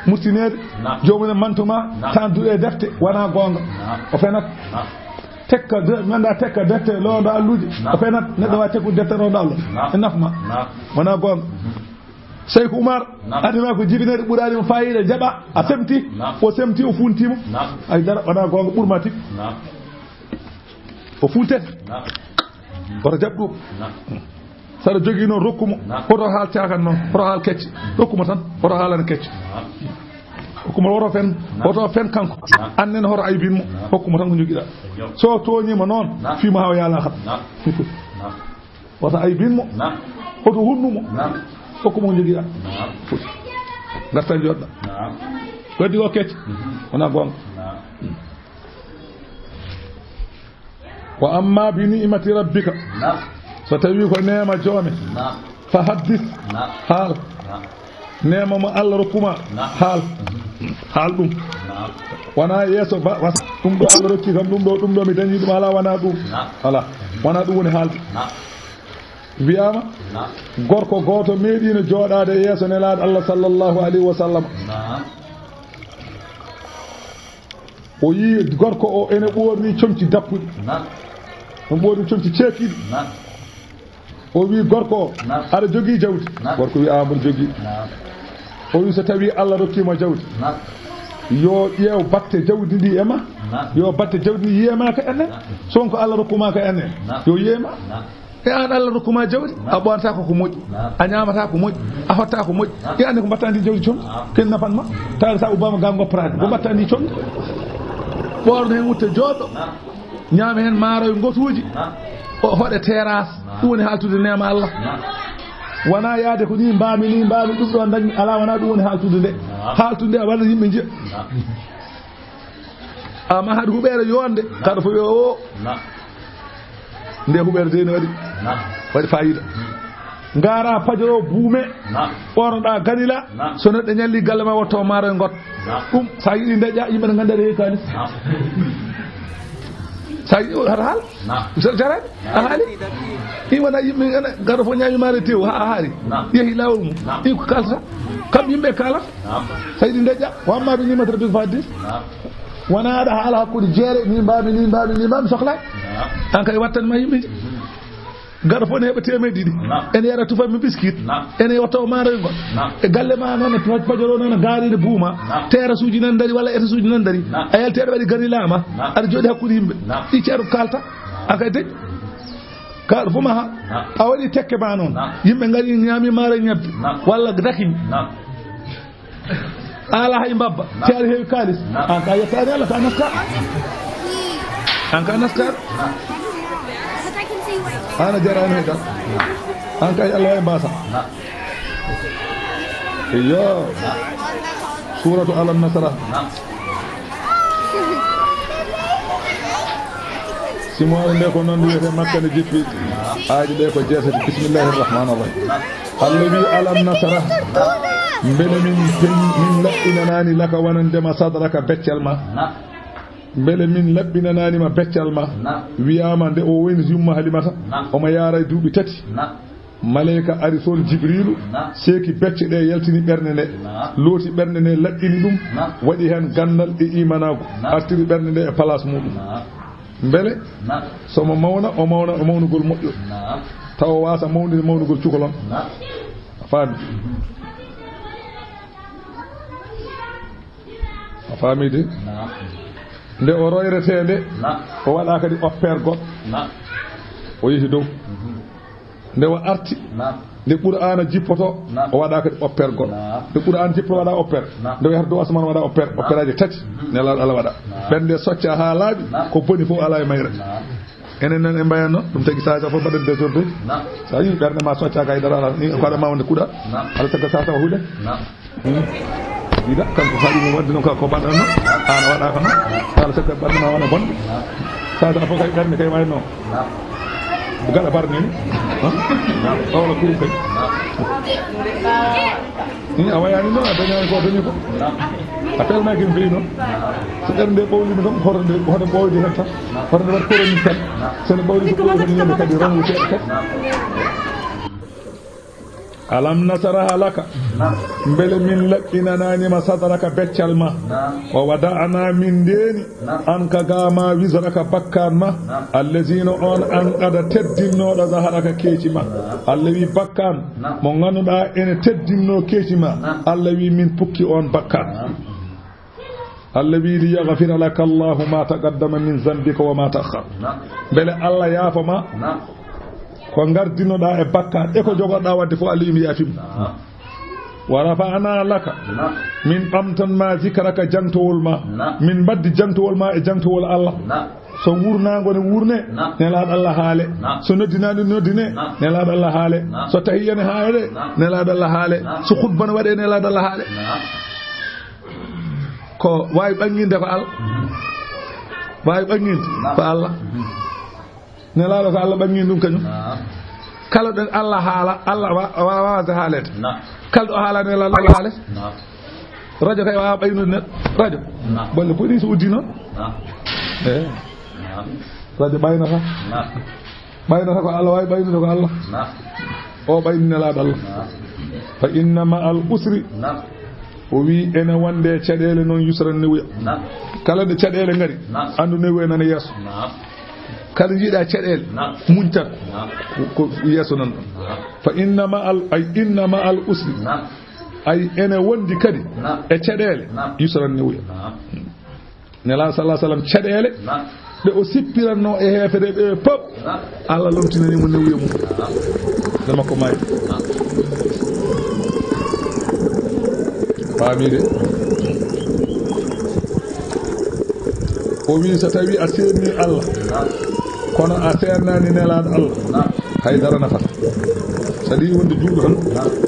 Murtineede. Joomum en mantuma, tan duɗe defte, wona goonga. O fenat. Tekka de, mi annda tekka defte, loonda alluuji. O fenat, neɗɗo waawi tekkude defte, loonda Allah. E nafma. Wona goonga. Seyku Umar, aduna ko jibinede ɓuraani mo faayiida, jaɓa, a semti, o semti, o funti mo. Ay dara, wona goonga, ɓurma tigi. O funten. Woto jaɓ ɗum. Saɗa jogii noon, rokku mo. Woto haal caakan noon, woto haal kecce. Rokku mo tan, woto haalana kecce. Rokku mo, woto fen, woto fen kanko. Annen hoto aybin mo, hokku mo tan ko jogiɗa. So tooñiima noon, fii mo haa o yaala kam. Wata aybin mo. Naam. Hoto hunnu mo. Naam. Hokku mo ko jogiɗa. Naam. Foti. Ngarta jooɗɗa. Naam. Waddi ko kecce. Mhm. Wona goonga. Naam. Wa amma bi ni'mati rabbika. Naam. So tawi ko neema joomi. Naam. Fa haddis. Naam. Haal. Naam. Neema mo Allah rokkuma. Naam. Haal. Mhm. Haal ɗum. Naam. Wona yeeso ba, was-, ɗum ɗo Allah rokki kam, ɗum ɗo, ɗum ɗo mi dañi ɗum, ala, wona ɗum. Naam. Ala. Wona ɗum woni haalde. Naam. Wiyaama, naam, gorko gooto meeɗiino jooɗaade yeeso Nelaaɗo Allah sallallahu alayhi wa sallam. Naam. O yii gorko o ene ɓoorni comci dappuɗi. Naam. Omo ɓoorni comci ceekiiɗi. Naam. O wii gorko o, naam, aɗa jogii jawdi? Naam. Gorko wii, "Aa, mboɗo jogii." Naam. O wii, "So tawii Allah rokkii ma jawdi, naam, yo ƴeew batte jawdi ndi e ma. Naam. Yo batte jawdi ndi yiye ma ka enen. Naam. So won ko Allah rokku ma ka enen, naam, yo yiye ma." Naam. E aan, Allah rokku ma jawdi, naam, a ɓoornataako ko moƴƴi, naam, a ñaamataa ko moƴƴi, a hottaa ko moƴƴi. Naam. E aan ko mbaɗtaa ndi jawdi comci, naam, ken nafan ma? Tawi sa ubbama ga ngoppaade, ko mbaɗtaa ndi comci? Ɓoorno heen wutte jooɗo. Naam. Ñaama heen maaroy ngotuuji. Naam. O hoɗe terrasse. Naam. Ɗum woni haaltude neema Allah. Naam. Wona yaade ko ni mbaami, ni mbaami, ɗum ɗo dañmi, alaa, wona ɗum woni haaltude nde. Naam. Haaltude nde a walla yimɓe njiya. Naam. Amma haɗi huɓeere yonde, naam, kaɗa fof yo o. Naam. Nde huɓeere de ne waɗi. Naam. Waɗi fayida. Hmm. Ngaara pajoro buume. Naam. Ɓornoɗa ganila. Naam. So neɗɗo ñalli galle ma, wotto maaroy ngot. Naam. Ɗum, sa yiɗi ndeƴƴa, yimɓe ne ngannda aɗa heewi kaalis. Naam. Sa yiɗi, o hata haal. Naam. Misal jaraani. Naam. A haali? Ɗi wona yimɓe ene, gaɗa fof ñaami maaroy tew, ha a haari. Naam. Yehi laawol mum. Naam. Ɗi ko kalata. Kam yimɓe kaalata. Naam. Sa yiɗi ndeƴƴa, wa amma bi ni'mati rabbika fa haddis. Naam. Wona aɗa haala hakkunde jeere, ni mbaami, ni mbaami, ni mbaami, sohla. Naam. An kay wattan ma yimɓe. Mhm. Gaɗa fof ne heɓa teemedde ɗiɗi. Naam. Ene yara tufa mi biskit. Naam. Ene watta o maaroy ngol. Naam. E galle ma noon, e paj-, pajoro noon, gaari ne buuma. Naam. Terrasse uji nan dari, walla étage uji nan dari. Naam. A yalti aɗa waɗi ganila ma. Naam. Aɗa jooɗi hakkunde yimɓe. Naam. Ɗi ceeɗu kalta. Naam. A kay de. Kaaɗo fof ma ha. Naam. A waɗi tekke ma noon. Naam. Yimɓe ngari ñaami maaroy ñebbe. Naam. Walla daki. Naam. Ala hay mbabba. Naam. Te aɗa heewi kaalis. Naam. An ka yettaani Allah, ka naska. An ka naska. Naam. Ana jarani hay dal. An kay Allah e mbasa. Naam. Iyo. Naam. Suratu Alam Nasara. Naam. Simoore nde ko noon wiyete Makka nde jippi. Aaji ɗe ko jeetati. Bismillahir Rahmanir Rahim. Naam. Allah wi, "Alam nashrah, mbele min pen-, min laɓɓinanaani laka wonande ma sadraka beccal ma?" Naam. Mbele min laɓɓinanaani ma beccal ma? Naam. Wiyaama nde o woni yumma Halimata, naam, omo yaara e duuɓi tati. Naam. Maleyka ari toon, Jibriilu, naam, seeki becce ɗe, yaltini ɓernde nde, naam, looti ɓernde nde, laɓɓini ɗum, naam, waɗi heen ganndal e imanaagu, naam, artiri ɓernde nde e place muɗum. Naam. Mbele, naam, so mo mawna, o mawna, o mawnugol moƴƴo. Naam. Tawa o waasa mawnude mawnugol cukalon. Naam. A faami? A faami de? Naam. Nde o royretee nde, naam, o waɗa kadi oppeer goɗɗo. Naam. O yehi dow. Mhm. Nde o arti, naam, nde Qur'aana jippoto, naam, o waɗa kadi oppeer goɗɗo. Naam. Nde Qur'aana jippoto, waɗa oppeer. Naam. Nde o yahata dow asmaan, waɗa oppeer. Naam. Oppeeraaji tati. Naam. Nelaaɗo Allah waɗa. Naam. Ɓen nde socca haa laaɓi, naam, ko boni fof alaa e mayre. Naam. Enen noon en mbayatno, ɗum tagi saasa fof mbaɗen désordre. Naam. Sa yii ɓernde ma soccaaka e dara, ala, ni ko aɗa ma wonde kuuɗa. Naam. Aɗa tagga saasa o huuɗe. Naam. Hmm. Yiɗa, kanko faɗi mo waɗde noon, ka ko mbaɗatno. An a waɗaaka noon. Kala sakka ɓernde ma wona bonde. Naam. Saasa fof kay ɓernde kay wayno. Naam. Gaɗa barnini. Ha? Ɓawla kurum kay. Ni a wayani noon, a dañani ko a dañi ko. A pelmaki no fewi noon. So ɓernde ɓawlima kam, hoto nde, hoto ɓoyde hen tan. Hoto nde waɗ koroni tan. So nde ɓawli ko ɓuri tan, yimɓe kadi rongo seeɗa kadi. Alam nasraha laka. Mbele min laɓɓinananima sadraka beccal ma. Wa wada'na min ndeni. An ka gama wizraka bakkan ma. Allazina on an ada teddinnoɗo zaharaka keeci ma. Allah wi bakkan mo ganduɗa ene teddinno keeci ma. Allah wi min pukki on bakkan. Allah wi li yaghfira laka Allahu ma taqaddama min zambika wa ma ta'akhkhar. Mbele Allah yaafo ma ko gardinoɗa e bakkan e ko jogoɗa wadde fof, Allah wi mi yaafimo. Wa rafa'na laka. Min ɓamtan ma zikraka jantowol ma. Min mbaddi jantowol ma e jantowol Allah. So wurnago ne wurne, nelaɗo Allah haale. So noddinani noddine, nelaɗo Allah haale. So tahiyya ne haale, nelaɗo Allah haale. So khutba ne waɗe, nelaɗo Allah haale. Ko wawi ɓanginde ko Allah. Wawi ɓanginde ko Allah. Nelaɗo ko Allah ɓangini ɗum kañum. Kala ɗo Allah haala, Allah wa-, wa-, wawa haalede. Kala ɗo haala nelaɗo Allah haalede. Radio kay wawa ɓaynude neɗɗo. Radio. Bolle poti so uddi noon. Eh. Radio ɓaynata. Ɓaynata ko Allah wawi ɓaynude ko Allah. O ɓayni nelaɗo Allah. Fa inna ma al usri. O wi ene wonde caɗele noon yusran newuya. Kala nde caɗele ngari, andu newuya nana yeeso. Kala jiiɗa caɗele, muñ tan. Ko, ko yeeso nan ɗon. Fa inna ma al, ay inna ma al usri. Ay ene wondi kadi e caɗele yusran newuya. Nela sallallahu alaihi wasallam caɗele ɗe o sippiranno e heefere ɓe pop. Allah lomtinani mo newuya mum. Nde makko maayi. Faami de. O wi so tawi a seenni Allah, kono a seennani nelaɗo Allah, hay dara nafata. So ɗi wonde juuɗo tan,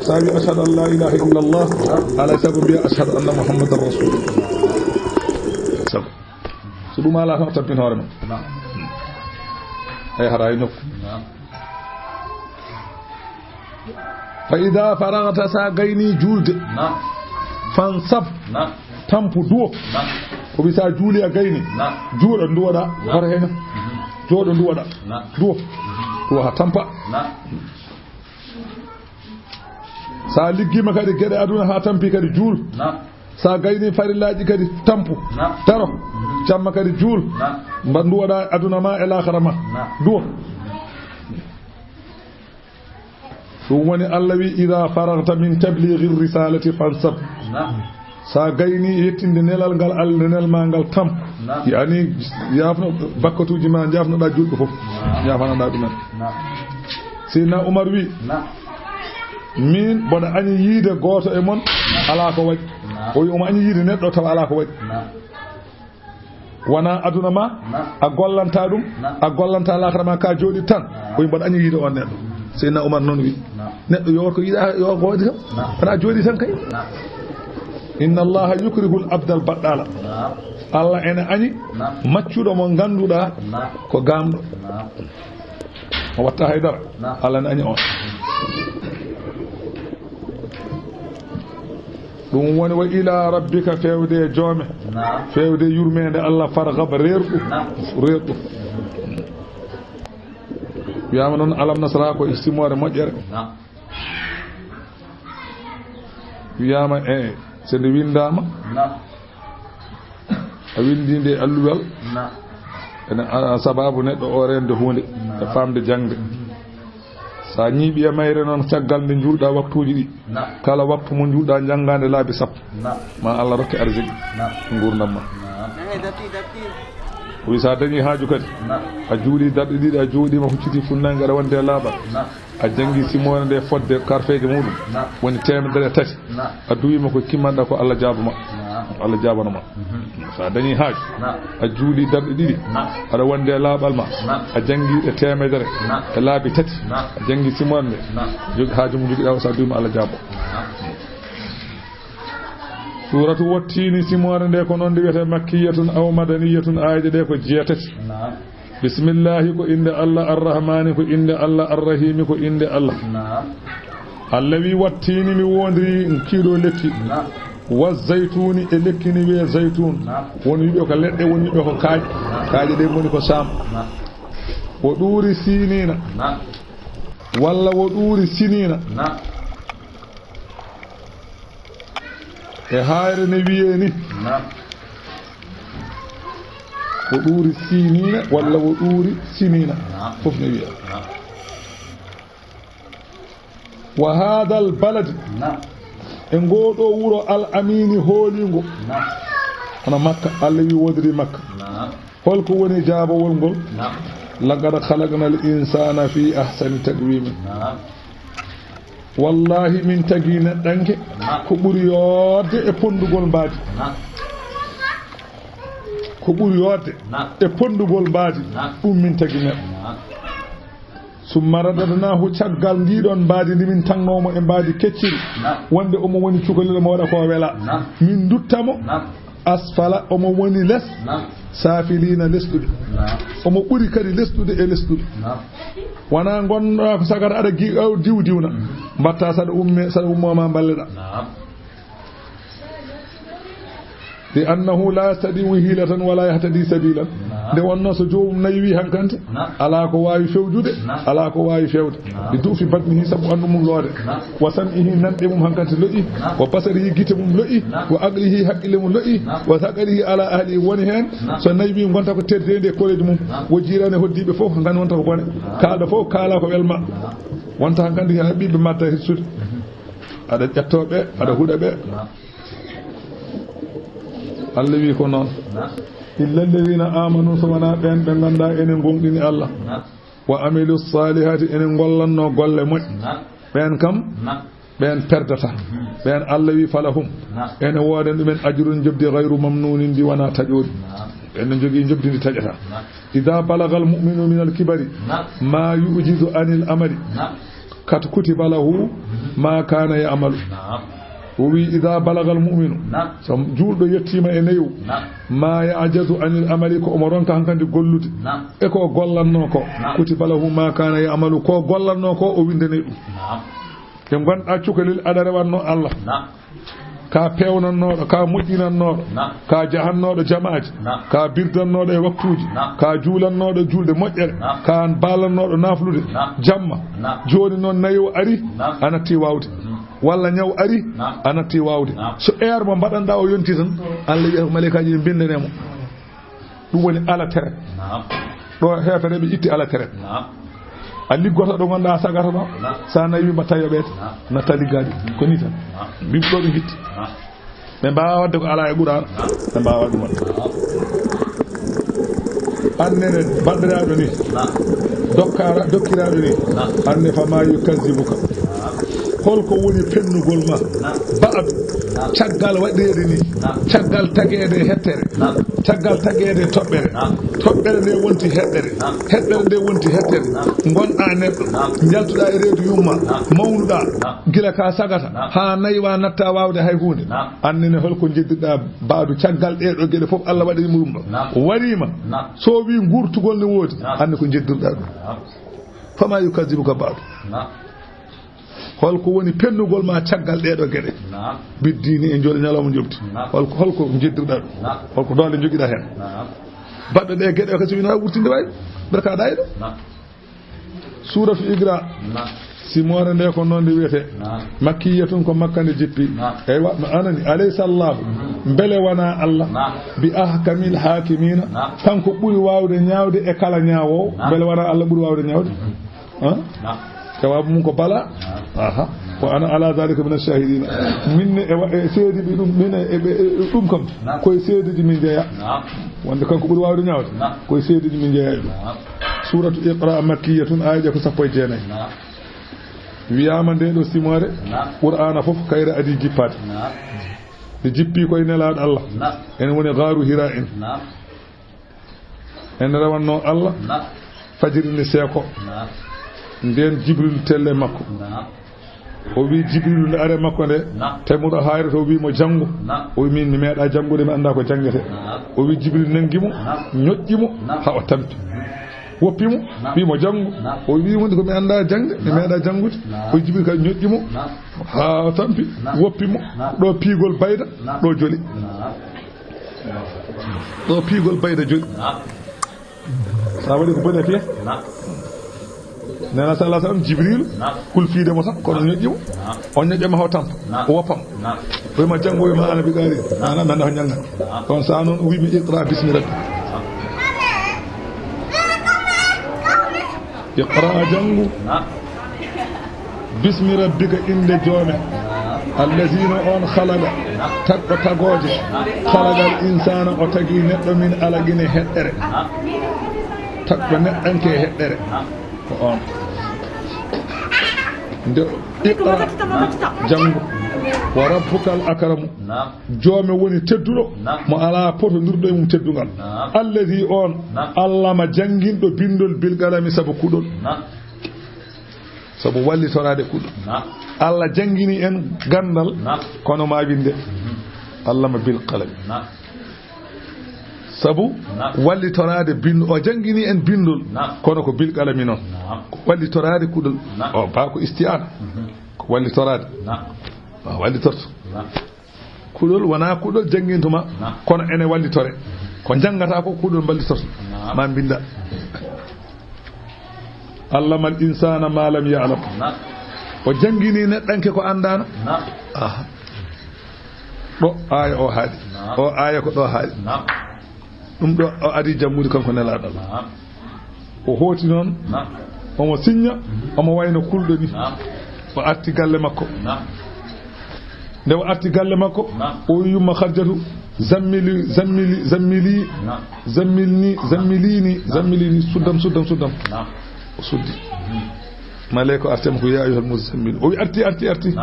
sa wi ashhadu an la ilaha illallah, alay sago mbiya ashhadu anna muhammadan rasulullah. Sago. So ɗum ala tan, a tampin hoore ma. Hay hara hay nokku. Fa ida faragta, sa gayni juulde. Fansab. Tampu, duwo. Ko wi sa juuli a gayni. Juuɗo nduwoɗa. Hoto hen. Jooɗo nduwoɗa. Duwo. Duwo ha tampa. Sa liggima kadi geɗe aduna ha tampi kadi juul. Sa gayni farillaji kadi tampu. Daro. Jamma kadi juul. Mba nduwoɗa aduna ma e lahara ma. Duwo. Ɗum woni Allah wi, "Ida faragta min tablighi risalati fansab." Sa gayni yettinde nelal ngal Allah, nelal ma ngal tam. Yani, yafno bakkatuji ma, jafnoɗa julɓe fof. Jafanoɗa ɗumen. Seydina Umar wi, "Min mboɗo añi yiide gooto e mon, ala ko waɗi." O wi omo añi yiide neɗɗo tawa ala ko waɗi. Wona aduna ma, a gollanta ɗum, a gollanta lahara ma, ka jooɗi tan. O wi mboɗo añi yiide on neɗɗo. Seydina Umar noon wi, neɗɗo yo ko yiɗa, yo ko waɗi tan. Wona jooɗi tan kay. Inna Allaha yukrihul abdal baɗɗala. Allah ene añi maccuɗo mo ganduɗa ko gamɗo. O watta haydara. Allah ene añi on. Ɗum woni wa ila rabbika, fewde e joome. Fewde yurmeende Allah, farghab, reerɗu. Reerɗu. Wiyama noon alam nasra ko e simoore moƴƴere. Wiyama e so nde windama. A windi nde alluwal. Ene a-, sababu neɗɗo o rende hunde e famde jangde. Sa ñiiɓi e mayre noon, caggal nde juulɗa waktuuji ɗi, kala waktu mo juulɗa, janngaande laabi sappo, ma Allah rokke arziki ngurdam ma. O wi, sa dañi haaju kadi, a juuli darɗe ɗiɗi, a jooɗima, hucciti funnange, aɗa wonde laaɓal, a janngi simoore nde fodde karfeeje muɗum, woni teemedere e tati, a duwima ko kimmanɗa ko Allah jaabuma, Allah jaabano ma. Sa dañi haaju, a juuli darɗe ɗiɗi, aɗa wonde e laaɓal ma, a janngi e teemedere e laabi tati, a janngi simoore nde, jogi haaju mo jogiɗa o, sa duwima Allah jaabo. Suuratu Wattiini, simoore nde ko noon nde wiyete makkiyatun aw madaniyatun, aayeeje ɗe ko jeetati. Bismillahi ko innde Allah, Arrahmani ko innde Allah, Arrahimi ko innde Allah. Naam. Allah wi, "Wattiini mi woondiri kiiɗo lekki." Naam. Wa zaytuuni, e lekki ni wiyee zaytuun. Naam. Won wiɓe ko leɗɗe, won wiɓe ko kaaƴe. Naam. Kaaƴe ɗe ngoni ko Saam. Naam. Wo ɗuuri Siiniina. Naam. Walla wo ɗuuri Siniina. Naam. E haayre ne wiyee ni. Naam. Wo ɗuuri Siiniina walla wo ɗuuri Siniina. Naam. Fof ne wiyee. Naam. Wa haadal baladi. Naam. E ngoo ɗoo wuro al amiini hooliingo. Naam. Hono Makka, Allah wi woodiri Makka. Naam. Holko woni jaabawol ngol? Naam. Laqad khalaqnal insaana fii ahsani taqwiim. Naam. Wallaahi, min tagi neɗɗanke. Naam. Ko ɓuri yoorde e ponndugol mbaadi. Naam. Ko ɓuri yoorde. Naam. E ponndugol mbaadi. Naam. Ɗum min tagi neɗɗo. Naam. Summa radadnaahu, caggal ndii ɗoon mbaadi ndi min tagnoo mo e mbaadi kecciri. Naam. Wonde omo woni cukalel, omo waɗa ko wela. Naam. Min ndutta mo. Naam. Asfala, omo woni les. Naam. Saafiliina, lesɗude. Naam. Omo ɓuri kadi lesɗude e lesɗude. Naam. Wonaa ngonɗaa ko sagata aɗa gi-, aw diw diwna. Mm. Mbatta saɗa umme, saɗa ummo ma mballeɗa. Naam. Li annahu laa yastati'u hiilatan wa laa yahtadii sabiilan. Naam. Nde wonnoo so joomum naywii hankanti, naam, alaa ko waawi fewjude, naam, alaa ko waawi fewde. Naam. Li du'fi batnihi, sabu ɓanndu mum loode. Naam. Wa sam'ihi, nanɗe mum hankanti lo'i. Naam. Wa basarihi, gite mum lo'i. Naam. Wa aqlihi, haqqille mum lo'i. Naam. Wa saqalihi alaa ahlihi, woni heen. Naam. So naywii, ngonta ko teddeendi e koreeji mum. Naam. Wo jiiraani, hoɗdiiɓe fof, ngan wonta ko bone. Naam. Kaalɗo fof, kaalaa ko welma. Naam. Wonta hankanti haa ɓiɓɓe mbaɗta hirsude. Mhm. Aɗa ƴettoo ɓe, aɗa huɗa ɓe. Naam. Allah wi ko noon. Naam. Illa alladhina amanu, so wonaa ɓeen ɓe nganndaa ene ngooŋɗini Allah. Naam. Wa amilu salihati, ene ngollannoo golle moƴƴe. Naam. Ɓeen kam, naam, ɓeen perdata. Mhm. Ɓeen Allah wi falahum. Naam. Ene woodan ɗumen ajrun, njoɓdi, ghayru mamnunin, ndi wonaa taƴooɗi. Naam. Ɓeen ne njogii njoɓdi ndi taƴataa. Naam. Idha balagha al-mu'minu min al-kibari, naam, ma yu'jizu anil amali. Naam. Kat kutiba lahu ma kana ya'malu. Naam. O wi, "Idha balagha al-mu'minu." Naam. So juulɗo yettiima e nayu. Naam. Ma ya'jazu anil amali, ko omo ronka hankadi gollude. Naam. E ko o gollanno ko. Naam. Kutiba lahu ma kana ya'malu, ko o gollanno ko, o windanay ɗum. Naam. Nde ngonɗaa cukalel, aɗa rewanno Allah. Naam. Ka peewnannooɗo, ka moƴƴinannooɗo, naam, ka jahannooɗo jamaaji, naam, ka birdannooɗo e waktuuji, naam, ka juulannooɗo juulde moƴƴere, naam, ka baalannooɗo naaflude, naam, jamma. Naam. Jooni noon nayo ari, naam, a natti waawde. Mhm. Walla ñaw ari, naam, a natti waawde. Naam. So heure mo mbaɗanɗaa o yonti tan, Allah wiyata ko malaykaaji ɗi mbindanee mo. Ɗum woni ala teret. Naam. Ɗo heefere ɓe itti ala teret. Naam. A liggoto ɗo ngonɗaa, a sagata ɗo. Naam. So a nawi mbatta yoɓeede. Naam. Natta liggaade. Ko nii tan. Naam. Mbimɓe ɗo ɓe ngitti. Naam. Ɓe mbaawa waɗde ko alaa e Qur'aan. Naam. Ɓe mbaawa ɗum waɗde. Naam. Annene baɗɗiraaɗo ni. Naam. Dokkaara-, dokkiraaɗo ni. Naam. Anne fa ma yukazzibuka. Naam. Holko woni pennugol ma? Naam. Ba'du. Naam. Caggal waɗeede ni. Naam. Caggal tageede hettere. Naam. Caggal tageede toɓɓere. Naam. Toɓɓere nde wonti heɗɗere. Naam. Heɗɗere nde wonti hettere. Naam. Ngonɗaa neɗɗo. Naam. Njaltuɗaa e reedu yumma. Naam. Mawnuɗaa. Naam. Gila ka sagata. Naam. Haa naywaa, natta waawde hay huunde. Naam. Annene holko njeddirɗaa Ba'du, caggal ɗee ɗoo geɗe fof Allah waɗani mo ɗum ɗo. Naam. Wariima. Naam. So o wii nguurtugol ne woodi, naam, anne ko njeddirɗaa ɗum. Naam. Fama yukazzibuka ba'du. Naam. Holko woni pennugol ma caggal ɗee ɗoo geɗe? Naam. Biddiini e jooɗi ñalawma njoɓdi. Naam. Holko, holko njeddirɗaa ɗum? Naam. Holko doole njogiɗaa heen? Naam. Baɗɗo ɗee geɗe o kasi wina wurtinde waay. Berka ɗaa e ɗo. Naam. Suuratu Iqra. Naam. Simoore nde ko noon nde wiyetee. Naam. Makkiyatun, ko Makka nde jippi. Naam. Eywa, no anani, alaysa Allahu, mhm, mbele wonaa Allah, naam, bi ahkamil haakimiina, naam, kanko ɓuri waawde ñaawde e kala ñaawoowo? Naam. Mbele wonaa Allah ɓuri waawde ñaawde? Mhm. Han? Naam. Jawaabu mum ko bala. Naam. Aha. Wa ana ala dhalika mina shahidina. Min ne e wa-, e seediji ɗum, min e, e, e, ɗum kam. Naam. Koye seediji min jeyaa. Naam. Wonde kanko ɓuri waawde ñaawde. Naam. Koye seediji min jeyaa e ɗum. Naam. Suuratu Iqra makkiyatun, aayeeje ko sappo e jeenayi. Naam. Wiyaama nde ɗo simoore, naam, Qur'aana fof kayre adii jippaade. Naam. Nde jippii koye Nelaaɗo Allah. Naam. Ene woni Gaaru Hira en. Naam. Ene rewannoo Allah. Naam. Fajiri nde seeko. Naam. Ndeen Jibril telle makko. Naam. O wi Jibril nde are makko nde, naam, tawi mboɗo haayre to, o wi mo janngu. Naam. O wi min mi meeɗaa janngude, mi anndaa ko janngetee. Naam. O wi Jibril nanngi mo, naam, ñoƴƴi mo, naam, haa o tampi. Mhm. Woppi mo, wi'i mo, "Janngu." O wi'i mo, "Ko mi anndaa jaŋde, mi meeɗaa janngude." O Jibril kadi ñoƴƴi mo, haa o tampi, woppi mo. Ɗo piigol bayda, ɗo joli. Ɗo piigol bayda joli. Sa waɗi ko boni a fiya. Nana sallallahu alaihi wasallam, Jibril, kulfiide mo tan, kono ñoƴƴi mo. O ñoƴƴa ma haa o tampa, o woppa mo. O wi'i ma, "Janngu," o wi'i ma, "Ana bi qari." Ana, mi anndaa ko njanngan. On saa noon o wi'i mi, "Iqra bismi rabbi." Iqra, janngu. Bismi rabbika, innde joome. Allazi, no on, khalaqa, tagɗo tagooje. Khalaqal insana, o tagi neɗɗo min alaqin, e heɗɗere. Tagɗo neɗɗanke e heɗɗere. Ko on. Nde iqra, janngu. Wa rabbukal akramu. Joome woni tedduɗo, mo alaa potondirɗo e mum teddungal. Allazi, on, allama, jannginɗo binndol, bil qalami, sabu kuɗol. Sabu wallitoraade kuɗol. Allah janngini en ganndal, kono ma winnde. Allama bil qalami. Sabu wallitoraade binndol, o janngini en binndol, kono ko bil qalami noon. Ko wallitoraade kuɗol. O baa ko isti'aana. Ko wallitoraade. O wallitorto. Kuɗol wonaa kuɗol jannginto ma, kono ene wallitore. Ko njanngataa ko kuɗol mballitorto ma mbinnda. Allamal insana ma lam ya'lam. O janngini neɗɗanke ko anndaana. Aha. Ɗo aaya o haaɗi. O aaya ko ɗo haaɗi. Ɗum ɗo o ari janngude kanko nelaaɗo. O hooti noon, omo siñña, omo wayno kulɗo ni. O arti galle makko. Nde o arti galle makko, o wi yumma Khadijatu, "Zammili, zammili, zammili, zammilni, zammilini, zammilini, suddam, suddam, suddam." O suddi. Maleyka o arti mo ko, "Ya ayyuhal muzzammil." O wi, "Arti, arti, arti."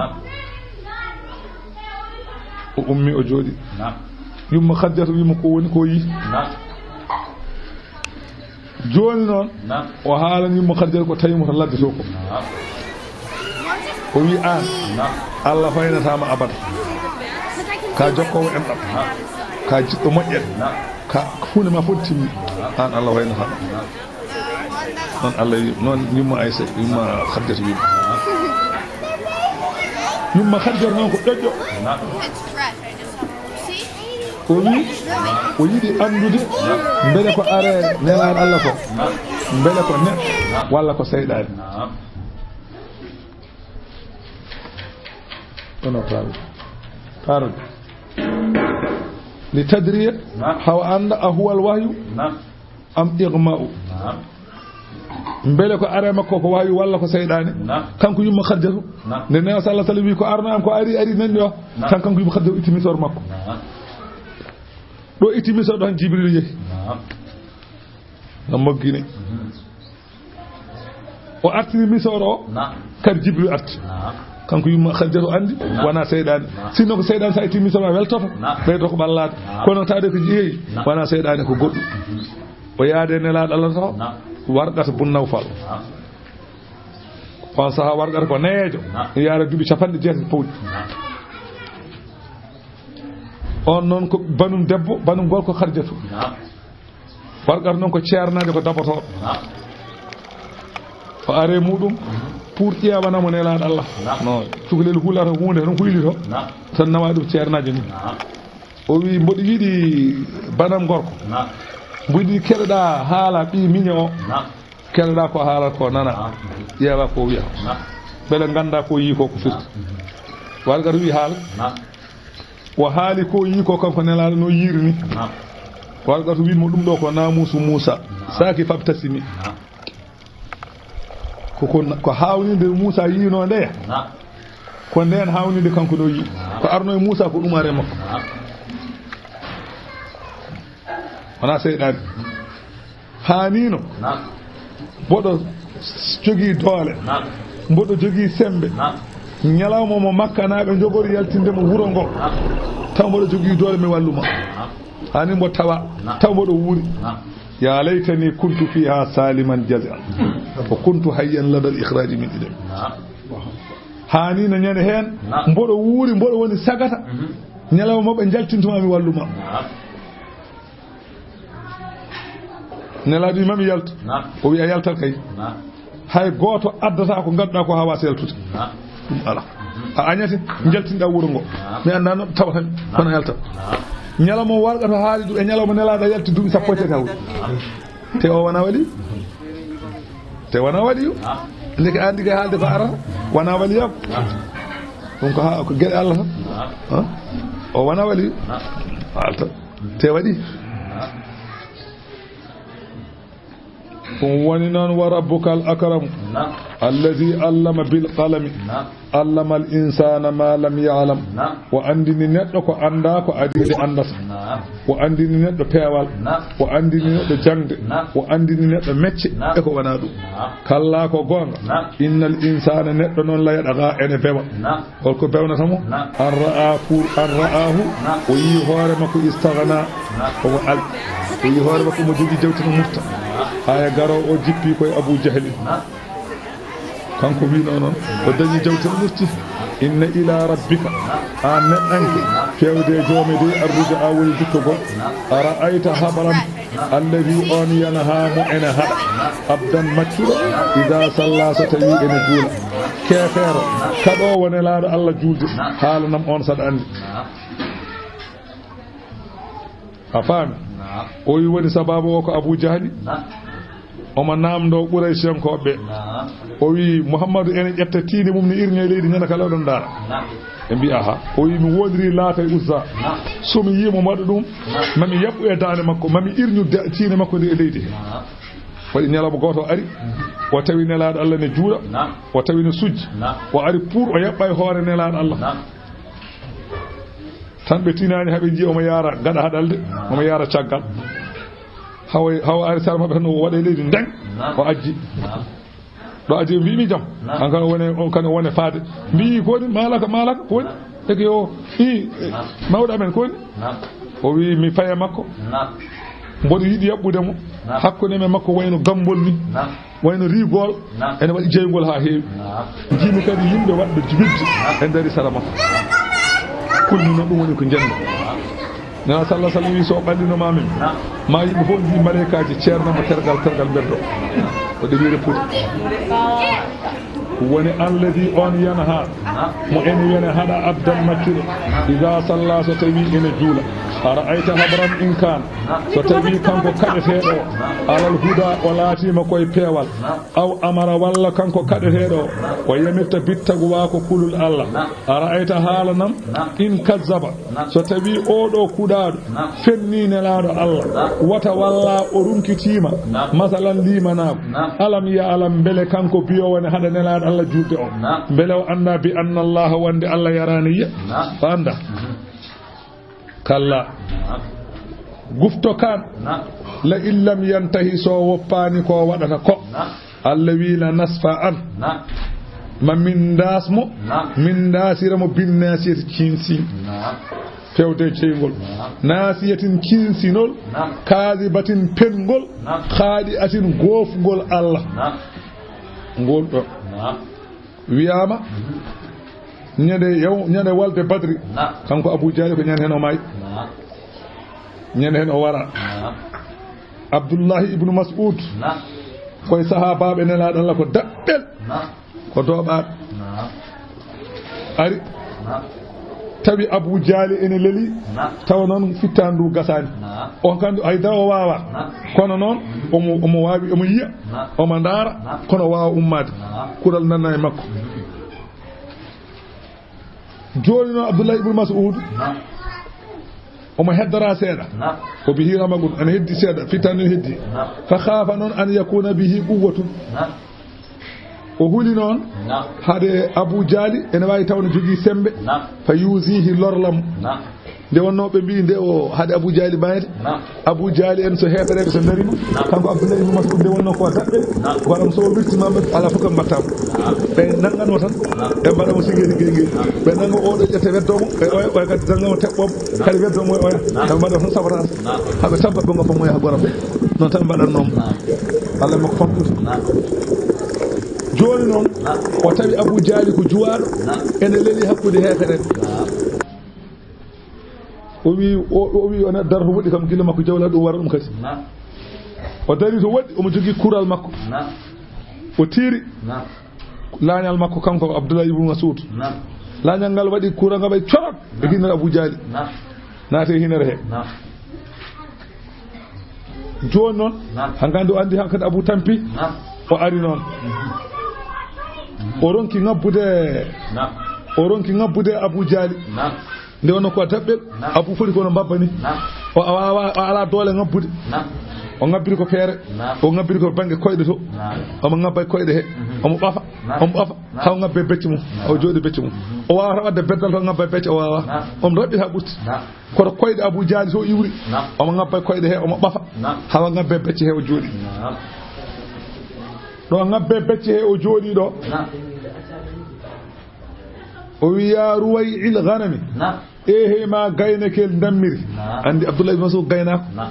O ummi, o jooɗi. Yumma Khadijatu wi mo ko woni ko yi. Jooni noon, o haalani yumma Khadijatu ko tawi mo to ladde to ko. O wi, "Aan, Allah faynata ma abada. Ka jokkoowo enɗam. Ka jiɗɗo moƴƴere. Ka huunde ma fof timmi. Aan, Allah faynata ma." Noon Allah wi, noon yumma Aysa, yumma Khadijatu wi. Yumma Khadijatu noon ko ƴoƴƴo. O wi, o yiɗi anndude mbele ko are nelaaɗo Allah ko, mbele ko neɗɗo walla ko seyɗaane. Ono paaru. Paaru. Li tadriya, hawa annda a huwal wahyu am ighma'u. Mbele ko are makko ko wahyu walla ko seyɗaane? Kanko yumma Khadijatu. Nde Neema sallallahu alaihi wasallam wi ko arno am ko ari, ari nanni o. Tan kanko yumma Khadijatu itti misor makko. Ɗo itti misor ɗo han Jibril yehi. No moggini. O artiri misor o. Kadi Jibril arti. Kanko yumma Khadijatu andi, wona seyɗaane. Sinno ko seyɗaane, sa itti misor ma weltoto. Ɓeydo ko ɓallaade. Kono taade ko jeeyi, wona seyɗaane, ko goɗɗo. O yaade nelaaɗo Allah to, Warqata bun Nawfal. On saha Warqata ko neejo. Yaara duuɓi capanɗe jeetati pawɗi. On noon ko banum debbo, banum gorko Khadijatu. Warqata noon ko ceernaajo, ko dabotooɗo. O are muɗum pour ƴeewana mo nelaaɗo Allah. No cukalel hulata huunde tan, huylito tan, nawa ɗum ceernaajo ni. O wi, "Mboɗo yiɗi banam gorko. Mboɗo yiɗi keɗoɗa haala ɓii miño o. Keɗoɗa ko haala ko nana. Ƴeewa ko wiya. Mbele ngannda ko yi ko ko firti." Warqata wi, "Haal." O haali ko yi ko kanko nelaaɗo no yiiri ni. Warqata wi mo, "Ɗum ɗo ko namuusu Muusa. Saaki fabtasimi." Ko, ko, ko haawnide Muusa yiino ndeya. Ko ndeen haawnide kanko ɗo yi. Ko arno e Muusa ko ɗum are makko. Wona seyɗaane. Haanino mboɗo jogii doole, mboɗo jogii semmbe, ñalawma mo Makkanaaɓe njogori yaltinde mo wuro ngo, taw mboɗo jogii doole mi walluma. Haani mbo tawa, taw mboɗo wuuri. Ya laytani kuntu fiha saliman jazi'an, wa kuntu hayyan ladal ikhraji min idami. Haani no ñande heen mboɗo wuuri, mboɗo woni sagata, ñalawma mo ɓe njaltintuma mi walluma. Nelaaɗo wi, "Ma mi yaltu." O wi, "A yaltat kay. Hay gooto addataa ko ngannduɗaa ko haa waasa yaltude." Ɗum alaa. A añate, njaltinɗaa wuro ngo. Mi anndaa no tawata mi, kono a yaltat. Ñalawma o warga to haali ɗum e ñalawma Nelaaɗo yalti duuɓi sappo e tati hawri. Te o wonaa waliyu. Te wonaa waliyu. Ndeke an ndi kay haalde ko arata. Wonaa waliyaaku. Ɗum ko haa, ko geɗe Allah tan. Ha? O wonaa waliyu. Haalta. Te waɗi. Ɗum woni noon, "Wa rabbukal akramu, allazi allama bil qalami, allama al insana ma lam ya'lam." O anndini neɗɗo ko anndaa ko adii nde anndata. O anndini neɗɗo peewal. O anndini neɗɗo jaŋde. O anndini neɗɗo mecce e ko wonaa ɗum. Kallaa, ko goonga. Innal insana, neɗɗo noon, la yatgha, ene bewa. Holko bewnata mo? An ra'a pour, an ra'ahu, o yii hoore makko, istaghna, omo alɗi. O yii hoore makko omo jogii jawdi no murta. Haya, garoowo o jippi koye Abu Jahli. Kanko wiino noon, o dañi jawdi no murti. Inna ila rabbika, an neɗɗanke, fewde e joome de, arruja a woni duttogol. A ra'ayta habran, allazi on yanha mo ene haɗa. Abdan maccuɗo, ida salla so tawi ene juula. Keefeero, kaɗoowo Nelaaɗo Allah juulde, haalanam on saɗa anndi. A faami? O wi woni sababu o ko Abu Jahli. Omo naamndoo Quraysiyankooɓe ɓe. O wi, "Muhammadu ene ƴetta tiinde mum ne irña e leydi ñande kala oɗon ndaara." Ɓe mbi, "Aha." O wi, "Mi woodiri Laata e Uzza. So mi yii mo waɗa ɗum, ma mi yaɓɓu e daande makko, ma mi irñu da-, tiinde makko nde e leydi he." Waɗi ñalawma gooto o ari, o tawi Nelaaɗo Allah ne juula, o tawi ne sujji. O ari pour o yaɓɓa e hoore Nelaaɗo Allah. Tan ɓe tinaani haa ɓe njiya omo yaara gaɗa haɗalde, omo yaara caggal. Hawa, hawa ari sara maɓɓe tan, o waɗa e leydi ndeng, o ajji. Ɗo ajji, o mbiimi jam. An kan o wone, on kan o wone faade. Mbii, "Ko woni? Maalaka, maalaka, ko woni?" Eke o, "I, mawɗo amen, ko woni?" O wi, "Mi faya makko. Mboɗo yiɗi yaɓɓude mo." Hakkunde men makko wayno gambol ni. Wayno rigol ene waɗi jeygol haa heewi. Njiimi kadi yimɓe waɗɓe jibidde e nder sara makko. Kulmi noon ɗum woni ko njenno. Nana sallah sallam wi, "So ɓallino ma min, ma yimɓe fof mbi malaykaaji ceernamo tergal, tergal mbeddo." O ɗeɓi reppude. Woni alladi on yanha, mo ene wene haɗa abdan maccuɗo. Ida salla so tawi ene juula. A ra'ayta habran in kan, so tawi kanko kaɗeteeɗo o, alal huda o laatiima koye peewal. Aw amara walla kanko kaɗeteeɗo o, o yamirta bittagu waa ko kulol Allah. A ra'ayta haalanam, in kazzaba, so tawi oɗo kuɗaaɗo fenni Nelaaɗo Allah, wata walla o runkitiima, masalan limanaaku, alam ya alam, mbele kanko biyo woni haɗa Nelaaɗo Allah juulde o, mbele o annda bi anna Allah wonde Allah yaraani yiya, o annda. Kalla. Gufto kan. La in lam yantahi, so woppaani ko waɗata ko. Allah wi la nasfa an. Ma min ndaas mo. Min ndaasira mo bin nasiyati cinsi. Fewde ceyngol. Nasiyatin cinsinol. Kazibatin pengol. Khadi'atin gofgol Allah. Ngol ɗo. Wiyaama, ñande yaw-, ñande walde Badri, kanko Abu Jahli ko ñande heen o maayi. Ñande heen o wara. Abdullahi ibnu Mas'ud, koye sahaabaaɓe Nelaaɗo Allah ko daɓɓel, ko dooɓaaɓe. Ari, tawi Abu Jahli ene leli, tawa noon fittaandu ndu gasaani. On kan hay dara o waawaa. Kono noon, omo, omo waawi, omo yiya, omo ndaara, kono o waawaa ummaade. Kural nanna e makko. Jooni noon Abdullahi ibnu Mas'ud, omo heddora seeɗa. O bi hiirama ɗum, ene heddi seeɗa, fittaandu ne heddi. Fa khaafa noon an yakuna bihi quwwatun. O huli noon, hade Abu Jahli ene waawi taw ne jogii semmbe, fa yuzihi lorla mo. Nde wonnoo ɓe mbii nde o hade Abu Jahli maayde, Abu Jahli en so heefereeɓe so ndarima, kanko Abdullahi ibn Mas'ud nde wonnoo ko daɓɓe, waɗa mo so o wirtiima ɓe, alaa fof kam mbaɗtaa mo. Ɓe nanngan mo tan, ɓe mbaɗa mo sigeeri geygey. Ɓe nannga oɗo ƴetta weddoo mo, ɓe oya, oya kadi nannga mo teɓɓoo mo, kadi weddoo mo e oya. Ɓe mbaɗa tan sabotaas. Haa ɓe tabba ɓe ngoppa mo yaha goram. Noon tan mbaɗatnoo mo. Allah makko famɗude. Jooni noon, o tawi Abu Jahli ko juwaaɗo, ene leli hakkunde heefereɓe. O wi, o, o wi, o neɗɗo darto woɗɗi kam gila makko jawla ɗum wara ɗum kadi. O dari to woɗɗi, omo jogii kural makko. Naam. O tiiri. Naam. Laañal makko kanko Abdullah ibn Mas'ud. Naam. Laañal ngal waɗi kural ngal ɓay corot. E ginnal Abu Jahli. Naam. Naati e hinere he. Naam. Jooni noon, naam, hankadi o anndi hankadi Abu Tampi. Naam. O ari noon. Mhm. O ronki ŋabbude. Naam. O ronki ŋabbude Abu Jahli. Naam. Nde wonno ko daɓɓel, naam, Abu foti kono mbabba ni. Naam. O, o, o, o alaa doole ŋabbude. Naam. O ŋabbiri ko feere. Naam. O ŋabbiri ko bannge koyɗe to. Naam. Omo ŋabba e koyɗe he. Mhm. Omo ɓafa. Naam. Omo ɓafa. Naam. Haa o ŋabba e becce mum. Naam. Haa o jooɗi becce mum. Mhm. O waawata waɗde beddal to ŋabba e becce, o waawaa. Naam. Omo raɓɓitaa ɓurti. Naam. Koto koyɗe Abu Jahli to iwri. Naam. Omo ŋabba e koyɗe he, omo ɓafa. Naam. Haa o ŋabba e becce he o jooɗi. Naam. Ɗo ŋabba e becce he o jooɗi ɗo. Naam. O wi, "Ya ruway'il ghanami." Naam. Eehey ma gaynakel ndammiri. Naam. Anndi Abdullah ibn Mas'ud gaynaako. Naam.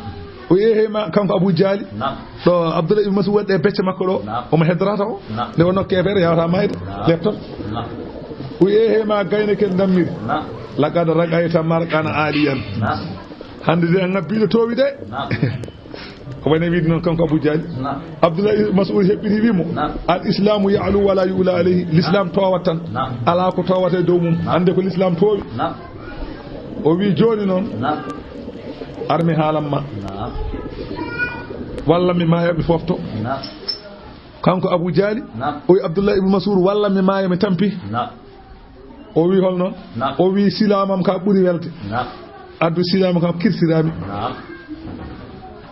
O wi, "Eehey ma," kanko Abu Jahli. Naam. Ɗo Abdullah ibn Mas'ud waɗi e becce makko ɗo. Naam. Omo heddorata o. Naam. Nde wonno keefeero yawata maayde. Naam. Leptoto. Naam. O wi, "Eehey ma gaynakel ndammiri." Naam. "Laqad raqayta marqan aliyan." Naam. Hannde de a ŋabbiiɗo toowi de. Naam. O woni wiide noon kanko Abu Jahli. Naam. Abdullah ibn Mas'ud heɓɓiri wi mo, naam, "Al islamu ya'lu wa la yu'la alayhi." L'islam toowat tan. Naam. Alaa ko toowata e dow mum. Naam. Hannde ko l'islam toowi. Naam. O wi, "Jooni noon, naam, ar mi haalan ma. Naam. Walla mi maaya mi foofto." Naam. Kanko Abu Jahli, naam, o wi Abdullah ibn Mas'ud, "Walla mi maaya mi tampi." Naam. O wi, "Holno?" Naam. O wi, "Silaamam ka ɓuri welde." Naam. Addu silaamam kam kirsiraami. Naam.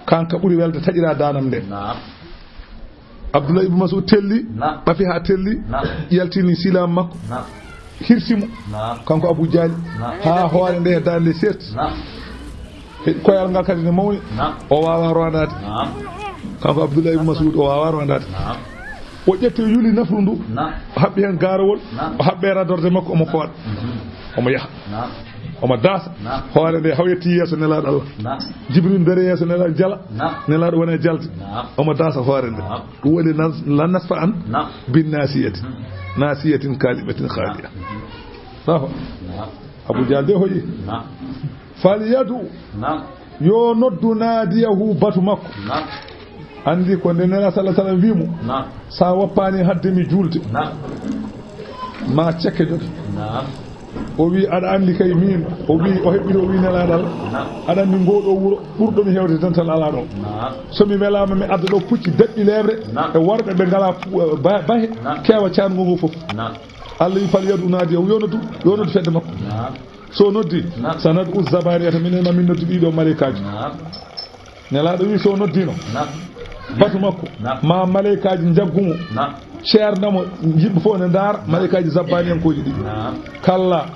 Kan ka ɓuri welde taƴira daanam nde. Naam. Abdullah ibn Mas'ud telli, naam, ɓafi haa telli, naam, yaltini silaam makko. Naam. Hirsi mo. Naam. Kanko Abu Jahli. Naam. Haa hoore nde e daande serti. Naam. He koyal ngal kadi ne mawni. Naam. O waawaa roondaade. Naam. Kanko Abdullah ibn Mas'ud o waawaa roondaade. Naam. O ƴetti, o yuli nafru ndu. Naam. O haɓɓi heen gaarawol. Naam. O haɓɓi e radorde makko, omo fooɗa. Mhm. Omo yaha. Naam. Omo daasa. Naam. Hoore nde hawyeti yeeso Nelaaɗo Allah. Naam. Jibril dare yeeso Nelaaɗo jala. Naam. Nelaaɗo wona e jalde. Naam. Omo daasa hoore nde. Naam. Ɗum woni lan-, lan nasfa an, naam, bin nasiyati. Mhm. Nasiyatin kalimatin khaliya. Naam. Naam. Abu Jahal de hoyi. Naam. Falyadu. Naam. Yo noddu naadiyahu batu makko. Naam. Anndi ko nde Nelaaɗo sallallahu alaihi wasallam wi mo, naam, "Sa woppaani hadde mi juulde, naam, ma cekke jogi." Naam. O wi, "Aɗa anndi kay min," o wi, o heɓɓiri, o wi, "Nelaaɗo Allah, naam, aɗa anndi ngoo ɗoo wuro ɓurɗo mi heewde dental alaa ɗo. Naam. So mi welaama mi adda ɗo pucci daɓɓi leeɓre, naam, e worɓe ɓe ngalaa pu-, ba-, bahe, naam, keewa caangol ngol fof." Naam. Allah wi, "Falyadu naadiyahu, yo noddu, yo noddu fedde makko." Naam. So noddi, naam, "Sanad'u zabaniyata, minen ma min noddi ɗiɗo maleykaaji." Naam. Nelaaɗo wi, so noddino, naam, batu makko, naam, ma maleykaaji njaggu mo, naam, ceerna mo, yimɓe fof ne ndaara, naam, maleykaaji zabbaniyankooji ɗi. Naam. Kalla,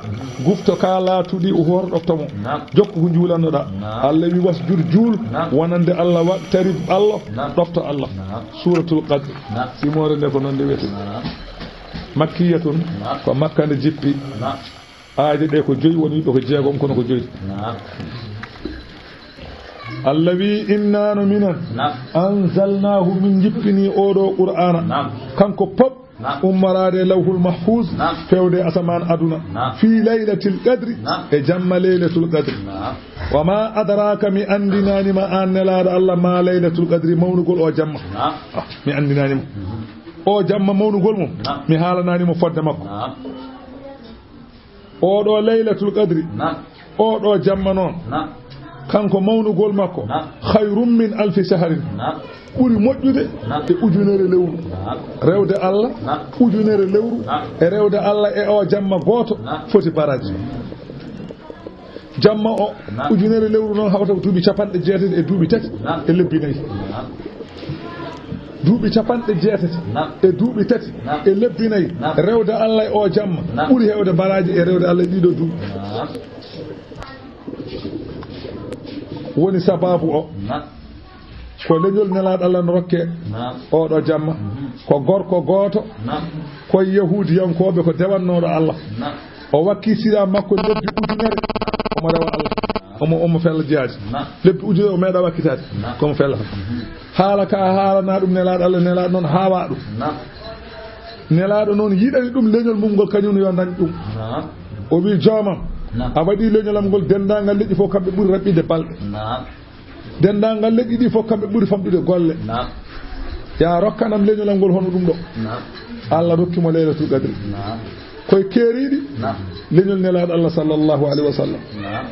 gufto ka laatuɗi, o hoto ɗofto mo. Naam. Jokku ko njuulannoɗaa. Naam. Allah wi, "Wasjud, juul, naam, wonande Allah, waqtarib Allah, naam, ɗofto Allah." Naam. Suuratul Qadr. Naam. Simoore nde ko noon nde wiyetee. Naam. Makkiyatun, naam, ko Makka nde jippi. Naam. Aaje ɗe ko joyi, won wiɓe ko jeegom, kono ko joyi. Naam. Allah wi, "Inna no minen, naam, anzalnahu, min jippini oɗo Qur'aana, naam, kanko pop, naam, ummoraade e Lawhul Mahfuz, naam, fewde asamaan aduna, naam, fi laylatil qadri, naam, e jamma laylatul qadri." Naam. "Wa ma adraka, mi anndinaani ma aan Nelaaɗo Allah, ma laylatul qadri, mawnugol o jamma." Naam. Ah, mi anndinaani ma. Mhm. O jamma mawnugol mum, naam, mi haalanaani mo fodde makko. Naam. Oɗo Laylatul Qadri, naam, oɗo jamma noon, naam, kanko mawnugol makko, naam, khayrun min alfi shahrin, naam, ɓuri moƴƴude, naam, e ujunere lewru. Naam. Rewde Allah, naam, ujunere lewru, naam, e rewde Allah e o jamma gooto, naam, foti baraaji. Jamma o, naam, ujunere lewru noon hawta ko duuɓi capanɗe jeetati e duuɓi tati, naam, e lebbi nayi. Naam. Duuɓi capanɗe jeetati, naam, e duuɓi tati, naam, e lebbi nayi. Naam. Rewde Allah e o jamma, naam, ɓuri heewde baraaji e rewde Allah e ɗiɗo duuɓi. Naam. Woni sababu o. Naam. Ko leñol Nelaaɗo Allah no rokke, naam, oɗo jamma. Mhm. Ko gorko gooto, naam, ko e Yahuudiyankooɓe, ko dewannooɗo Allah. Naam. O wakki sira makko lebbi ujunere, omo rewa Allah. Omo, omo fella jihaaji. Naam. Lebbi ujunere o meeɗa wakkitaade. Naam. Komo fella. Mhm. Haala ka haalana ɗum Nelaaɗo Allah, Nelaaɗo noon haawa ɗum. Naam. Nelaaɗo noon yiɗani ɗum leñol mum ngol, kañum yo dañ ɗum. Naam. O wi, "Joomam, naam, a waɗi leñolam ngol, denndaangal leƴƴi fof kamɓe ɓuri raɓɓiɗde balɗe." Naam. Denndaangal leƴƴi ɗi fof, kamɓe ɓuri famɗude golle. Naam. Yaa rokkanam leñol am ngol hono ɗum ɗo. Naam. Allah rokki mo Laylatul Qadri. Naam. Koye keeriiɗi, naam, leñol Nelaaɗo Allah sallallahu alayhi wa sallam. Naam.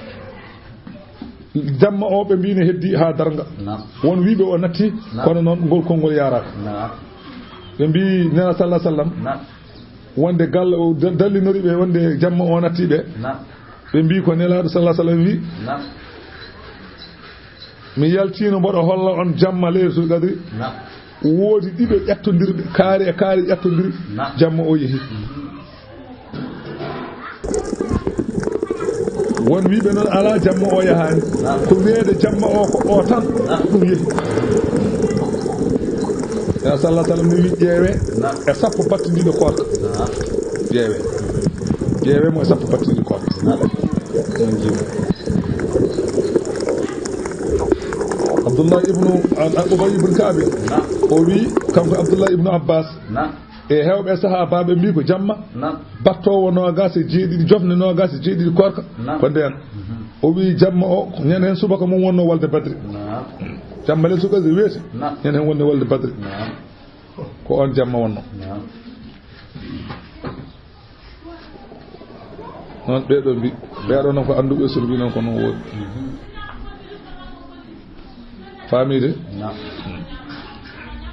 Jamma o ɓe mbii ne heddi haa darnga. Naam. Won wiiɓe o natti, naam, kono noon ngol konngol yaaraaka. Naam. Ɓe mbii Nelaaɗo sallallahu alayhi wa sallam, naam, wonde galle o da-, dallinori ɓe wonde jamma o natti ɓe. Naam. Ɓe mbii ko Nelaaɗo sallallahu alayhi wa sallam wii, naam, mi yaltiino mboɗo holla on jamma Laylatul Qadri. Naam. Woodi ɗiɗo ƴettondirɓe, kaari e kaari ƴettondiri, naam, jamma o yehi. Mhm. Won wiiɓe noon alaa jamma o yahaani. Naam. Ko wiyeede jamma o ko o tan, naam, ɗum yehi. Ya sallallahu alayhi wa sallam ne wi ƴeewe, naam, e sappo battindiiɓe koorka. Naam. Ƴeewe. Ƴeewe mo e sappo battindiiɓe koorka. Naam. Abdullah ibnu, a, a, Ubay ibn Ka'b. Naam. O wi, kanko Abdullah ibnu Abbas. Naam. E heewɓe sahaabaaɓe mbii ko jamma. Naam. Battoowo noogaas e jeeɗiɗi, jofnde noogaas e jeeɗiɗi koorka. Naam. Ko ndeen. Mhm. O wi jamma o, ko ñande heen subaka mum wonnoo walde Badri. Naam. Jamma Laylatul Qadri weeti. Naam. Ñande heen wonnde walde Badri. Naam. Ko oon jamma wonnoo. Naam. Noon ɓee ɗoo mbii, ɓee ɗoo noon ko annduɓe, so mbii noon ko noon woodi. Faamiide? Naam.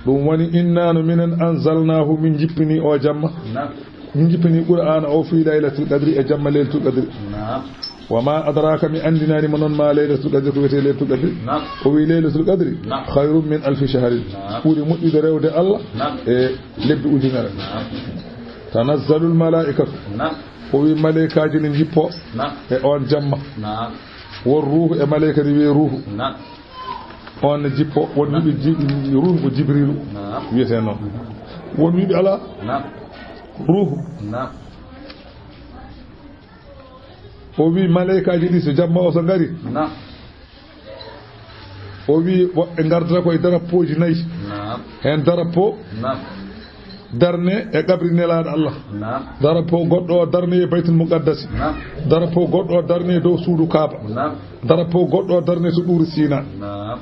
Ɗum woni, inna no minen anzalnaahu, min njippini o jamma. Naam. Min njippini Qur'aana o fii Laylatul Qadri, e jamma Laylatul Qadri. Naam. Wa ma adraka, mi anndinaani mo noon ma Laylatul Qadri, ko wiyetee Laylatul Qadri. Naam. O wii Laylatul Qadri, naam, khayrun min alfi shahrin. Naam. Ɓuri moƴƴude rewde Allah, naam, e lebbi ujunere. Naam. Tanazzalul malaa'ikatu. Naam. O wii maleykaaji ne njippoo, naam, e oon jamma. Naam. Won ruuhu e maleyka ne wiyee ruuhu. Naam. Oon ne jippoo, won, naam, wiiɓe ji-, ruuhu ko Jibriilu, naam, wiyetee noon. Won wiiɓe alaa, naam, ruuhu. Naam. O wii maleykaaji ɗi so jamma o so ngari. Naam. O wii woɓɓe ngardata koye darappooji nayi. Naam. Heen darappoo, naam, darne e qabri Nelaaɗo Allah. Naam. Darappoo goɗɗo o darne e Baytul Muqaddasi. Naam. Darappoo goɗɗo o darne e dow suudu Kaaba. Naam. Darappoo goɗɗo o darne to Ɗuuri Siina. Naam.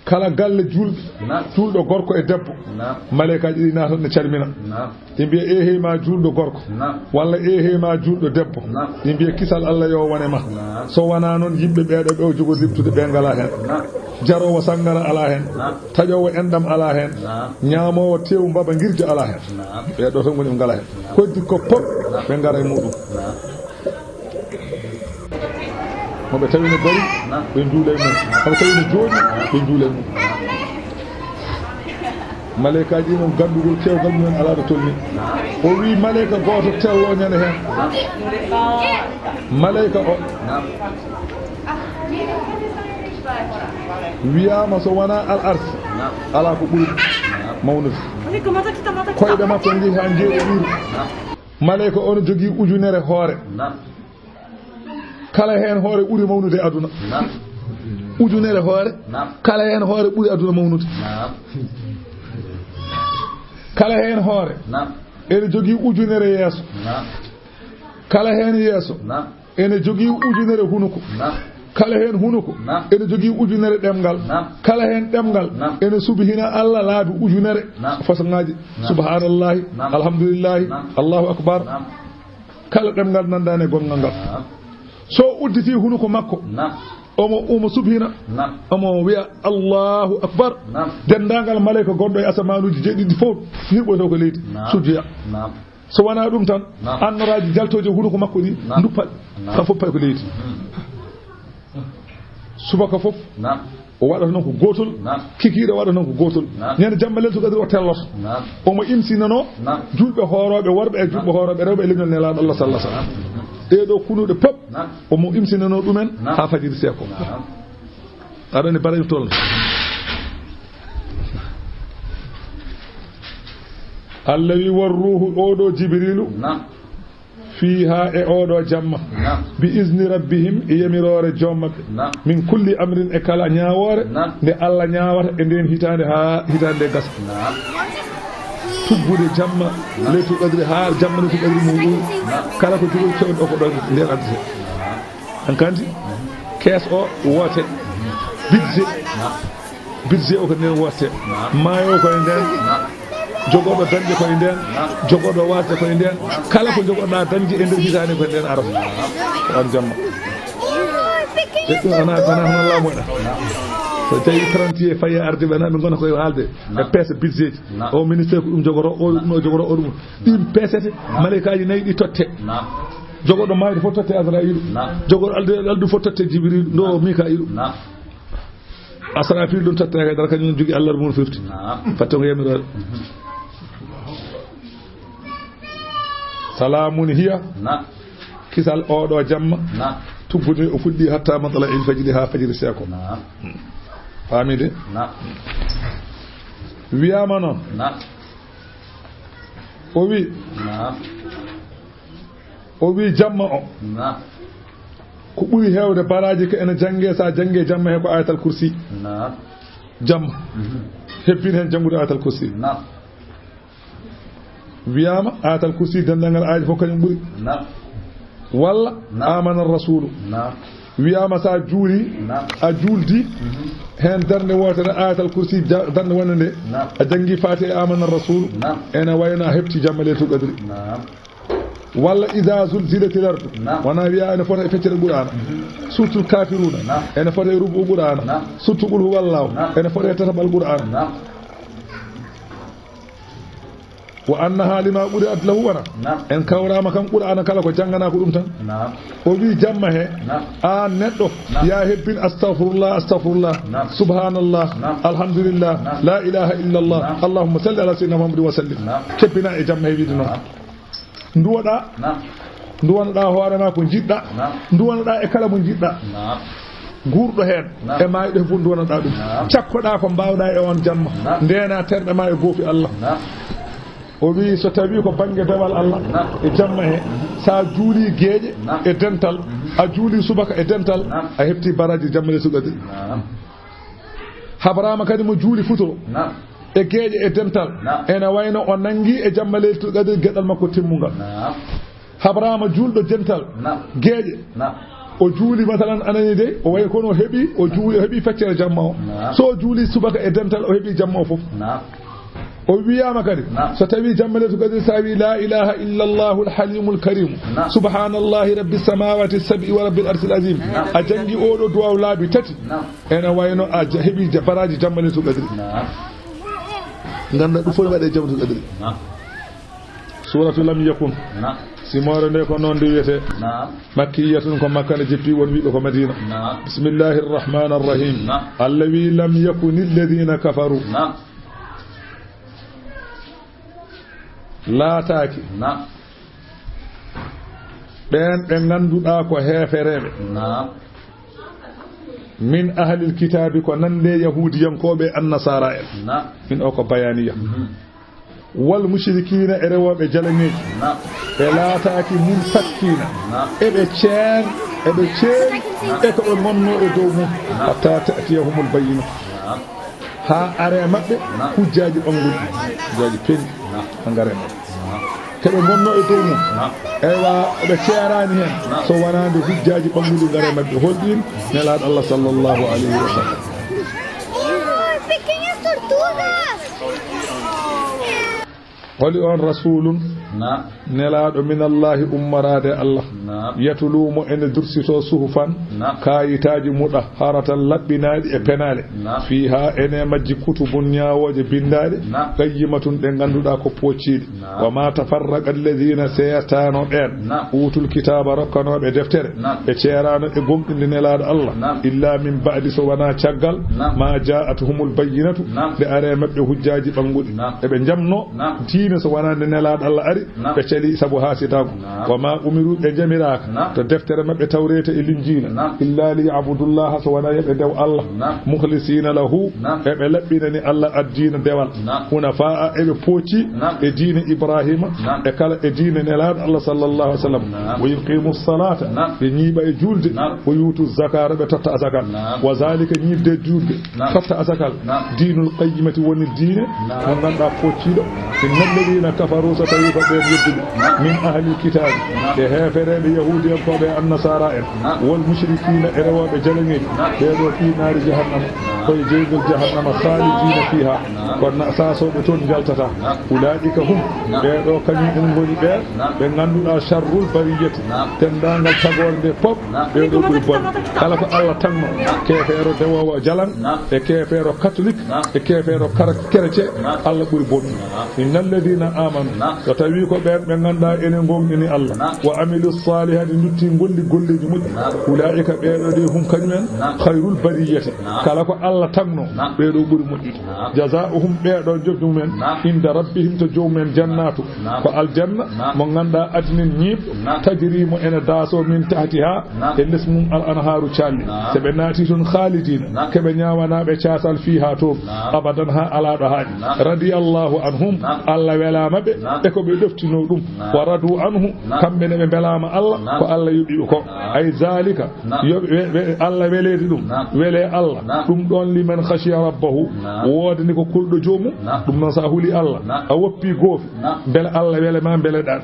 Kala galle juulɓe, naam, juulɗo gorko e debbo, naam, maleykaaji ɗi naatan ne calmina. Naam. Ɗi mbiya, "Eehey ma juulɗo gorko." Naam. Walla, "Eehey ma juulɗo debbo." Naam. Ɗi mbiya, "Kisal Allah yo wone ma." Naam. So wonaa noon, yimɓe ɓee ɗoo ɓe o jogori limtude ɓe ngalaa heen. Naam. Jaroowo sanngara alaa heen. Naam. Taƴoowo enɗam alaa heen. Naam. Ñaamoowo teewu mbaba ngirja alaa heen. Naam. Ɓee ɗoo tan ngoni ɓe ngalaa heen. Naam. Ko heddi ko pop, naam, ɓe ngara e muɗum. Naam. Mo ɓe tawi no dari, naam, ɓe njuula e mum. Mo ɓe tawi no jooɗi, ɓe njuula e mum. Maleykaaji noon, ganndugol keewgal mumen alaa ɗo tolni. O wii maleyka gooto tello ñande heen. Maleyka o wiyaama so wonaa al arsi, alaa ko ɓuri mawnude. Koyɗe makko njehi haa njeeɗiɗiru. Maleyka o no jogii ujunere hoore. Kala heen hoore ɓuri mawnude e aduna. Naam. Ujunere hoore. Naam. Kala heen hoore ɓuri aduna mawnude. Naam. Kala heen hoore. Naam. Ene jogii ujunere yeeso. Naam. Kala heen yeeso. Naam. Ene jogii ujunere hunuko. Naam. Kala heen hunuko. Naam. Ene jogii ujunere ɗemngal. Naam. Kala heen ɗemngal. Naam. Ene subhina Allah laabi ujunere. Naam. Façon ŋaaji. Naam. Subhanallahi. Naam. Alhamdulillahi. Naam. Allahu akbar. Naam. Kala ɗemngal nandaani e gonngal ngal. Naam. So udditi hunuko makko, naam, omo, omo subhina, naam, omo wiya, "Allahu akbar." Naam. Denndaangal maleyka gonɗo e asamaanuuji jeeɗiɗi fof hirɓoyto ko leydi, naam, sujjoya. Naam. So wonaa ɗum tan, naam, annoraaji jaltooji e hunuko makko ɗi, naam, nduppa, naam, kam fof pay ko leydi. Hmm. Subaka fof, naam, o waɗata noon ko gootol, naam, kikiiɗe o waɗata noon ko gootol. Naam. Ñande jamma Leylatul Qadri o telloto. Naam. Omo imsinanoo, naam, juulɓe hoorooɓe worɓe e juulɓe hoorooɓe rewɓe e leñol Nelaaɗo Allah sallallahu alaihi wasallam. Naam. Ɗee ɗoo kunuuɗe pop, naam, omo imsinanoo ɗumen, naam, haa fajiri seeko. Naam. Aɗa anndi barayɗo tolno? Allah wi, "War ruuhu," oo ɗoo Jibriilu. Naam. "Fiihaa," e oo ɗoo jamma. Naam. "Bi izni rabbihim," e yamiroore joom maɓɓe. Naam. "Min kulli amrin," e kala ñaawoore, naam, nde Allah ñaawata e ndeen hitaande haa hitaande nde gasa. Naam. Tuggude jamma, naam, Leylatul Qadri haa jamma Leylatul Qadri mum ɗum. Naam. Kala ko jogori kewɗo o ko ɗoon ndeen addete. Naam. Hankandi kees o woote. Budget. Budget o ko nden wotte. Maayo o ko e nden. Jogorɗo dañde ko e nden. Jogorɗo wasde ko e nden. Kala ko jogorɗa dañde e nder hitaande ko e nden arata. Ko on jamma. E ɗum ana, ana hono laamu waɗa. So tawi trente e fayi arde ɓe na ɓe ngona koye haalde. E peese budget ji. O ministère ko ɗum jogoro, o ɗum o jogoro, o ɗum. Ɗin peesete, malaykaaji nayi ɗi totte. Jogorɗo maayde fof totte Asrayilu. Jogorɗo alde, aldu fof totte Jibrilu, ndo Mikayilu. Asrafil ɗum tottata kay dara kañum jogi Allah mum firti. Fatte ko yamiroore. Salamun hiya. Kisal oɗo jamma. Tuggude o fuɗɗi hatta matla il fajri, ha fajiri seko. Faami de? Wiyama noon. O wi. O wi jamma o. Ko ɓuri heewde baraaji ko ene jannge, so a jannge jamma he ko Ayatal Kursi. Jamma. Hebbin heen janngude Ayatal Kursi. Wiyaama Ayatal Kursi denndaangal aaji fof kañum ɓuri. Walla Amana Rasulu. Wiyaama so a juuli, a juuldi heen darnde wootere Ayatal Kursi, ja-, darnde wonde nde, a janngi Faatiha e Amana Rasulu, ene wayno a heɓti jamma Leylatul Qadri. Walla Iza zulzilatil ardu. Wona wiya ene fota e feccere Qur'aana. Suratul Kafiruna. Ene fota e rubu Qur'aana. Suratul Qul huwallahu. Ene fota e tataɓal Qur'aana. Wa annaha lima quri'at lahu wana. En kawrama kam Qur'aana kala ko janngana ko ɗum tan. O wi jamma he, an neɗɗo, ya hebbin astaghfirullah, astaghfirullah, subhanallah, alhamdulillah, la ilaha illallah, allahumma salli ala sayyidina Muhammadin wa sallim. Kebbina e jamma he wiide noon. Nduwoɗa, nduwanoɗa hoore ma ko jiɗɗa, nduwanoɗa e kala mo jiɗɗa. Guurɗo heen, e maayɗo he fof nduwanoɗa ɗum. Cakkoɗa ko mbawɗa e on jamma. Ndena terɗe ma e goofi Allah. O wi so tawi ko bannge dewal Allah e jamma he, sa juuli geeƴe e dental, a juuli subaka e dental, a heɓti baraji jamma Leylatul Qadri. Habrama kadi mo juuli futuro e geeƴe e dental, ene wayno o nangi e jamma Leylatul Qadri geɗal makko timmungal. Habrama juulɗo dental geeƴe, o juuli masalan anani de, o wayi kono o heɓi, o juuli, o heɓi feccere jamma o. So o juuli subaka e dental, o heɓi jamma o fof. O wiyama kadi, so tawi jamma Leylatul Qadri, sa wi la ilaha illa Allahul Halimul Karim, subhanallahi rabbis samawati sab'i wa rabbil arshil azim, a janngi oɗo duwaw laabi tati, ene wayno a ja-, heɓi ja-, baraji jamma Leylatul Qadri. Ganda ɗum fof waɗe jamma Leylatul Qadri. Suratu Lam Yakun. Simoore nde ko noon nde wiyete. Makkiyatun, ko Makka nde jippi, won wiɓe ko Madina. Bismillahir Rahmanir Rahim. Allah wi, lam yakunil ladina kafaru. Laataaki. Ɓeen ɓe ngannduɗaa ko heefereeɓe. Min ahlil kitaabi, ko nande yahuudiyankooɓe, annasaara en. Min o ko bayaniya. Wal mushrikiina, e rewooɓe jalaŋeeji. Ɓe laataaki munfakkiina. Eɓe ceen-, eɓe ceeri e ko ɓe ngonnoo e dow mum. Hatta ta'tiyahumul bayyina. Haa are maɓɓe hujjaaji ɓannguɗi, hujjaaji peni, haa ngare maɓɓe. Ko ɓe ngonnoo e dow mum. Eywa, ɓe ceeraani heen so wonaa nde hujjaaji ɓannguɗi ngare maɓɓe. Holɗin? Nelaaɗo Allah sallallahu alayhi wa sallam. Holi on rasulun? Nelaaɗo minallahi, ummoraade Allah. Yatulu, mo ene dursito, suhufan, kaayitaaji, muɗahharatan, laɓɓinaaɗi e penaale. Fiiha, ene majji, kutubun, ñaawooje binndaaɗe, qayyimatun, ɗe ngannduɗaa ko poocciiɗe. Wa ma tafarraqa alladhina, seertaano ɓeen, utul kitaaba, rokkanooɓe deftere, ɓe ceeraano e gomɗinde Nelaaɗo Allah, illa min ba'di, so wonaa caggal, ma ja'athumul bayyinatu, nde are maɓɓe hujjaaji ɓannguɗi. Eɓe njamno diine so wonaa nde Nelaaɗo Allah ari, ɓe cali sabu haasidaagu. Wa ma umiru, ɓe njamiraaka to deftere maɓɓe Tawreeta e Linjiila, illa li ya'budullaha, so wonaa yo ɓe ndew Allah, mukhlisina lahu, eɓe laɓɓinani Allah addiina dewal, hunafa'a, eɓe pooci e diine Ibrahima, e kala e diine Nelaaɗo Allah sallallahu alaihi wasallam, wa yuqimu salata, ɓe ñiiɓa e julde, wa yutu zakata, ɓe totta asakal, wa zalika, ñiiɓde e julde, totta asakal, dinul qayyimati, woni diine mo ngannduɗaa poocciiɗo, min الذين كفروا, so tawii ko ɓeen yedduɓe, من أهل الكتاب, e heefereeɓe yahuudiyankooɓe e annasaara en, والمشركين, e rewooɓe jalaŋeeji, ɓee ɗoo fii naari jahannama, koye jeyngol jahannama, خالدين فيها, ko na-, saasooɓe toon njaltata. أولئك هم, ɓee ɗoo kañum en ngoni ɓeen ɓe ngannduɗaa شر البرية, denndaangal tagoore nde fof, ɓee ɗoo ɓuri bonde. Kala ko Allah tagno, keefeero dewoowo jalaŋ, e keefeero katolik, e keefeero kara-, kerece, Allah ɓuri bonde. إن الذين آمنوا, so tawii ko ɓeen ɓe ngannduɗaa ene ngoongɗini Allah, وعملوا الصالحات, nduttii golli golleeji moƴƴi, أولئك, ɓee ɗoo de, هم, kañum en, خير البرية, kala ko Allah tagno, ɓee ɗoo ɓuri moƴƴude. جزاؤهم, ɓee ɗoo njoɓdi mum en, عند ربهم, to joomum en, جنات, ko aljanna mo ngannduɗaa adnin ñiiɓɗo, تجري, mo ene daasoo, من تحتها, e les mum, الأنهار, calli. So ɓe naati toon, خالدين, ko ɓe ñaawanaaɓe caasal, فيها, toon, أبدا, haa alaa ɗo haaɗi. رضي الله عنهم, Allah welaama ɓe e ko ɓe ɗoftinoo ɗum. ورضوا عنه, kamɓe ne ɓe mbelaama Allah, ko Allah yoɓi ɓe ko. أي ذلك, yo ɓe, ɓe, Allah weleede ɗum, welee Allah, ɗum ɗoon, لمن خشي ربه, woodani ko kulɗo joomum. Ɗum noon, so a huli Allah, a woppii goofi, mbele Allah wele ma, mbele ɗan.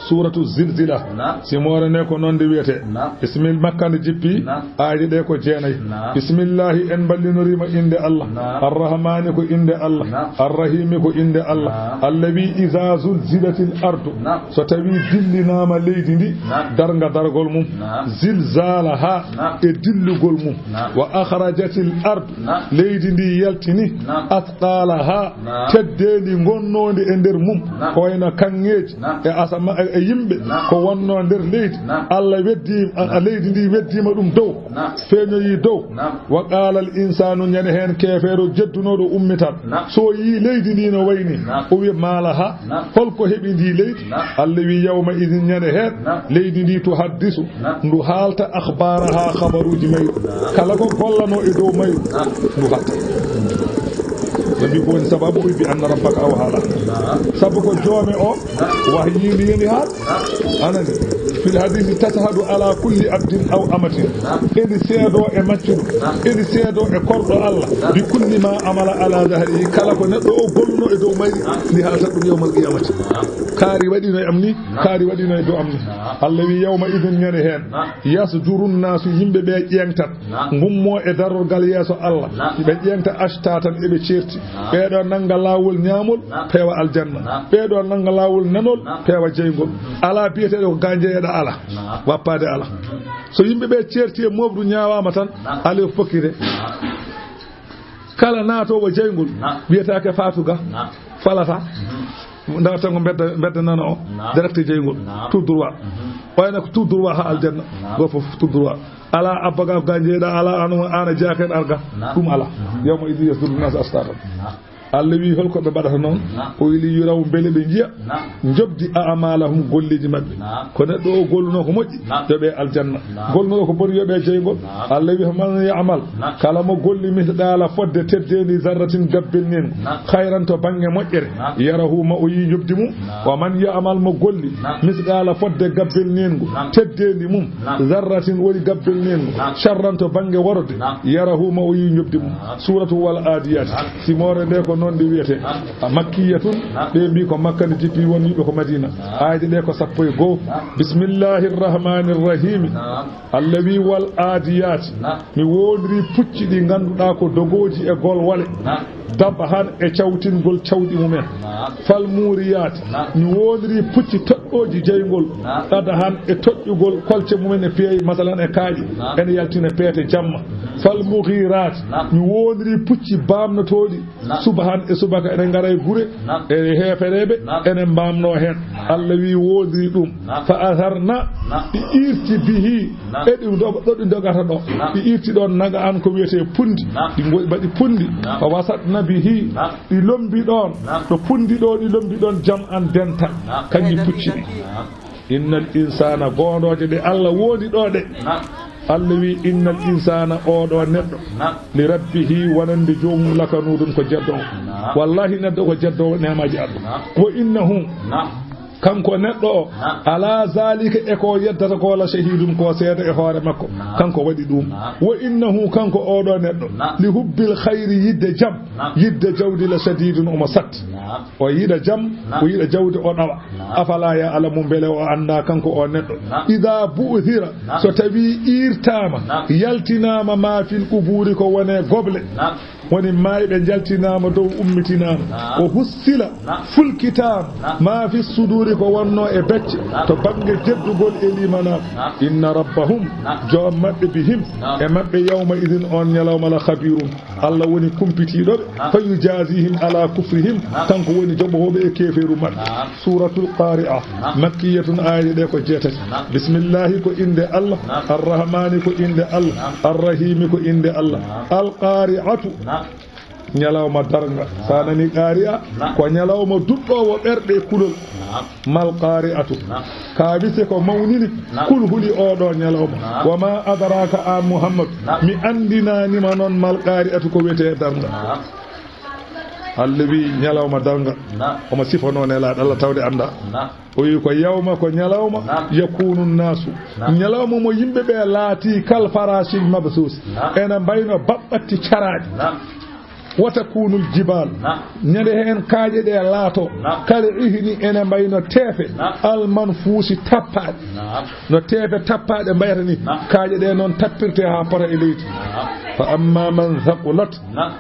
Suuratu Zilzila. Naam. Simoore ne ko noon nde wiyetee. Naam. Ismil makka nde jippi. Naam. Aaje ɗe ko jeenay. Naam. Bismillahi, en mballinorii mo innde Allah. Naam. Arrahmani ko innde Allah. Naam. Arrahimi ko innde Allah. Naam. Allazi iza zulzilatil ardu. Naam. So tawii dillinaama leydi ndi. Naam. Darnga dargol mum. Naam. Zilzalaha. Naam. E dillugol mum. Naam. Wa akhrajatil ardu. Naam. Leydi ndi yaltini. Naam. Athqalaha. Naam. Teddeendi ngonnoondi e nder mum. Naam. Ko wayno kaŋŋeeji. Naam. E asama-, e, e yimɓe. Naam. Ko wonnoo nder leydi. Naam. Allah weddi, a, a, naam, leydi ndi weddiima ɗum dow. Naam. Feeñoyi dow. Naam. Wa qaalal insaanu, ñande heen keefeero jeddunooɗo ummital. Naam. So yii leydi ndi no wayni, naam, o wiya, "Maalaha?" Naam. Holko heɓi ndi leydi? Naam. Allah wi, "Yawma idin", ñande heen, naam, leydi ndi tuhaddisu, naam, ndu haalta, "akhbaaraha", khabaruuji mayru. Naam. Kala ko gollanoo e dow mayru, naam, ndu haalta. Nabi ko woni sababu o wi, "Bi anna rabbaka awha laha." Naam. Sabu ko joome o, naam, wahyii ndi, yani haal. Naam. Anani. Fil hadisi, "Tashhadu ala kulli abdin aw amatin." Naam. Eni seedoo e maccuɗo. Naam. Eni seedoo e korɗo Allah. Naam. "Bi kulli ma amila ala zahrihi." Kala ko neɗɗo o golluno e dow mayri, naam, ndi haaltat ɗum yawmal qiyamati. Naam. Kaari waɗino e am ni, naam, kaari waɗino e dow am ni. Naam. Allah wi, "Yawma idin", ñande heen. Naam. "Yasduru nnaasu", yimɓe ɓe ƴeeŋtat. Naam. Ngummoo e darorgal yeeso Allah. Naam. Ɓe ƴeeŋta, "ashtatan", eɓe ceerti. Naam. Ɓee ɗoo nannga laawol ñaamol, naam, peewa aljanna. Naam. Ɓee ɗoo nannga laawol nanol, naam, peewa jeyngol. Alaa biyeteeɗo ko ga jeyeɗaa, alaa. Naam. Wappaade alaa. Mhm. So yimɓe ɓe ceerti e mooɓru ñaawaama tan, naam, alaa e fokkite. Naam. Kala naatoowo jeyngol, naam, wiyetaake faatu ga, naam, falata. Mhm. Ndarata ko mbedda, mbedda nana o, naam, direct jeyngol. Naam. Tout droit. Mhm. Wayno ko tout droit haa aljanna. Naam. Go fof tout droit. Alaa abba ga ga jeeɗa, alaa an, an a jaaken arga. Naam. Ɗum alaa. Mhm. Yawma idin yasduru nnaasu ashtatan. Naam. Allah wi, holko ɓe mbaɗata noon? Naam. O wi, "Li yuraw", mbele ɓe njiya. Naam. Njoɓdi, "a'malahum", golleeji maɓɓe. Naam. Ko neɗɗo o golluno ko moƴƴi, naam, yoɓe aljanna. Naam. Golluno ko boni, yoɓe jeyngol. Naam. Allah wi, "Man ya'mal", naam, kala mo golli, "mithqala", fodde teddeendi, "zarratin", gabbel neengu. Naam. Khayran, to bannge moƴƴere. Naam. Yarahu, ma o yii njoɓdi mum. Naam. "Wa man ya'mal", mo golli, naam, "mithqala", fodde gabbel neengu. Naam. Teddeendi mum. Naam. "Zarratin", woni gabbel neengu. Naam. "Sharran", to bannge worode. Naam. "Yarahu", ma o yii njoɓdi mum. Naam. Suuratu Wal Aadiyaati. Naam. Simoore nde ko noon nde wiyetee. Naam. A makkiyatun, naam, ɓe mbi ko Makka nde jippi, won wiɓe ko Madina. Naam. Aayde ɗe ko sappo e goo. Naam. Bismillahir Rahmanir Rahim. Naam. Allah wi, "Wal aadiyaati." Naam. Mi woondirii pucci ɗi ngannduɗaa ko dogooji e golwole. Naam. Dabhan, e cawtingol cawɗi mumen. Naam. Fal muuriyaati. Naam. Mi woondirii pucci toɗɗooji jeyngol. Naam. Qadhan, e toɗɗugol kolce mumen e peeje, masalan, e kaaƴe. Naam. Ene yaltina peete jamma. Mhm. Fal mughiraati. Naam. Mi woondirii pucci baamnotooɗi. Naam. Subhan, e subaka ene ngara e gure. Naam. E heefereeɓe. Naam. Ene mbaamnoo heen. Naam. Allah wi, woondirii ɗum. Naam. Fa atharna. Naam. Ɗi irti bihi. Naam. E ɗi do-, ɗo ɗi ndogata ɗo. Naam. Ɗi irti ɗoon naga an ko wiyetee punndi. Naam. Ɗi ngo-, mbaɗi punndi. Naam. Fa wasatna bihi. Naam. Ɗi lombi ɗoon. Naam. Ɗo punndi ɗo, ɗi lombi ɗoon jam an dental. Naam. Kañji pucci ɗi. Naam. Innal insaana, goondooje ɗe Allah woodi ɗo ɗe. Naam. Allah wi, "Innal insaana", oo ɗo neɗɗo. Naam. "Li rabbihi", wonande joomum, "lakanuudun", ko jeddo o. Naam. Wallahi, neɗɗo ko jeddo o neemaaji Allah. Naam. "Wa innahu", naam, Kanko neɗɗo o, ala zalika, e ko yeddata ko, la shahidun, ko seeda e hoore makko. Kanko waɗi ɗum. Wa innahu, kanko oɗo neɗɗo, li hubbil khayri, yidde jam, yidde jawdi, la shadidun, omo satti. O yiɗa jam, o yiɗa jawdi, o ɗawa. Afala ya'lamu, mbele o annda, kanko o neɗɗo, ida bu'thira, so tawi iirtaama, yaltinaama, ma fil quburi, ko wone goble, woni maayɓe njaltinaama dow, ummitinaama. O hussila, fulkitaama, ma fi suduri, ko wonno e becce, to bannge jeddugol e limanaaɓe. Inna rabbahum, joom maɓɓe, bihim, e maɓɓe, yawma idin, on ñalawma, la khabirun, Allah woni kumpitiiɗo ɓe. Fa yujazihim ala kufrihim, kanko woni joɓoowo ɓe e keefeeru maɓɓe. Suratul Qari'a, makkiyatun, aaye ɗe ko jeetati. Bismillahi, ko innde Allah. Arrahmani, ko innde Allah. Arrahimi, ko innde Allah. Al Qari'atu, ñalawma darnga. Sa nani qari'a, ko ñalawma duɗɗoowo ɓerɗe e kulol. Mal qari'atu. Ka wise ko mawnini kul huli oɗo ñalawma. Wa ma adraka, an Muhammad, mi anndinanima noon, mal qari'atu, ko wiyetee darnga. Allah wi ñalawma darnga. Omo sifano Nelaaɗo Allah tawde annda. O wi ko yawma, ko ñalawma, yakunu nnasu, ñalawma mo yimɓe ɓe laati, kal farashil mabsus, ena mbayno baɓɓatti caraaɗi. Wa takunul jibal, ñande heen kaaƴe ɗe laato, kal ihni, ene mbayno teefe, al manfusi, tappaaɗe. No teefe tappaaɗe mbayata ni, kaaƴe ɗe noon tappirte haa pota e leydi. Fa amma man thaqulat,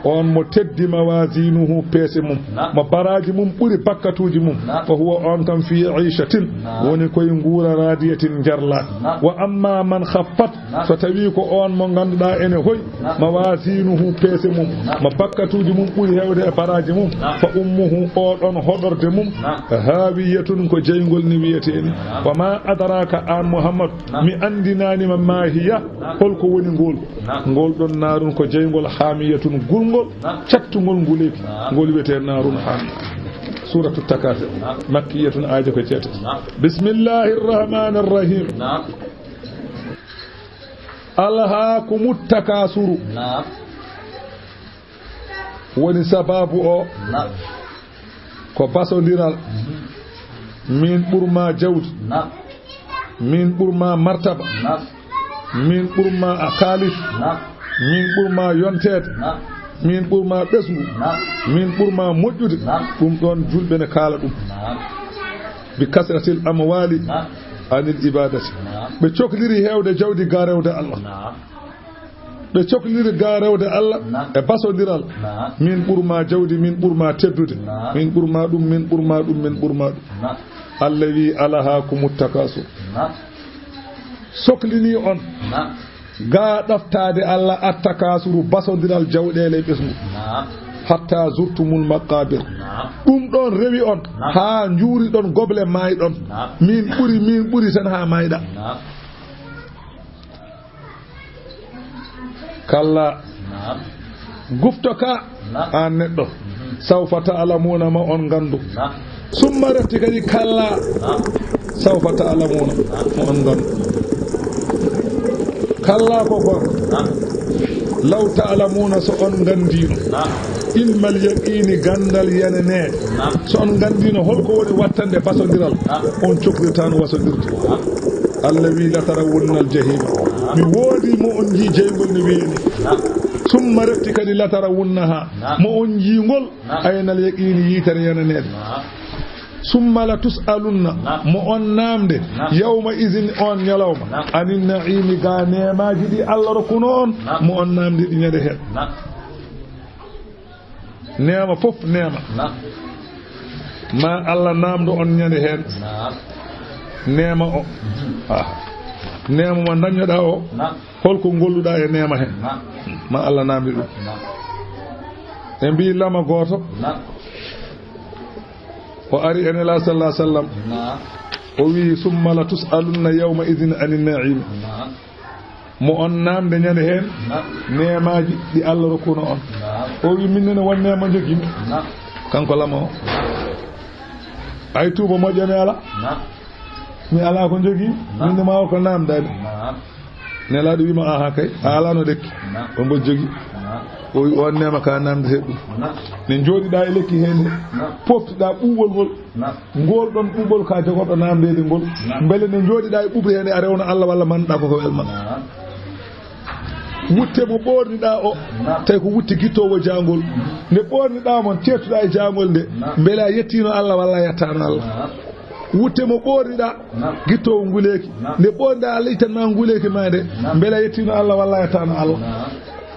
on mo teddi, mawazinuhu, peese mum, mo baraaji mum ɓuri bakkatuuji mum, fa huwa, on kam, fi ishatin, woni koye nguura, radiyatin, njarlaa. Wa amma man khaffat, so tawi ko on mo ngannduɗaa ene hoy, mawazinuhu, peese mum, mo bakkatuuji mum ɓuri heewde e baraaji mum, fa ummuhu, oɗon hoɗorde mum, hawiyatun, ko jeyngol ni wiyetee ni. Wa ma adraka, an Muhammad, mi anndinanima, ma hiya, holko woni ngol. Ngol ɗon naarun ko jeyngol, hamiyatun, gulngol, cattungol nguleeki, ngol wiyetee naarun hamiya. Suratu Takasur, makkiyatun, aaje ko jeetati. Bismillahir rahmanir rahim. Alhaakumut takasuru. Woni sababu o, ko basondiral. Min ɓurma jawdi. Min ɓurma martaba. Min ɓurma a kaalis. Min ɓurma yonteede. Min ɓurma ɓesngu. Min ɓurma moƴƴude. Ɗum ɗon julɓe ne kaala ɗum. Bi kasratil amwali anil ibadati. Ɓe cokliri heewde jawdi ga rewde Allah. Ɓe cokliri ga rewde Allah e basondiral. Min ɓurma jawdi, min ɓurma teddude. Min ɓurma ɗum, min ɓurma ɗum, min ɓurma ɗum. Allah wi, alhaakumut takasur. Soklini on ga ɗaftaade Allah, at takasuru, basondiral jawɗeele e ɓesngu. Hatta zurtumul maqabir. Ɗum ɗon rewi on haa njuuriɗon goble, maayɗon. Min ɓuri, min ɓuri tan haa maayɗa. Kalla. Gufto ka, an neɗɗo. Sawfa ta'lamuna, ma on nganndu. Summa refti kadi, kalla. Sawfa ta'lamuna, ma on nganndu. Kalla ko goonga. Law ta'lamuna, so on nganndiino. Ilmal yaqini, ganndal yeneneede. So on nganndiino holko woni wattande basondiral, on cokrirtaano wasondirde. Allah wi, latarawunnal jahima. Mi woodi mo on njii jeyngol no wiyi ni. Summa refti kadi, latarawunnaha, mo on njii ngol, aynal yaqini, yitere yeneneede. Summa la tus'alunna, mo on naamde, yawma izin, on ñalawma, anin na'imi, ga neemaaji ɗi Allah rokkuno on, mo on naamde ɗi ñande heen. Neema fof neema. Ma Allah naamdo on ñande heen. Neema o. Ah. Neema mo dañoɗaa o. Holko ngolluɗaa e neema heen? Ma Allah naamdi ɗum. Ɓe mbii lama gooto. O ari e Nelaaɗo sallallahu alaihi wasallam. O wii, summa la tus'alunna yawma idhin anin na'im. Mo on naamde ñande heen neemaaji ɗi Allah rokkuno on. O wi, min nene won neema njogimi. Kanko lama o. Ay tuuba moƴƴa mi ala. Mi ala ko njogii. Min ma o ko naamdaani. Nelaaɗo wiima, "Aha kay, a alaano lekki." Naam. On mbo jogi. Naam. O wi, "On neema ka naamndetee ɗum." Naam. Ne njooɗiɗaa e lekki hee nde. Naam. Poftiɗaa ɓuuɓol ngol. Naam. Ngol ɗon ɓuuɓol ka jogorɗo naamndeede ngol. Naam. Mbele ne njooɗiɗaa e ɓuuɓri hee nde a rewna Allah walla manɗaa ko ko welma. Naam. Wutte mo ɓoorniɗaa o, naam, tawi ko wutte gittoowo jaangol. Mhm. Nde ɓoorniɗaa mo, ceertuɗaa e jaangol nde, naam, mbele a yettiino Allah walla a yettaano Allah? Naam. Wutte mo ɓoorniɗaa, naam, gittoowo nguleeki. Naam. Nde ɓoorniɗaa, Allah ittan ma nguleeki ma nde, naam, mbele a yettiino Allah walla a yettaano Allah? Naam.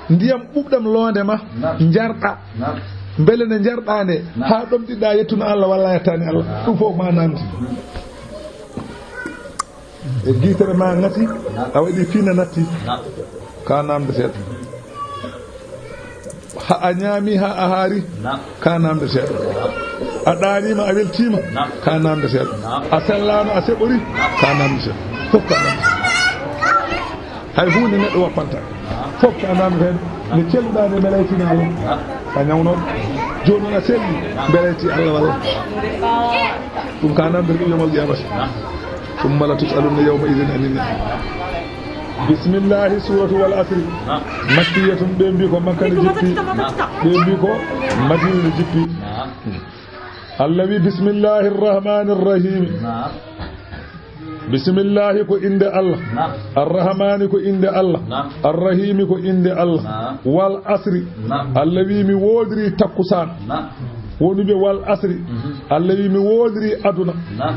Ndiyam ɓuuɓɗam loonde ma, naam, njarɗaa. Naam. Mbele nde njarɗaa nde, naam, haa ɗomɗiɗaa yettuno Allah walla a yettaani Allah? Naam. Ɗum fof ma naamndi. E giitere ma ngati, naam, a waɗi fiina natti. Naam. Ka naamndeteeɗo. Ha a ñaami, ha a haari, naam, ka naamndeteeɗo. A ɗaaniima, a weltiima, naam, ka naamndeteeɗo. Naam. A sellaano, a seɓori, naam, ka naamndeteeɗo. Fof ka naamndeteeɗo. Hay huunde neɗɗo woppanta. Naam. Fof ka naamndeteeɗo. Nde celluɗaa nde mbele a yettiino Allah. Naam. A ñawnooɗo. Jooni noon a selli, naam, mbele a yettii Allah walla? Ɗum ka naamndeteeɗo yawmal qiyamati. Naam. Summa la tus'alunna yawma idin anin na'im. Bismillahi, suratu wal asri. Naam. Makkiyatun, ɓe mbi ko Makka ne jippi. Naam. Ɓe mbi ko Madina ne jippi. Naam. Allah wi, "Bismillahi rrahmani rrahim." Naam. Bismillahi ko innde Allah. Naam. Arrahmani ko innde Allah. Naam. Arrahimi ko innde Allah. Naam. Wal asri. Naam. Allah wi, "Mi woodiri takkusaan." Naam. Woni ɓe wal asri. Mhm. Allah wi, "Mi woodiri aduna." Naam.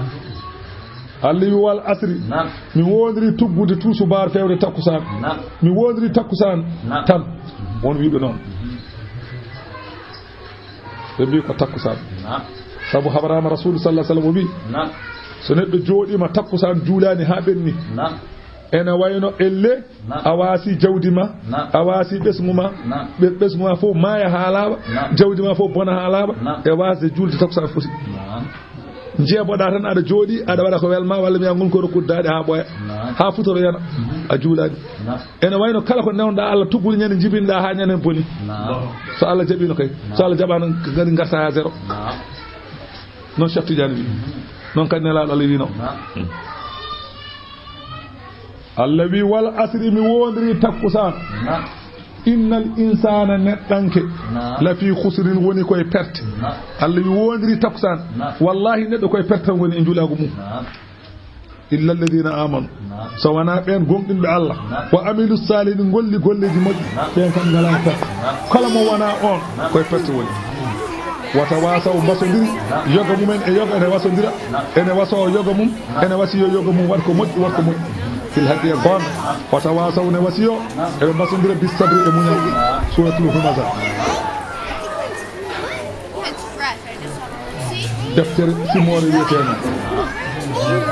Allah wi, "Wal asri." Naam. "Mi woodiri tuggude tuusubaar fewde takkusaan." Naam. "Mi woodiri takkusaan." Naam. Tan. Won wiiɓe noon. Mhm. Ɓe mbi ko takkusaan. Naam. Sabu haɓraama Rasuulu sallallahu alaihi wasallam o wi, naam, so neɗɗo jooɗiima takkusaan juulaani haa ɓenni, naam, ene wayno elle, naam, a waasi jawdi ma, naam, a waasi ɓesngu ma, naam, ɓe-, ɓesngu ma fof maaya haa laaɓa, naam, jawdi ma fof bona haa laaɓa, naam, e waasde juulde takkusaan foti. Naam. Njeeboɗaa tan aɗa jooɗi, aɗa waɗa ko welma, walla mbiya ngol ko rokkude daaɗe haa ɓooya, naam, haa futoro yana, mhm, a juulaani. Naam. Ene wayno kala ko newnoɗaa Allah tuggude ñande njibinɗaa haa ñande boni. Naam. So Allah jaɓiino kay. Naam. So Allah jaɓaano kadi ngarta haa zéro. Naam. Noon Cheikh Tidiane wi. Mhm. Noon kadi Nelaaɗo Allah wiino. Naam. Allah wi, "Wal asri, mi woondiri takkusaan." Naam. "Innal insaana, neɗɗanke, naam, la fii khusrin, woni koye perte." Naam. Allah wi, "Woondiri takkusaan." Naam. Wallahi, neɗɗo koye perte tan woni e njulaagu mum. Naam. "Illa alladhina amanu." Naam. So wonaa ɓeen gomɗinɓe Allah. Naam. "Wa amilu salihin", ngolli golleeji moƴƴi. Naam. Ɓeen kam ngalaa perte. Naam. Kala mo wonaa oon, naam, koye perte woni. "Wa tawasaw", mbasondiri, naam, yoga mumen e yoga ene wasondira. Naam. Ene wasoo yoga mum, naam, ene wasiyoo yoga mum, waɗ ko moƴƴi, waɗ ko moƴƴi. Fil haqqi e goonga. Naam. "Wa tawasaw", ne wasiyoo, naam, eɓe mbasondira, "bis sabri", e muñal. Naam. Suratul Humaza. Deftere simoore wiyeteende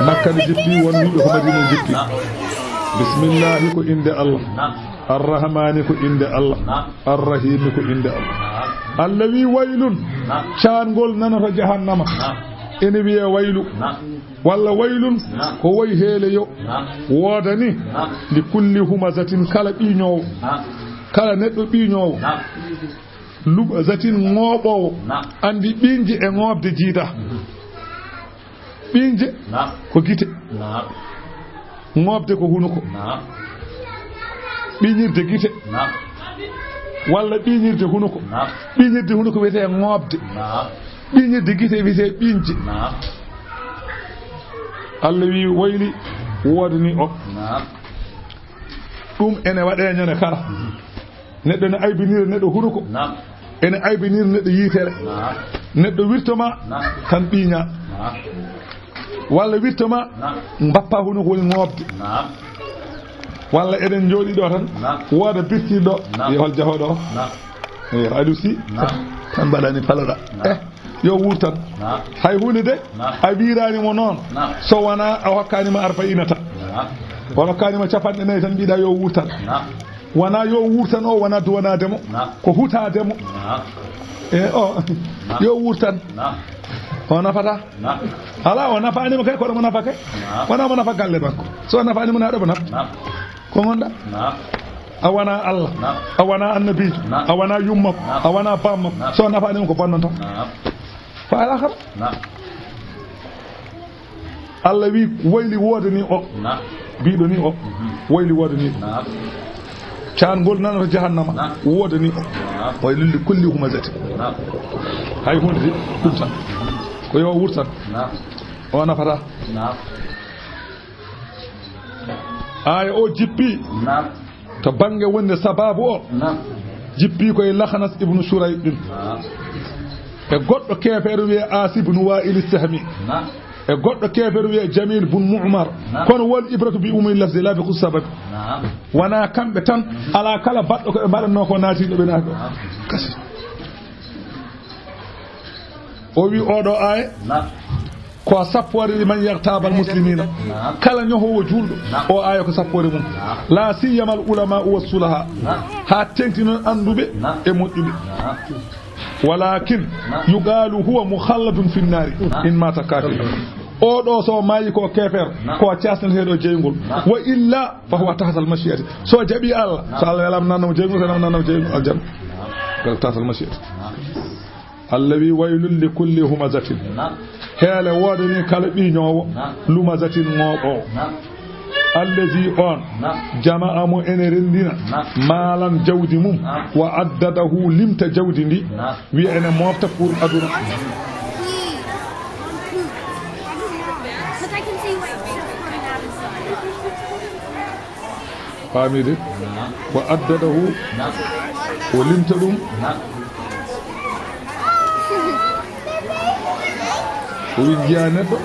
Makka ne jippi, won wiiɓe ko Madina ne jippi. Bismillahi ko innde Allah. Arrahmani ko innde Allah. Arrahimi ko innde Allah. Allah wi, "Waylun", caangol nana to jahannama. Ene wiyee waylu. Walla waylun ko woy heeleyo. Woodani li kulli humazatin, kala ɓiiñoowo. Kala neɗɗo ɓiiñoowo. Lumazatin, ŋooɓoowo. Naam. Anndi ɓiiñde e ŋooɓde jiida. Mhm. Ɓiiñde, naam, ko gite. Naam. Ŋooɓde ko hunuko. Naam. Ɓiiñirde gite. Naam. Walla ɓiiñirde hunuko. Naam. Ɓiiñirde hunuko wiyetee ŋooɓde. Naam. Ɓiiñirde gite wiyetee ɓiiñde. Naam. Allah wi, wayli woodani o. Naam. Ɗum ene waɗee ñande kala. Mhm. Neɗɗo ne aybinira neɗɗo hunuko. Naam. Ene aybinira neɗɗo yitere. Naam. Neɗɗo wirto ma, naam, tan ɓiiña. Naam. Walla wirto ma, naam, mbappa hunuko woni ŋooɓde. Naam. Walla eɗen njooɗii ɗo tan, naam, wooda birtiiɗo, naam, yo hol jahooɗo o? Naam. Eyo, Aliou Sy, naam, tan mbaɗani paloɗa. Naam. Eh, yo wuur tan. Naam. Hay huunde de, naam, a wiiraani mo noon, naam, so wonaa o hokkaani ma arba'iina tan. Naam. O hokkaani ma capanɗe nayi tan, mbiɗa yo wuur tan. Naam. Wonaa yo wuur tan, o wonaa duwanaade mo. Naam. Ko hutaade mo. Naam. E o, naam, yo wuur tan. Naam. O nafata. Naam. Alaa, o nafaani mo kay, kono mo nafa kay. Naam. Wonaa mo nafa galle makko. So nafaani mo, na ɗo mo nafa. Naam. Ko ngonɗa? Naam. A wonaa Allah. Naam. A wonaa annabiijo. Naam. A wonaa yummakko. Naam. A wonaa bammakko. Naam. So nafaani mo, ko bonnanta. Naam. Fa alaakhara. Naam. Allah wi, wayli woodani o. Naam. Biɗo ni o wayli woodani ɗo. Caangol nanata jahannama woodani o. Waylun li kulli humazatin. Hay hunde de ɗum tan. Ko yo wurtan. O nafata. Aaya o jippi to bannge wonde sababu o jippi ko e Laxnas ibnu Suray ɗin. E goɗɗo keefeero wiyee Aas ibnu Waa'il Sahmi. E goɗɗo keefeero wiyee Jamil bun Mu'mar. Kono wal ibratu bi umumi lafzi la bi khusus sababi. Wona kamɓe tan, alaa kala baɗɗo ko ɓe mbaɗatnoo ko naati ɗo ɓe naati ɗo. Kasi. O wi oɗo aaya ko sappoore liman yaghtabal muslimina. Kala ñohoowo juulɗo, o aaya ko sappoore mum. La siyamal ulama wa sulaha. Haa teŋti noon annduɓe e moƴƴuɓe. Walakin yuqalu huwa mukhalladun fi nnari in mata kafira. Oɗo so maayi ko keefeero, ko caasneteeɗo jeyngol. Wa illa fa huwa tahtal mashi'ati. So jaɓi Allah, so Allah welam nanam jeyngol, so welam nanam jeyngol aljanna. Kala tahtal mashi'ati. Allah wi waylun li kulli humazatin. Heele woodani kala ɓiñoowo lumazatin ŋooɓoowo. Allazi on jama'a mo ene renndina maalan jawdi mum wa addadahu limta jawdi ndi wiya ene mofta pour aduna. Faamii de? Wa addadahu, o limta ɗum. O wi njiya neɗɗo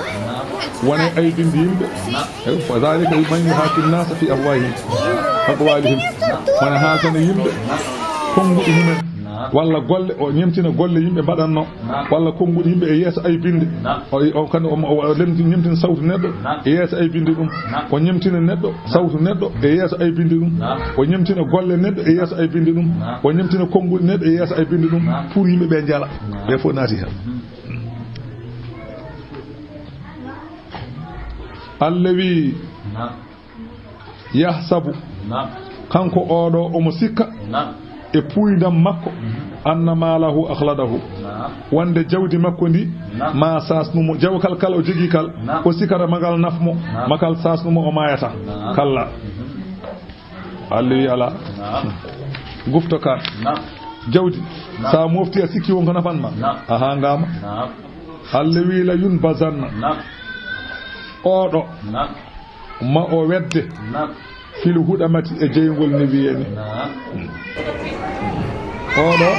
wona e aybinde yimɓe. Fa zalika man yuhaki nnasa fi afwahihim, aqwalihim. Wona haaltana yimɓe konnguɗi mumen walla golle, o ñemtina golle yimɓe mbaɗatno. Walla konnguɗi yimɓe e yeeso aybinde. O, o, kadi omo, o, o lemti-, ñemtina sawtu neɗɗo e yeeso aybinde ɗum. O ñemtina neɗɗo sawtu neɗɗo e yeeso aybinde ɗum. O ñemtina golle neɗɗo e yeeso aybinde ɗum. O ñemtina konnguɗi neɗɗo e yeeso aybinde ɗum. Pour yimɓe ɓe njala. Ɓe fof naati heen. Allah wi, yahsabu, kanko oɗo omo sikka e puuyndam makko, anna maalahu akhladahu, wonde jawdi makko ndi ma saasnu mo, jawkal kal o jogii kal, o sikara magal naf mo, makal saasnu mo, o maayata. Kalla. Allah wi alaa. Gufto kan. Jawdi, sa mofti a sikki won ko nafan ma. Aha, ngama. Allah wi la yunbazanna. Oɗo. Ma o wedde. Fil huɗamati e jeyngol ni wiyeni. Oɗo.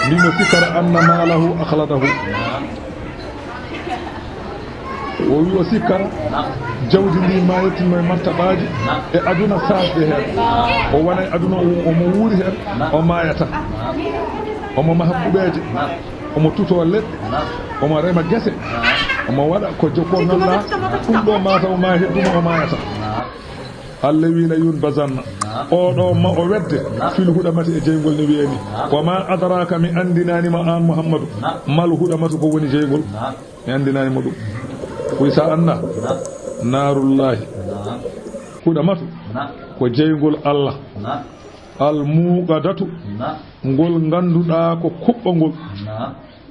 Mbimo sikkara anna maalahu akhladahu. O wi o sikkara jawdi ndi ma yettinno e martabaaji e aduna saasde heen. O wona e aduna o, omo wuuri heen, o maayata. Omo maha kuɓeeje. Omo tutoo leɗɗe, omo rema gese, omo waɗa ko jo-, ko ngannduɗaa, ɗum ɗo mataw ma hedduma o maayata. Allah wi la yunbazanna. Oɗo ma o wedde fil huɗamati e jeyngol no wiyeni. Wa ma adraka, mi anndinaani ma aan Muhammadu, mal huɗamatu, ko woni jeyngol. Mi anndinaani mo ɗum. Wi sa annda. Naarullahi. Huɗamatu ko jeyngol Allah. Al muuqadatu, ngol ngannduɗaa ko kuɓɓangol.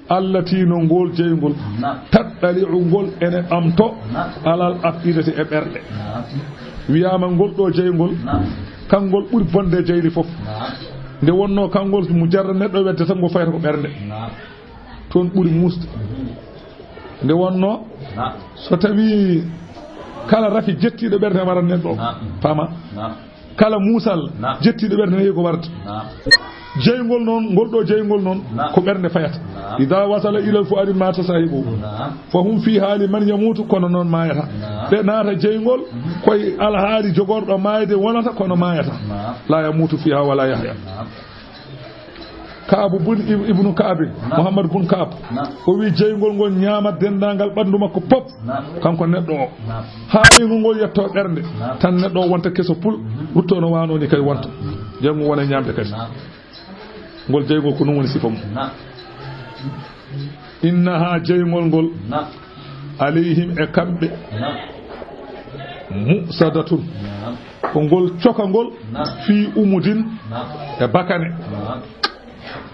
Allati, no ngol jeyngol. Taɗɗali'u, ngol ene ɓamto. Alal af'idati, e ɓerɗe. Wiyaama ngol ɗo jeyngol, kangol ɓuri bonde jeyli fof. Nde wonno kangol mujarrad neɗɗo wedde tan, ngo fayata ko ɓernde. Toon ɓuri muusde. Nde wonno, so tawi kala rafi jettiiɗo ɓernde waran neɗɗo o. Naam. Fama. Naam. Kala muusal, naam, jettiiɗo ɓernde ne heewi ko warata. Naam. Jeyngol noon, ngol ɗo jeyngol noon, naam, ko ɓernde fayata. Naam. Ida wasala ilal fuadi mata sahibu. Naam. Fa hum fiha liman yamutu, kono noon maayata. Naam. Ɓe naata jeyngol, mhm, koye alhaali jogorɗo maayde wonata, kono maayata. Naam. La yamutu fiha wala yahya. Naam. Kaabu bun Ib-, Ibnu Kaabi, naam, Muhammad bun Kaab, naam, o wi jeyngol ngol ñaamat denndaangal ɓanndu makko pop, naam, kanko neɗɗo o. Naam. Haa ɓeyngu ngol yetto ɓernde, naam, tan neɗɗo o wonta keso pul, mhm, rutto no waano ni kay wonta. Naam. Jeyngol wona ñaamde kadi. Naam. Ngol jeyngol ko ɗum woni sifa mum. Naam. Innaha, jeyngol ngol, naam, alayhim, e kamɓe, naam, musadatun, naam, ko ngol cokangol, naam, fii umudin, naam, e bakane. Naam.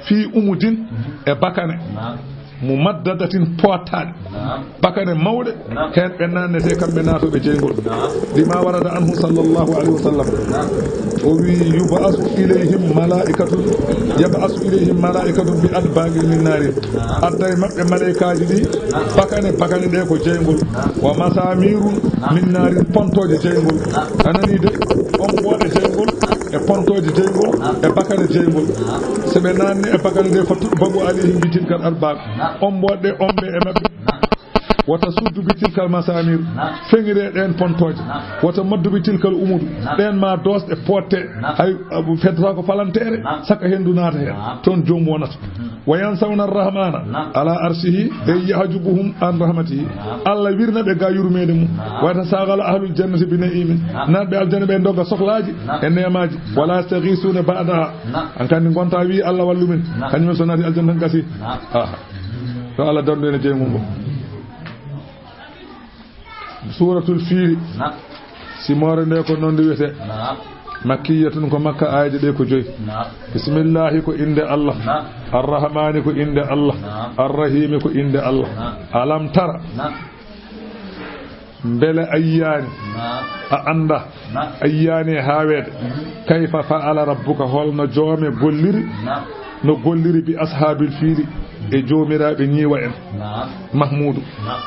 Fii umudin, mhm, e bakane. Naam. Mumaddadatin, poottaaɗe. Naam. Bakane mawɗe. Naam. Heen ɓe naannetee, kamɓe naatooɓe jeyngol. Naam. Lima warada anhu sallallahu alayhi wa sallam. Naam. O wi, "Yub'asu ilayhim malaa'ikatun, yab'asu ilayhim malaa'ikatun bi adbagin min naarin." Naam. Adda e maɓɓe maleykaaji ɗi. Naam. Bakane, bakane ɗe ko jeyngol. Naam. "Wa masamiru min naarin," pontooje jeyngol. Naam. A nanii de, ombooɗe jeyngol, e pontooje jeyngol, e bakane jeyngol. Naam. So ɓe naanni e bakane ɗe, "Fa tudbagu alayhim bi tilkal adbag." Naam. Ombooɗe, ombe e maɓɓe. Naam. "Wata suddu bi tilkal masamir." Naam. Feŋire ɗeen pontooje. Naam. "Wata maddu bi tilkal umudu." Naam. Ɗeen ma doosɗe pootte. Naam. Hay, uh, feddata ko falanteere, naam, saka henndu naata heen. Naam. Toon joom wonata. Mhm. "Wa yansawna rahmana, naam, ala arshihi, e yahjubuhum an rahmatihi." Naam. Allah wirna ɓe ga yurmeende mum. Naam. "Wa yatasagala ahlul jannati bi na'imin." Naam. Naatɓe aljanna ɓe ndogga sohlaaji, naam, e neemaaji. Naam. "Wala yastaghisuna ba'daha." Naam. An kandi ngonta wi Allah wallu min. Naam. Kañum en so naati aljanna tan gasi. Naam. Aha. Yo Allah dandu en e jeyngol ngol. Suuratul Fiili. Naam. Simoore nde ko noon nde wiyetee. Naam. Makkiyatun, ko Makka, aayeeje ɗe ko joyi. Naam. Bismillahi ko innde Allah. Naam. Arrahmani ko innde Allah. Naam. Arrahimi ko innde Allah. Naam. Alam tara. Naam. Mbele a yiyaani? Naam. A annda? Naam. A yiyaani e haaweede? Mhm. Kayfa fa'ala rabbuka, holno joome golliri? Naam. No golliri bi ashaabil fiili, e joomiraaɓe ñiiwa en? Naam. Mahmuudu. Naam.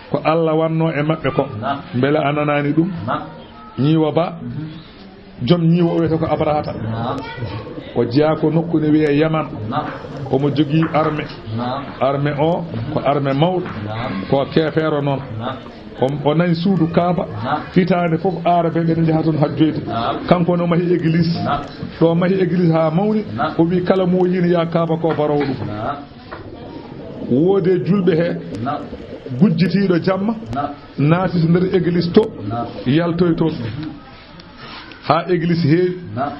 Ko Allah wannoo e maɓɓe ko. Naam. Mbele a nanaani ɗum? Naam. Ñiiwa ba, mhm, joom ñiiwa o wiyetee ko Abrahata. Naam. O jeyaa ko nokku ne wiyee Yaman. Naam. Omo jogii arme. Naam. Arme o ko arme mawɗo. Naam. Ko keefeero noon. Naam. O, o nayi suudu Kaaba. Naam. Hitaande fof, Aarabe ɓe ne njaha toon hajjoyde. Naam. Kanko ne o mahi église. Naam. Ɗo o mahi église haa mawni. Naam. O wi kala mo o yiini yaa Kaaba ko baroowo ɗum. Naam. Woodi e julɓe he, naam, gujjitiiɗo jamma, naam, naati to nder église to, naam, yaltoy toon. Haa église heewi. Naam.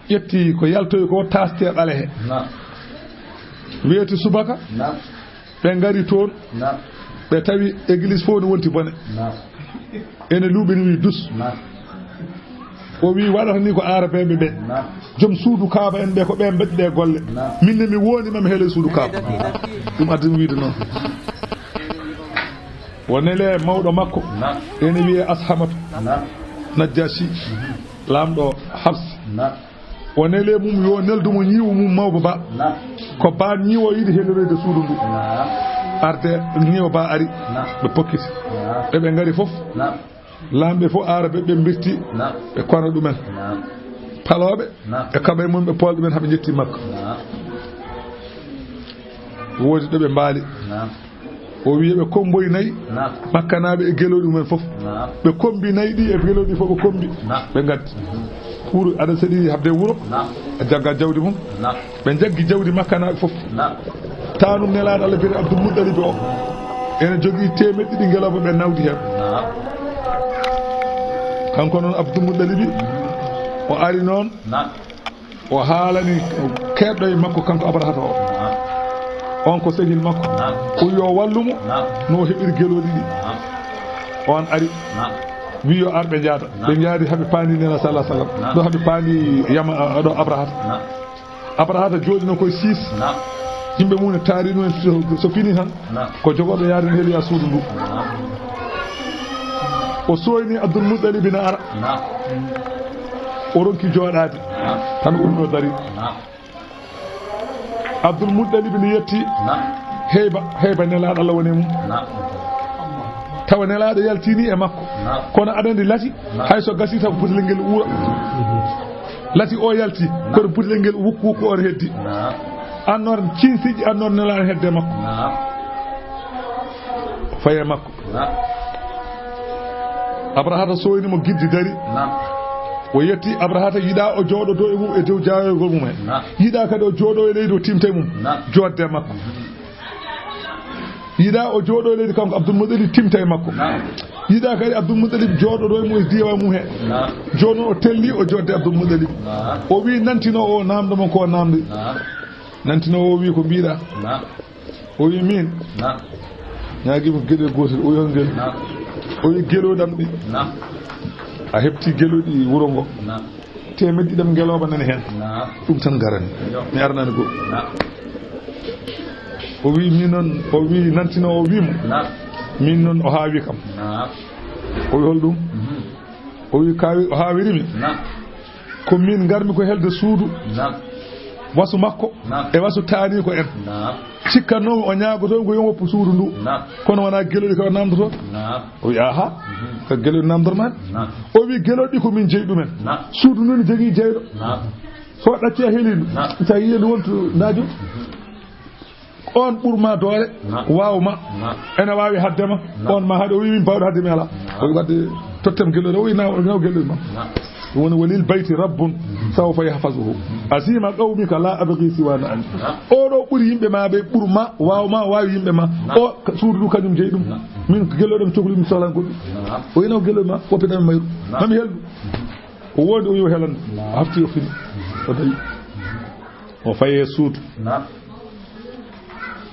Ƴetti ko yaltoy ko, taasti e ɓale he. Naam. Weeti subaka. Naam. Ɓe ngari toon. Naam. Ɓe tawi église fof ne wonti bone. Naam. Ene luuɓini wi dus. Naam. O wi waɗata ni ko Aarabeeɓe ɓe. Naam. Joom suudu Kaaba en ɓe ko ɓe mbaɗi ɗe golle. Naam. Min ne mi wooni ma mi heele suudu Kaaba. Naam. Ɗum addi mi wiide noon. O nele mawɗo makko. Naam. Ene wiyee Ashamatu. Naam. Najjashi. Mhm. Laamɗo Habs. Naam. O nele mum yo neldu mo ñiiwo mum mawba ba. Naam. Ko ba ñiiwo yiɗi helloreede suudu ndu. Naam. Arde ñiiwo ba ari. Naam. Ɓe pokkiti. Naam. Ɓe ɓe ngari fof. Naam. Laamɓe fof Aarabe ɓe mbirti. Naam. Ɓe kona ɗumen. Naam. Palooɓe. Naam. Ɓe kaɓa e mum ɓe pool ɗumen haa ɓe njetti Makka. Naam. Woodi ɗo ɓe mbaali. Naam. O wiyi ɓe komboyi nayi. Naam. Makkanaaɓe e gelooɗi mumen fof. Naam. Ɓe kombi nayi ɗi e gelooɗi fof ɓe kombi. Naam. Ɓe ngaddi. Pour aɗa seɗi habde wuro. Naam. A jagga jawdi mum. Naam. Ɓe jaggi jawdi makkanaaɓe fof. Naam. Taanum nelaaɗo Allah biyetee Abdul Muttalib o. Ene jogii teemeɗɗe ɗiɗi ngelooba ɓe nawdi heen. Naam. Kanko noon Abdul Muttalibi o ari noon. Naam. O haalani keedɗo e makko kanko Abrahata o. Naam. On ko sehil makko. Naam. O wi yo wallu mo. Naam. No o heɓiri gelooɗi ɗi. Naam. On ari. Naam. Wi yo ar ɓe njaada. Naam. Ɓe njaadi haa ɓe paandi Nela sallallahu alaihi wasallam. Naam. Ɗo haa ɓe paandi Yama, ɗo Abrahata. Naam. Abrahata jooɗino koye siis. Naam. Yimɓe mum ne taarino en so, so fini tan. Naam. Ko jogorɗo yaade ne heliya suudu ndu. Naam. O sooyni Abdul Muttalib ina ara. Naam. O ronki jooɗaade. Naam. Tan o umno dari. Naam. Abdul Muttalib ne yetti. Naam. Heyba, heyba nelaaɗo Allah woni e mum. Naam. Tawa nelaaɗo yaltini e makko. Naam. Kono aɗa anndi lati, naam, hay so gasi taw butelel ngel uura. Lati o yalti, naam, kono butelel ngel wukku wukku on heddi. Naam. Annoor ciinsiji, annoor nelaaɗo hedde makko. Naam. Faye makko. Naam. Abrahata sooyni mo giddi dari. Naam. O yetti Abrahata yiɗa o jooɗodo e mum e dow jaayoygol mum he. Naam. Yiɗa kadi o jooɗo e leydi o timta e mum. Naam. Joodde makko. Yiɗa o jooɗo e leydi kanko Abdul Muttalib timta e makko. Naam. Yiɗa kadi Abdul Muttalib jooɗodo e mum e diiwaan mum he. Naam. Jooni o telli o joodde Abdul Muttalib. Naam. O wi nantino o namdo mo ko namdi. Naam. Nantino o wi ko mbiɗa. Naam. O wi min. Naam. Ñaagi mo geɗel gootel o wi hol ngel. Naam. O wi gelooɗam ɗi. Naam. A heɓti gelooɗi wuro ngo. Naam. Teemedde ɗiɗam ngelooba nani heen. Naam. Ɗum tan garani. Yo. Mi arnani goɗɗum. Naam. O wi min noon, o wi nantino, o wi mo. Naam. Min noon o haawi kam. Naam. O wi hol ɗum? Mhm. O wi kaawi, o haawiri mi. Naam. Ko min ngarmi ko helde suudu. Naam. Wasu makko. Naam. E wasu taani ko en. Naam. Cikkannoomi o ñaagoto ko yo woppu suudu ndu. Naam. Kono wonaa gelooɗi ko namdoto. Naam. O wi aha. Mhm. Ko gelooɗi namdormaani. Naam. O wi gelooɗi ko min jeyi ɗumen. Naam. Suudu ndu ne jogii jeyɗo. Naam. So ɗacci a heliiɗo. Naam. Sa yiyi ndu wontu naajo. Mhm. On ɓur ma doole, na, waaw ma, na, ene waawi hadde ma, na, on ma haɗe, o wi min baawɗo hadde mi alaa. Na. O wi wadde tottem gelooɗi, o wi na, na gelooɗi ma. Na. Ɗum woni walil bayti rabbun, mhm, sawfa yahfazuhu. Mhm. Asima qawmika la abghi siwa na an. Na. O ɗo ɓuri yimɓe ma ɓe, ɓur ma, waaw ma, waawi yimɓe ma. Na. O ka-, suudu ndu kañum jeyi ɗum. Na. Min gelooɗo mi cohli mi sohlan goɗɗum. Na. O wi na gelooɗi ma, woppiɗan mi mayru. Na. Mami heldu. Mhm. O woodi o yo helan. Na. O hafti o fini. O dañi. O faye suudu. Na.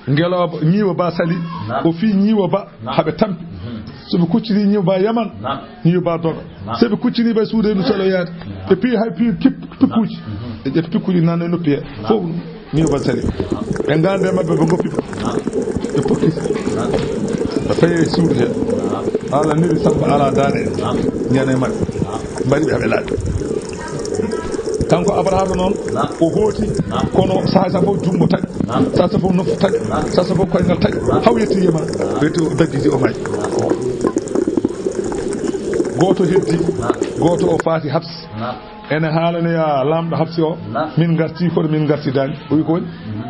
Ngelooba, ñiiwa ba sali. Na. O fii ñiiwa ba, na, haɓe tampi. Mhm. So ɓe kuccini ñiiwa ba yaman, na, ñiiwa ba doga. Na. So ɓe kuccini ba suudu e ndu salo yaade. Na. Ɓe pii hay pii kip-, pikkuuji. Mhm. Ɓe ƴetti pikkuuji nan e noppi he. Na. Fof ñiiwa ba sali. Na. Ɓe ngande maɓɓe ɓe ngoppi ba. Na. Ɓe pokki. Na. Ɓe faye suudu he. Na. Haala niri samba ala daane. Na. Ñande maɓɓe. Na. Mbaɗi ɓe haɓe laaɓi. Kanko Abrahata noon, na, o hooti, na, kono saasa fof junngo taƴi, na, saasa fof noffu taƴi, na, saasa fof koyngal taƴi, na, haw yetti yema, na, weeti o daggiti o maayi. Na. Gooto heddi, na, gooto o faati Habs. Na. Ene haalanoya laamɗo Habsi o, na, min ngarti kono min ngartidaani. O wi ko woni? Mhm.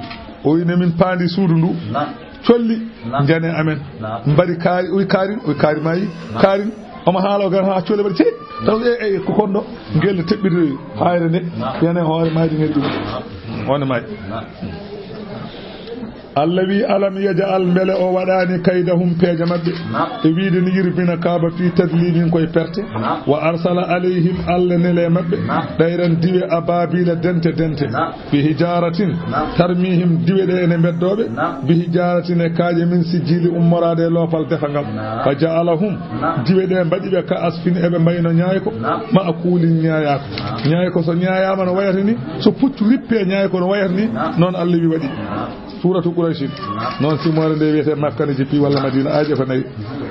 O wi ne min paandi suudu ndu. Na. Colli, na, njane amen. Na. Mbari kaari, o wi kaarin, o wi kaari maayi. Na. Kaarin, omo haala o gara haa coole mbaɗi ceeɗi. Taw e, e, ko kon ɗo, ngel teɓɓiɗo hayre nde, na, yana e hoore mayde ngel ɗum. Na. Wonde maayi. Na. Allah wi, "Alam yaj'al, mbele o waɗaani kaydahum, peeje maɓɓe?" Na. E wiide ni yurbina kaaba fi tadlilin koye perte. Na. Wa arsala alayhim, Allah nele maɓɓe. Na. Ɗayran diwe ababila dente dente. Na. Bi hijaratin, na, tarmihim, diwe ɗe ene mbeddooɓe, na, bi hijaratin e kaaƴe min sijjili ummoraade e loopal defangal. Na. Fa ja'alahum, na, diwe ɗe mbaɗi ɓe ka asfin eɓe mbayno ñaayko, na, ma'kulin ñaayaako. Na. Ñaayko so ñaayaama no wayata ni, so puccu rippe ñaayko no wayata ni, na, noon Allah wi waɗi. Na. Suuratu Qurayshin. Na. Noon simoore nde wiyetee Makka ne jippi walla Madina, aaje ko nayi.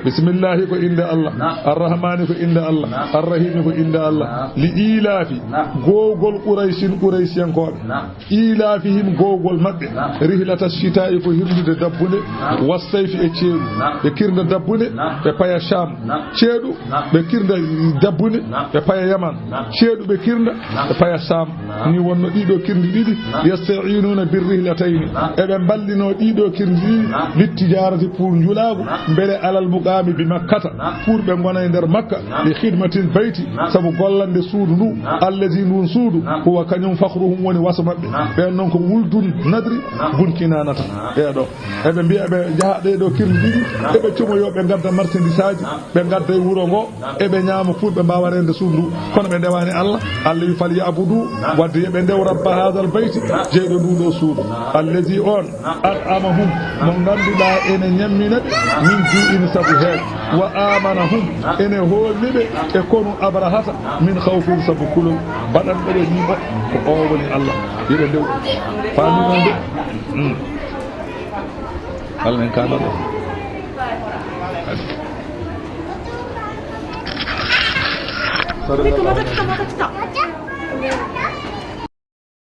Bismillahi ko innde Allah. Na. Arrahmani ko innde Allah. Na. Arrahimi ko innde Allah. Na. Li ilaafi. Na. Gowgol Qurayshin, Quraysiyankooɓe. Na. Ilafihim gowgol maɓɓe. Na. Rihlata shita'i ko hirnude dabbunde. Na. Wassayfi e ceeɗu. Na. Ɓe kirda dabbunde. Na. Ɓe paya Sham. Na. Ceeɗu. Na. Ɓe kirda dabbunde. Na. Ɓe paya Yaman. Na. Ceeɗu ɓe kirda. Na. Ɓe paya Sham. Na. Ni wonno ɗiɗo kirdi ɗiɗi. Na. Yasta'inuna bir rihlatayni. Na. Eɓe mballino ɗiɗo kirdi ɗiɗi. Na. Littijarati pour njulaagu. Na. Mbele alal muqami bi Makkata. Na. Pour ɓe ngona e nder Makka. Na. Li khidmatil bayti. Na. Sabu gollande suudu ndu. Na. Allazi ndun suudu. Na. Huwa kañum fakhruhum woni waso maɓɓe. Na. Ɓen non ko wuldun nadri. Na. Bun Kinanata. Na. Ɓeɗo. Eɓe mbiya ɓe njaha ɗe ɗo kirdi ɗiɗi. Na. Eɓe comoyo ɓe ngadda marchandise aji. Na. Ɓe ngadda e wuro ngo. Na. Eɓe ñaama pour ɓe mbawa rende suudu ndu. Kono ɓe ndewani Allah. Allah wi, "Fal ya'budu." Na. Wadde yo ɓe ndew rabba hadal bayti. Na. Jeyɗo ndu ɗo suudu. Na. Allazi on. At'amahum, mo ngannduɗaa ene ñammina ɓe, min juu'in sabu heeƴ, wa aamanahum, ene hoolni ɓe e konu Abrahata, min khawfin sabu kulol. Mbaɗan ɓe ɓe ñiiɓa ko o woni Allah. Yo ɓe ndew. Faami noon de. Mm. Allah en kaano ɗo. Sallallahu alaihi wasallam.